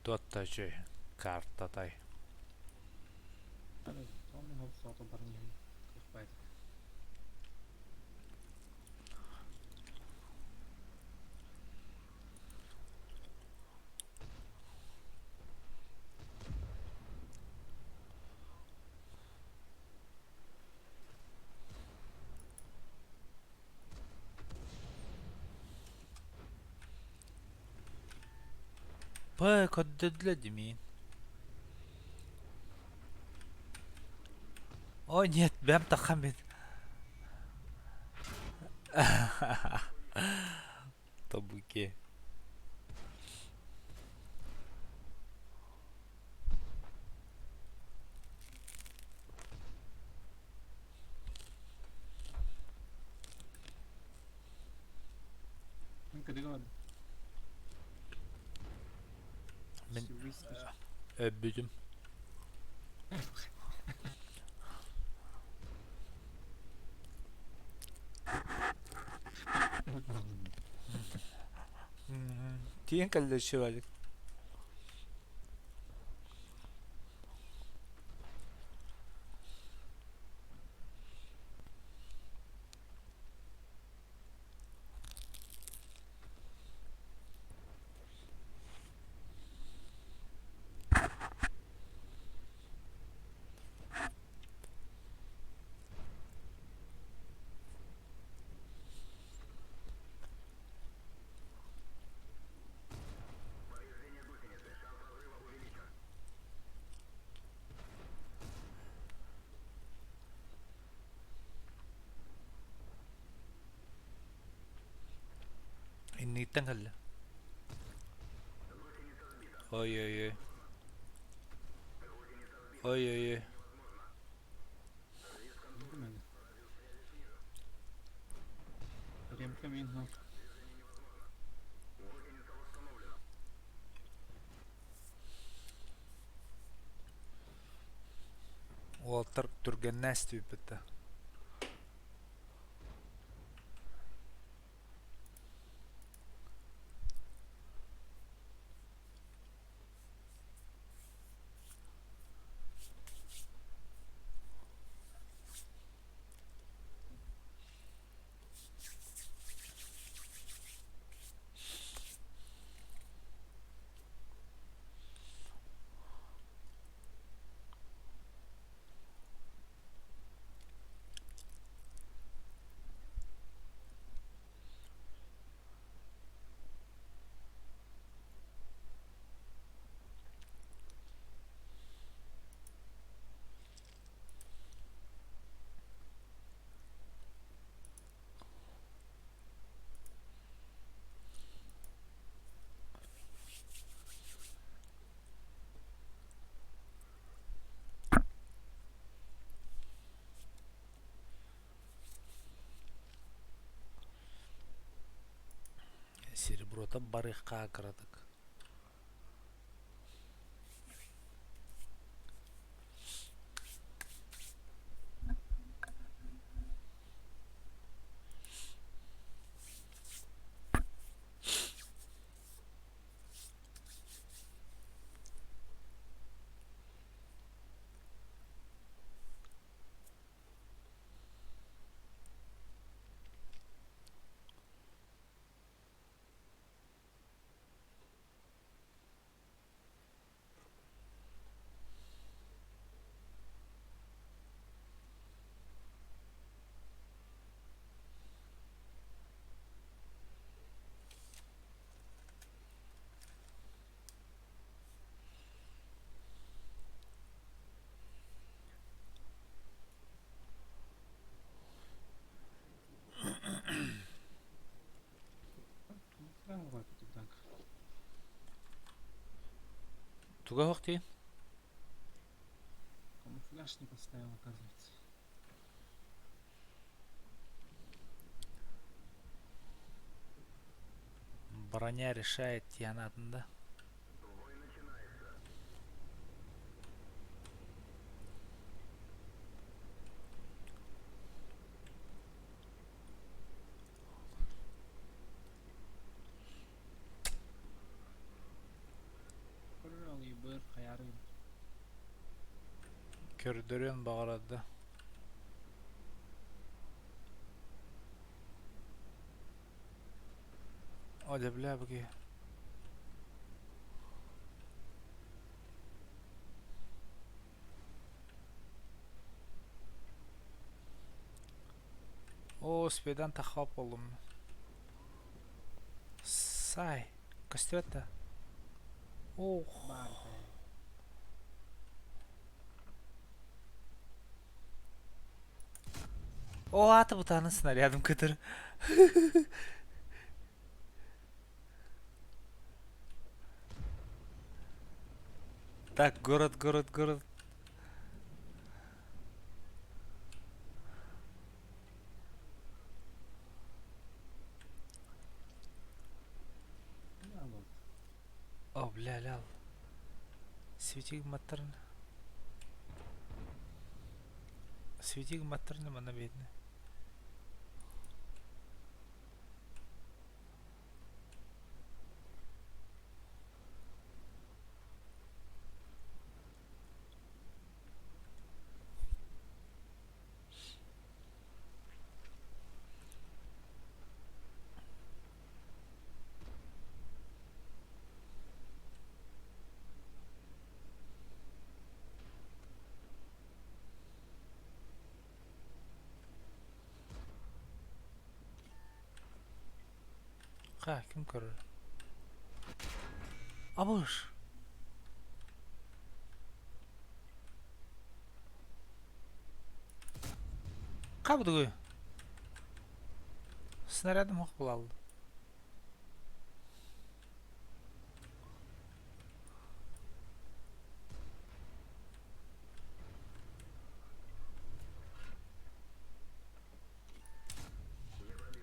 Туотта үчүгэй картатай. Б көрдөрдүлэр дии миигин. О нет, бэм таххан мин. Тобуки. Мин өлбүтүм. Тиийэн кэллэ Валик. Инниттэн кэллэ. Ой-ой-ой. Ой-ой-ой. Уолаттар түргэннээн истибиппит да. Сереброта барыахха кыратык. Туга суох дии? Камуфляж не поставил, оказывается. Броня решает диэн да? Көр, хайаарыгын. Көрдөрүөн баҕарар да. О, дьэ, бля, бу киһи. Оо, спедан таххап буоллум. Сай, көстүбэт да. Ох. Баар бээ. О, аата бутааны снарядым көтөр. Так, город, город, город. Алал. О, бля, лял. Свети гымматтарын. Свети гымматтарын манна биэдинэ. Ха, ким көрөр? Абыш! Хабдыгы. Снарядым ох булалды.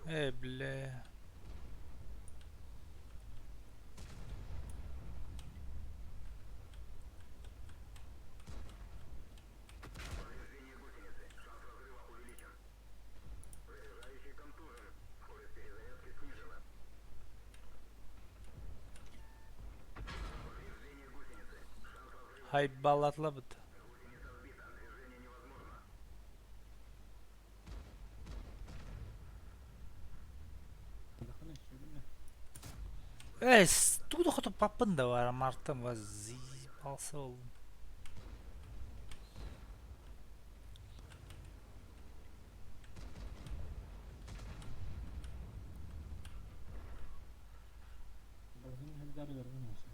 Э, бля. Хайбалатлабыт. Улахан өссө Эй, тугу хоту паппын да бар, мартым заебался болдум. Балыгын хәлдәр görгөн olsun.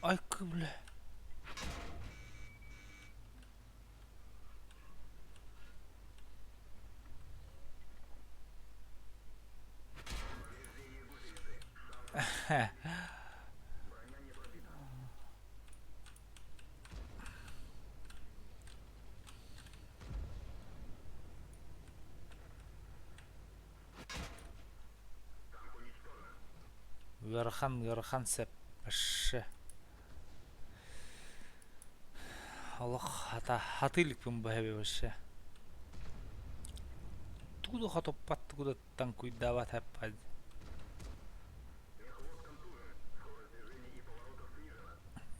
Ай, бля. Ыарахан, ыарахан сэп. Вообще. Олох хата хаты иликпин бу хэби вообще. Тугу да хотоппат, тугу да таҥкуйдаабат хэппат.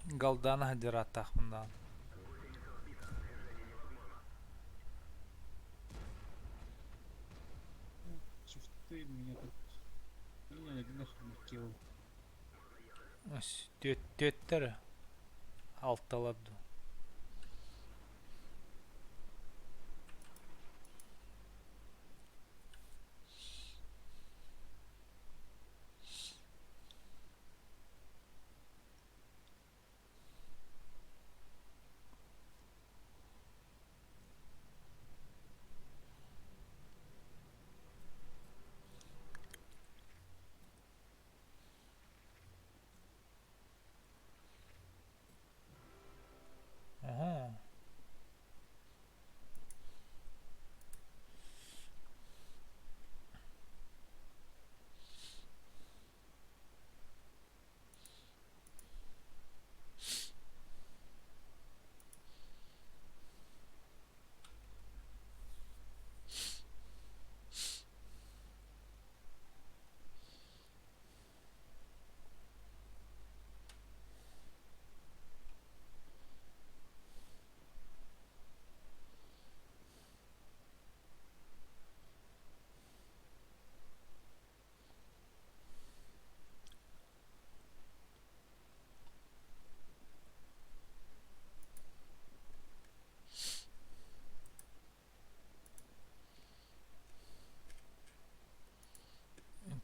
Галдана хадьырааттаахпын даҕаны. Шифты меня тут. Меня один нахуй килл. Түөттэр алталар дуу.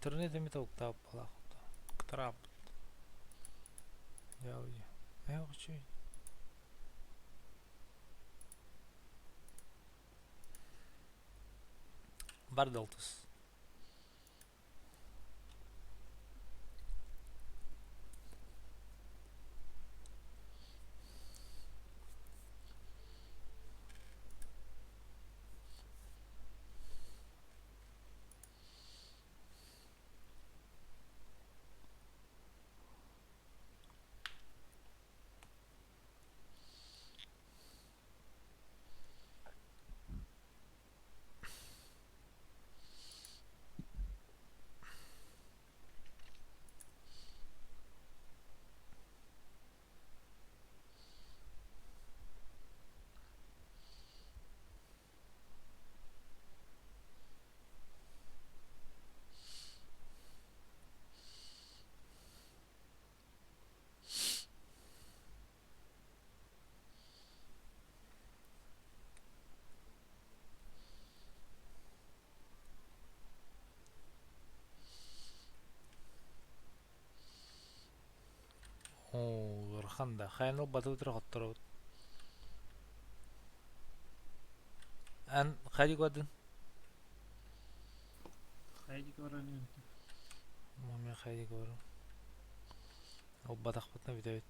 Интернет эмиэ тобуктаабыт буолаах кытарааппыт. Дьэ, үчүгэй. Бар далтыс. Оо, ыарахан да. Хайан ылбатыбыт эрэ хотторобут. Эн хайдик бардын? Хайдик баран Мамя хайдик барым. Ылбатахпытына бүтэбит.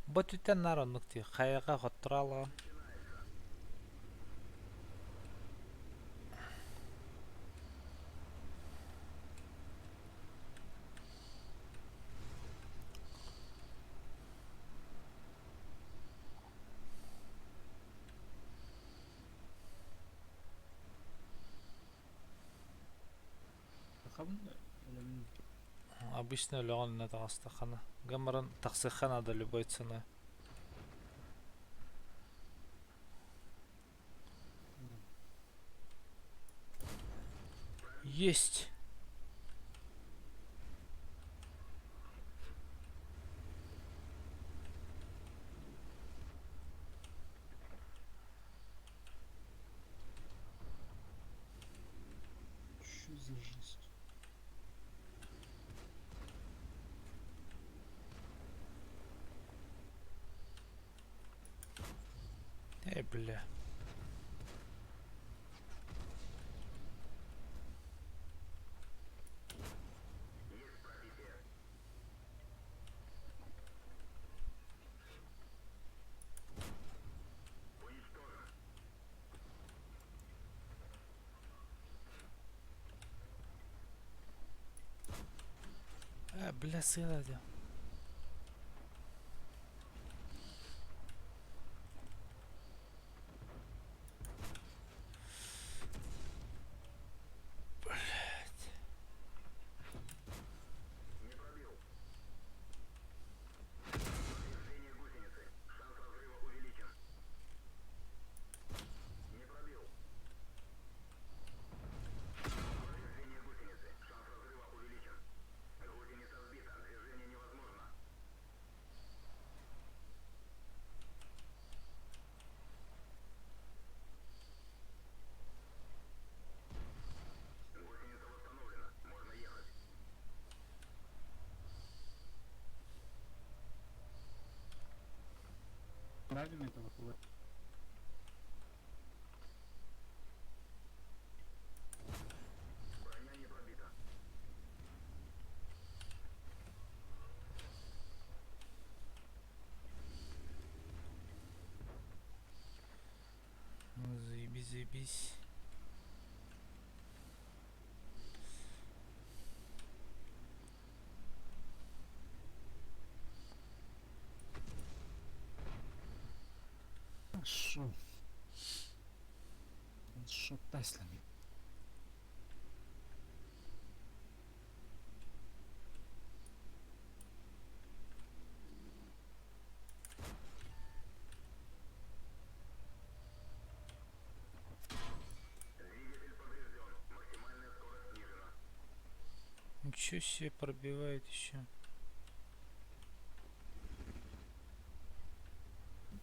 Бу өттүттэн наар оннук дии. Хайаҕа хотторо алаҕын. Хабын өлөбүн. Обычно өлөҕүн онно таҕыстаххына. Гын баран тахсыахха наада любой ценой. Есть! Что за жесть? Эй, бля. Бля, сыла дии. Блять. Правильно этого хуя? Ну, заебись, заебись. Шо? Шо Теслами? Ничего себе пробивает еще.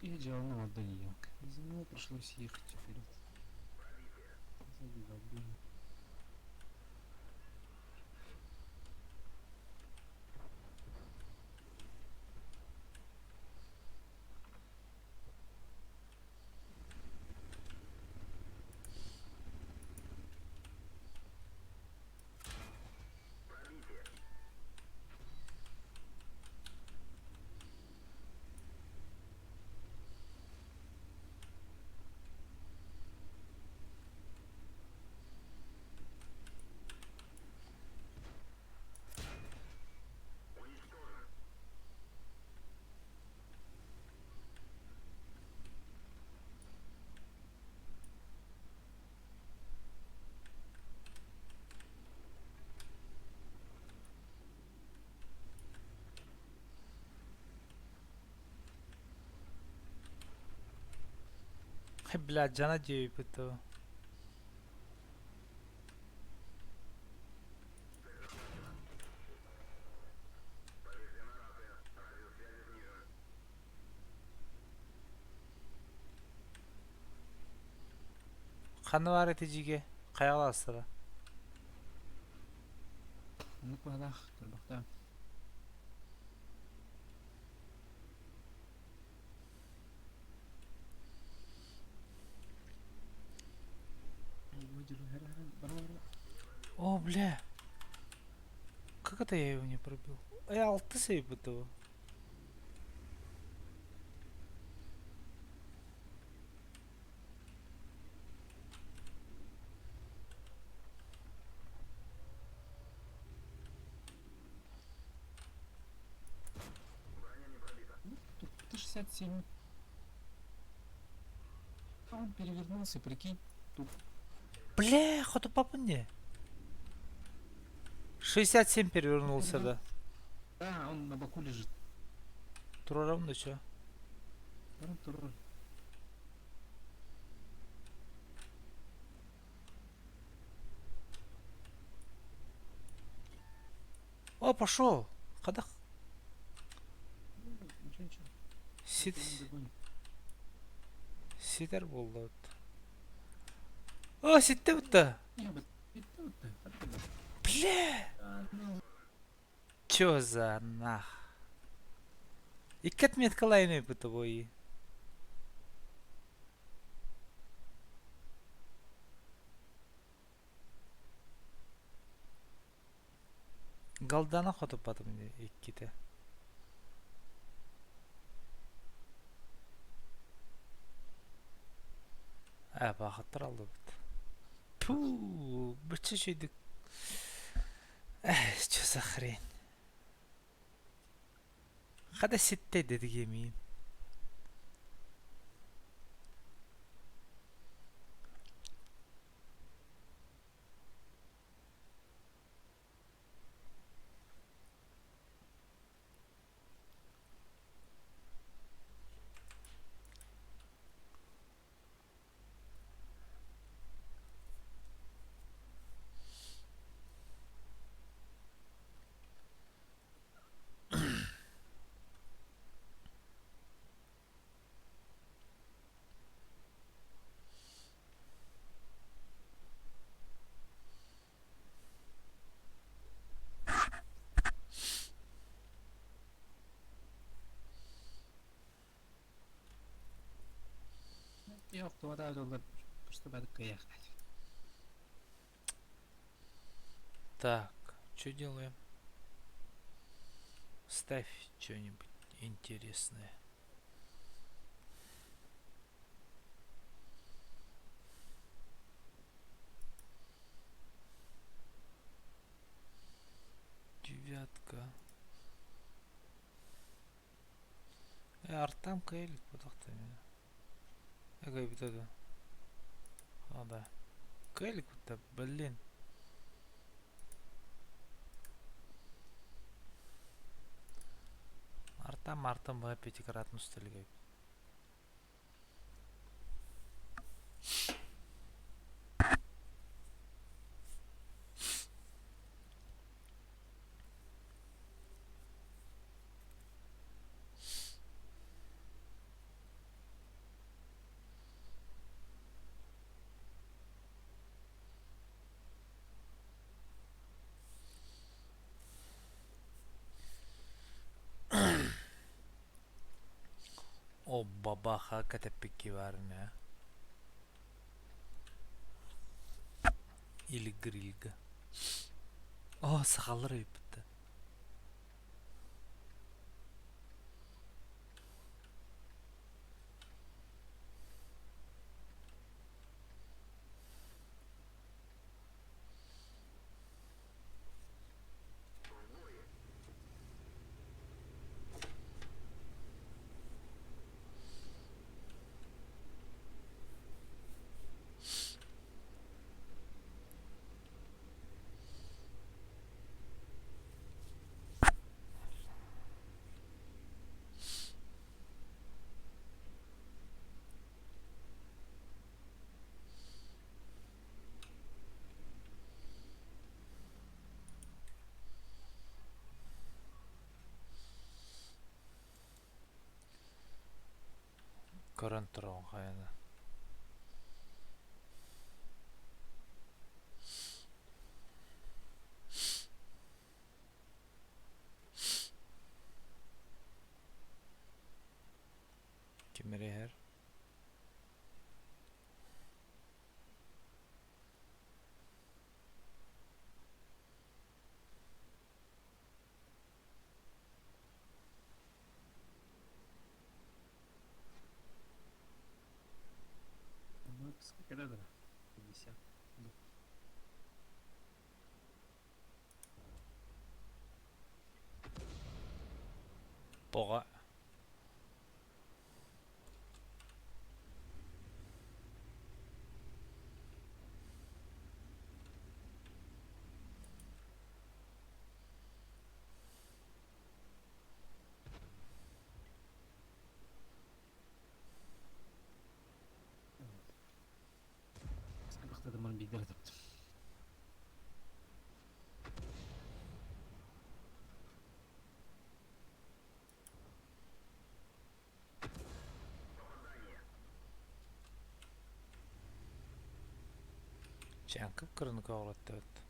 Я делал на Даниилка. Из-за него пришлось ехать вперед. Сзади долбили. Бля, дьана диэбиппит дуо? Ханна баар эти дьигэ? Хайаҕалаастара? Оннук быһалаах турбахтаах. О, бля. Как это я его не пробил? Я алты сейб этого. Тут 67. А он перевернулся, прикинь. Тут. Бля, хоту папа не. 67 перевернулся, да. Да, он на боку лежит. Тура равно чё? Тур-тур. О, пошел. Кадах. Ничего, ничего. Сит. Ситер буолла. О, ситтэ бутта. Бля! Чё за нах? Икки отметкалайны бытовой. Галдана хотуппатым иккитэ. Ээ, баахаттар алдыбыт. Пу, бычча үчүйдүк. Эх, чё за хрень? Хада ситтэ дедигемиин. Yok, вода доллар. Просто бадык. Так, что делаем? Ставь что-нибудь интересное. Девятка. Артам Кэлик потохтами. Эгой вот это. А, да. Кэлик да, блин. Артам, артам, пятикратную стальгой. О, бабаха, катапики варня. Или грильга. О, сахалар ыйыппыт. Көрөн тураҕын хайаны. Ким эрэ иһэр? Ну, сколько надо? 50. Тоҕо? Сколько биирдэ таптым. Чээн кып-кыраны көҕүрэттибит.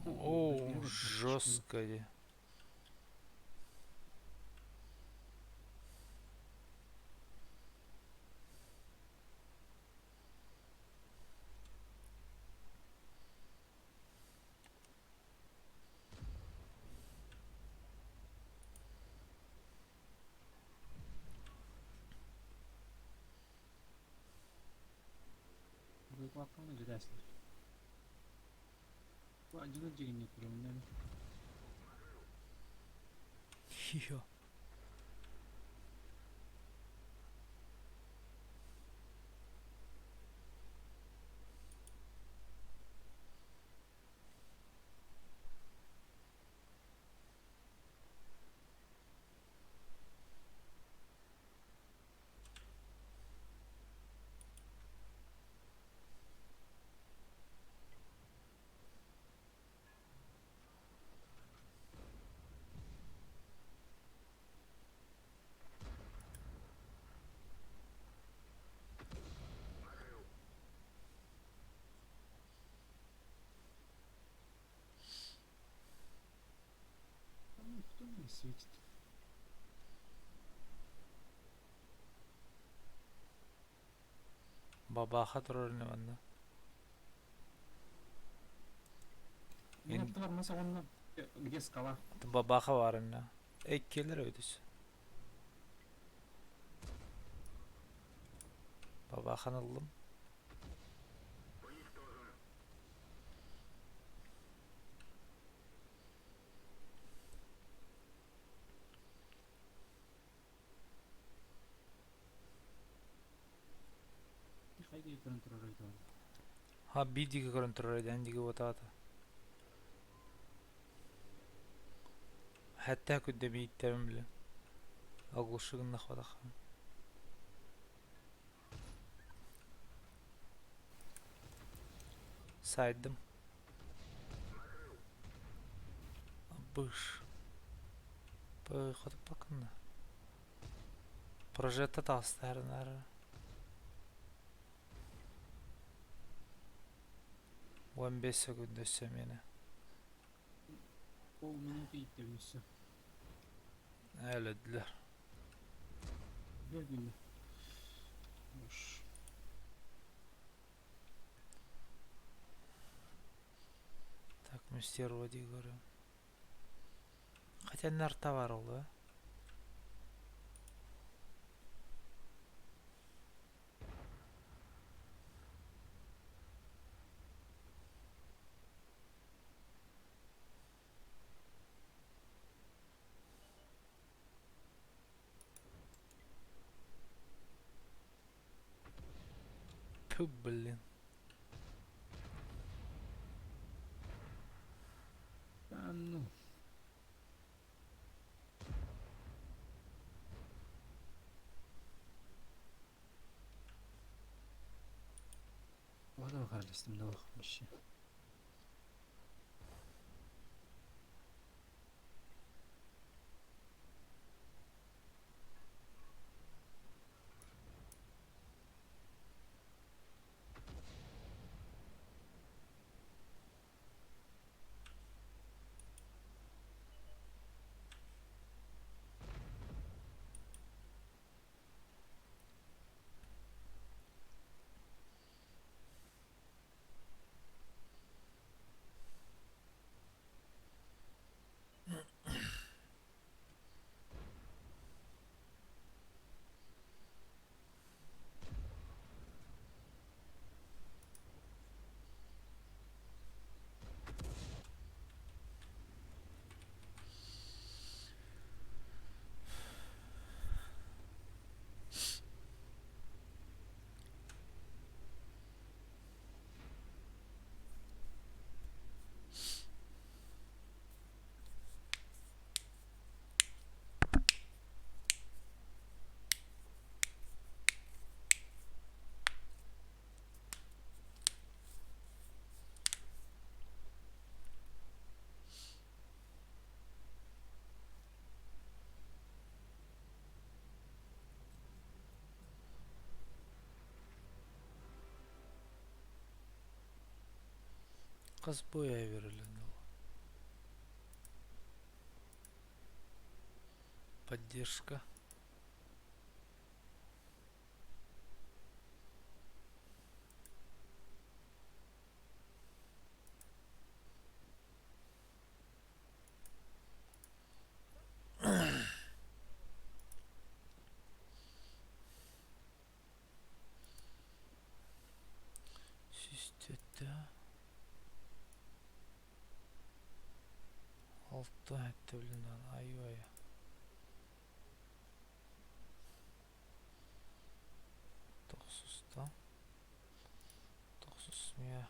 О, жестко дии. Йо. Кто мне светит? Бабаха турар ини манна. Где скала? Бабаха баар инна. Иккилэр эбит Бабаханы ыллым. Ха биир диэки көрөн турар эн диэки уотаата. Хэттээх күндэ бииттэбин билэн. Оглуши гыннахпатах. Сайдым. Быш. Хотуппаккын да. Прожекта таҕыстаһарынаар. 15 секунд өссө миэнэ. Полминуты иттэбин өссө. Өлөдүлэр. Бергүннэ. Уж. Так, мы стерводи говорю. Хотя товар ол, да? Тьфу, блин. Да ну. Ода бакарластым да вообще. Хас бой берилин ол? Поддержка. Систетте. Алта этте блин, ай-ай. Тохсуста. Тохсус мия.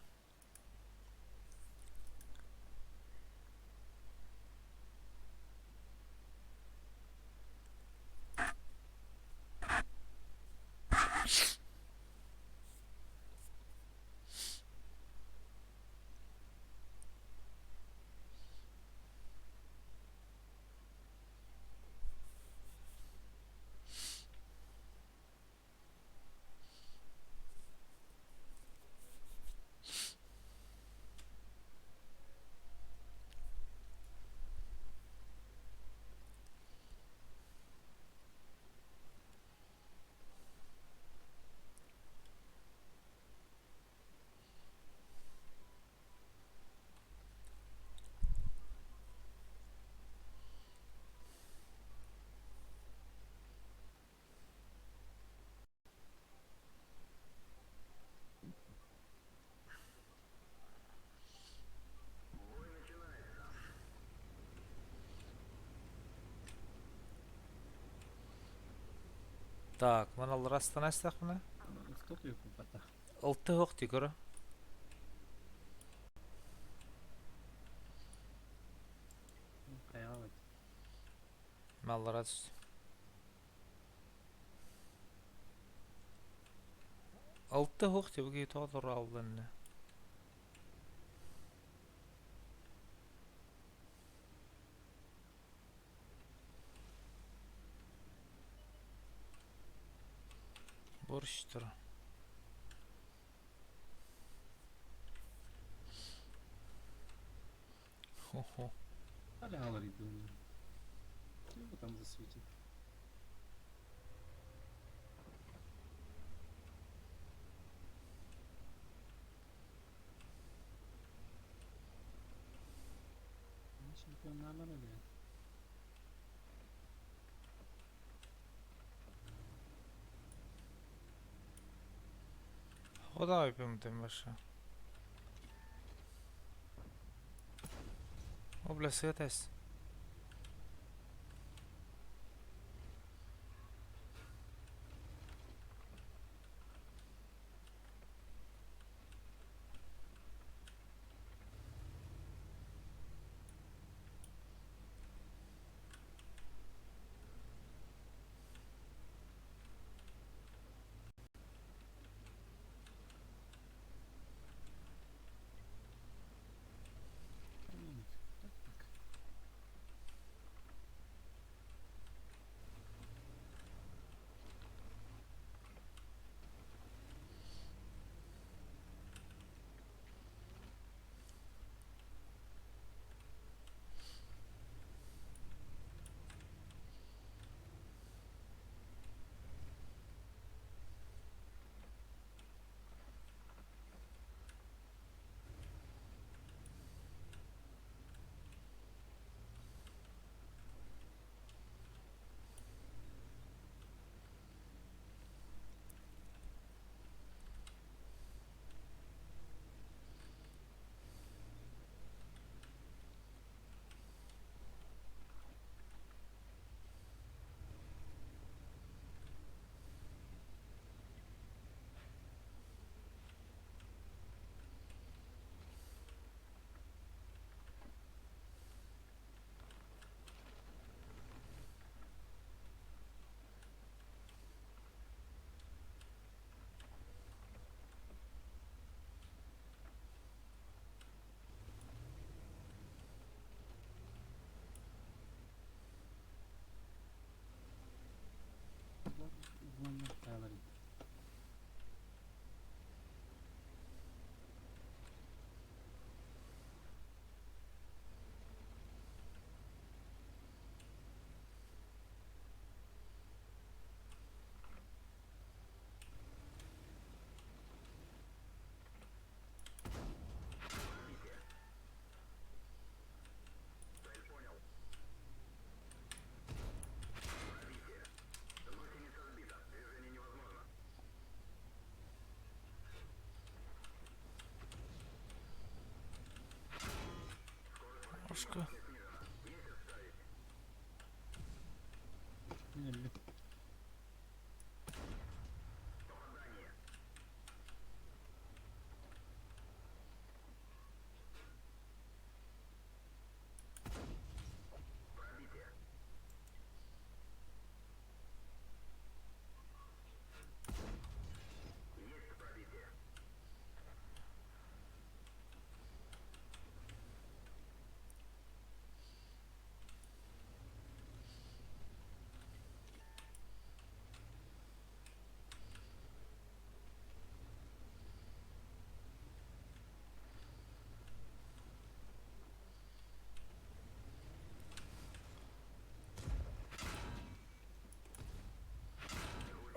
Так, мана растан мына. Стоп бата. Алты хоқ тикора. Каялы. Малларас. Алты хоқ тибги тоғыр алдын. Борщтыр. Хо-хо. Аля ребенок. Кто его там засветит? Чемпионнар или? Куда выпьем ты машина? О, бля, светась. Так, так. Уонна Ошка. Или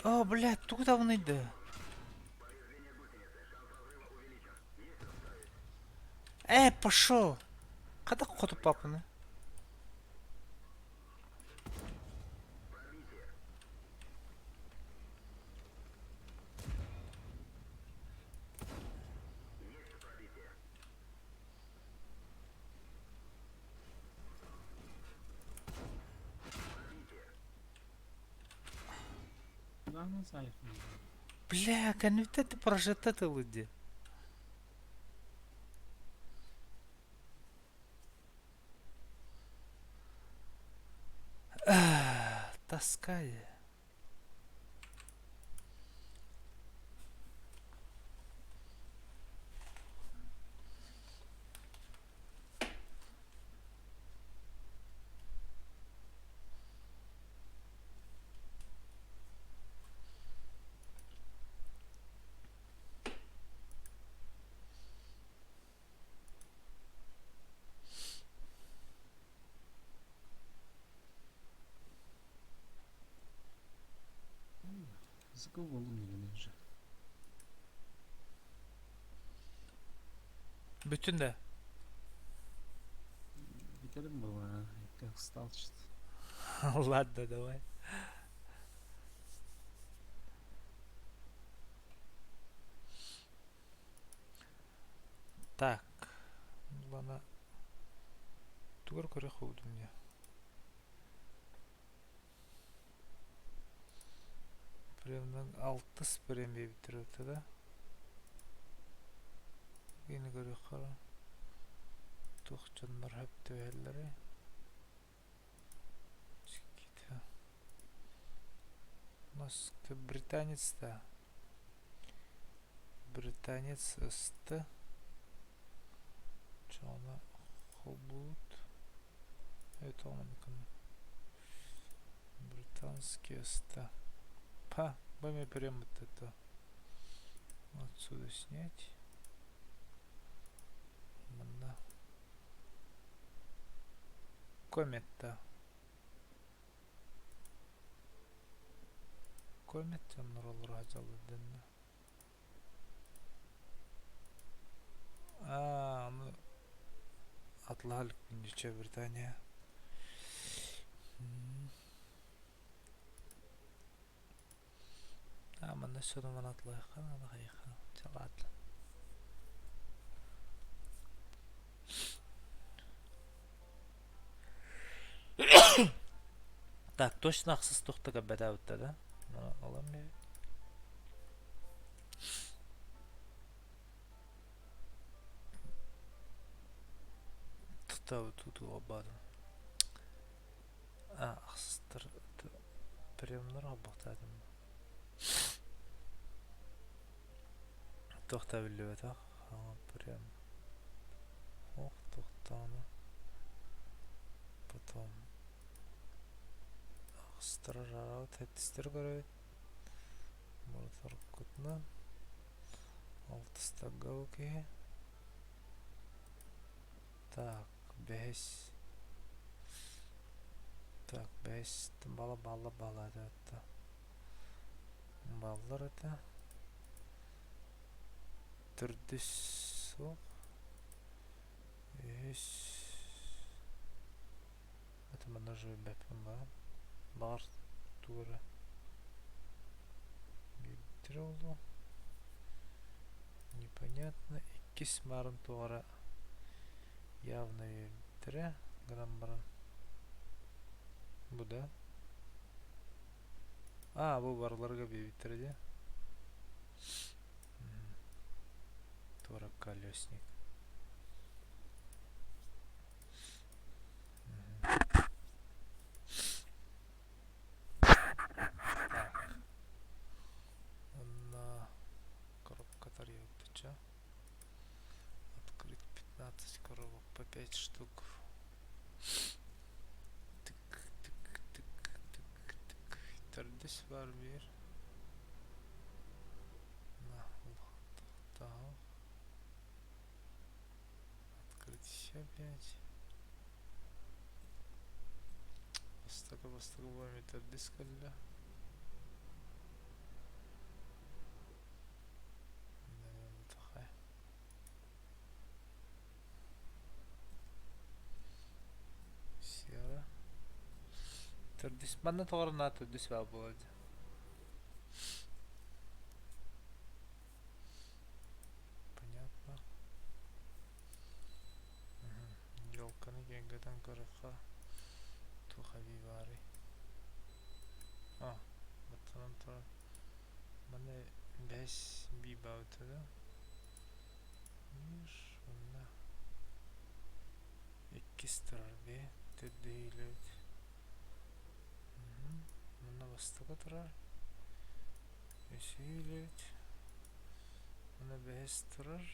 О, блядь, куда он иди? Пошел. Когда коту папаны? Бля, конвертаты прожитаты люди. Таская. За кого волну уже? Бүтүн да? Бүтэрим была, я устал что-то. Ладно, давай. Так, ладно. Тугар көрөх мне. Премнан алтыс премия бүтүрөтө да. Кини көрүөххэ туох дьоннор хөп түбэһэллэрий? У нас британец да. Британец ст. Чоно холбуут. Это он Британский ст. Па, бами прям вот это. Отсюда снять. Манна. Комета. Комет дьоннор дьаллыдынна. Аа, ону атлаһа иликпин Британия. Аа, манна сону манан атлаһыахха наада хайыахха. Чэ, ладно. Так, точно ахсыс туохта көрбөтөөбүттэ да? Ылан Туту баадым. А, ахсыстар приемнар албахтаатым. Туох да биллибэтэх. Прям ох, туохтааны. Потом ахстар тэттистер көрөбүт. Морторкутна. Алтыстарга киһи. Так, бэһис. Так, бэһис бала балла бала это. Баллар это. Төрдүс суох. Үһүс. Это манна уже бэппин баар. Баар тугу эрэ биирдэр буолуо. Непонятно. Иккис баарын туох эрэ явно биэрбиттэрэ гынан баран. Бу да? А, бу барыларга биэрбиттэрэ дии. Туора колесник. Так. Онно коробка тарьябыттача. Открыть 15 коробок по 5 штук. Тык, тык, тык, тык, тык. Төрдүс бар биир. Так. Открыть еще 5. Бастакы бастакы буолан төрдүс кэллэ. Сера. Төрдүс. Манна тоҕо на төрдүс баар буолар дии. Понятно. Елканы киэргэтэн көрүөххэ туох эбии баарый? А, баттанан турар. Манна бэс бии баабыта да. Биир уонна иккис турар бии. Төрдүһүүлэбит. Манна бастакы турар. Үсүһүүлэбит. Манна бэһис турар.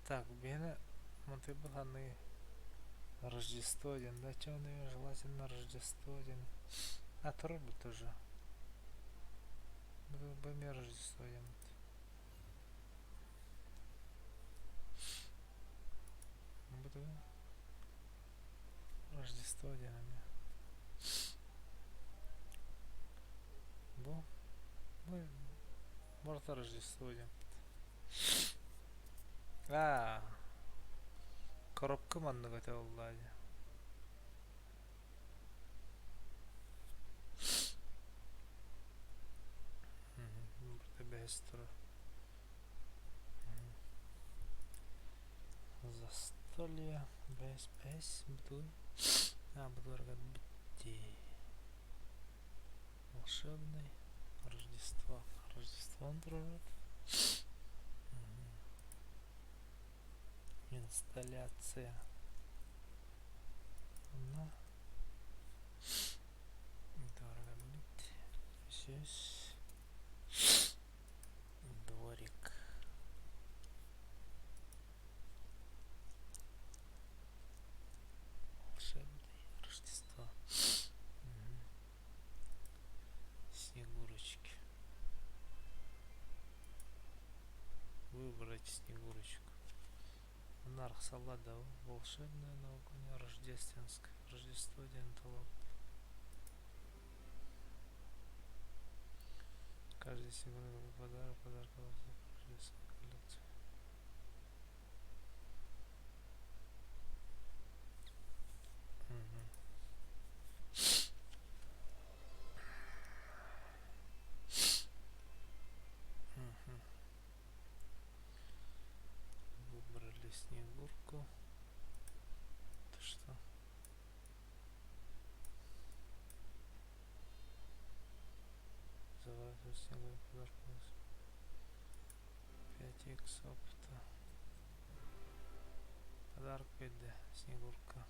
Так, биһиэнэ мантыйбыт ханныгый? Рождество диэн, да, чё желательно Рождество диэн. А, турар бу тоже. Бу эмиэ Рождество диэн. Бу Рождество диэн эмиэ. Барыта Рождество диэн. Аа, коробка маннык этэ буоллаа дии. Барыта бэһис турар. Застолье, бэс, бэс, бутуй. А, бутуарга битти. Волшебный Рождество. Рождество турар. Инсталляция. Онно дорого бит. Здесь дворик. Волшебное Рождество. Угу. Снегурочки. Выбрать Снегурочку. Нархсалада волшебное новогоднее рождественское. Рождество день талап. Каждый сегодня подарок, подарок, рождественской коллекции. Угу. Угу. Выбрали Снегурку. Это что? Заварить снеговой подарок. 5 икс опыта. Подарок 5D. Снегурка.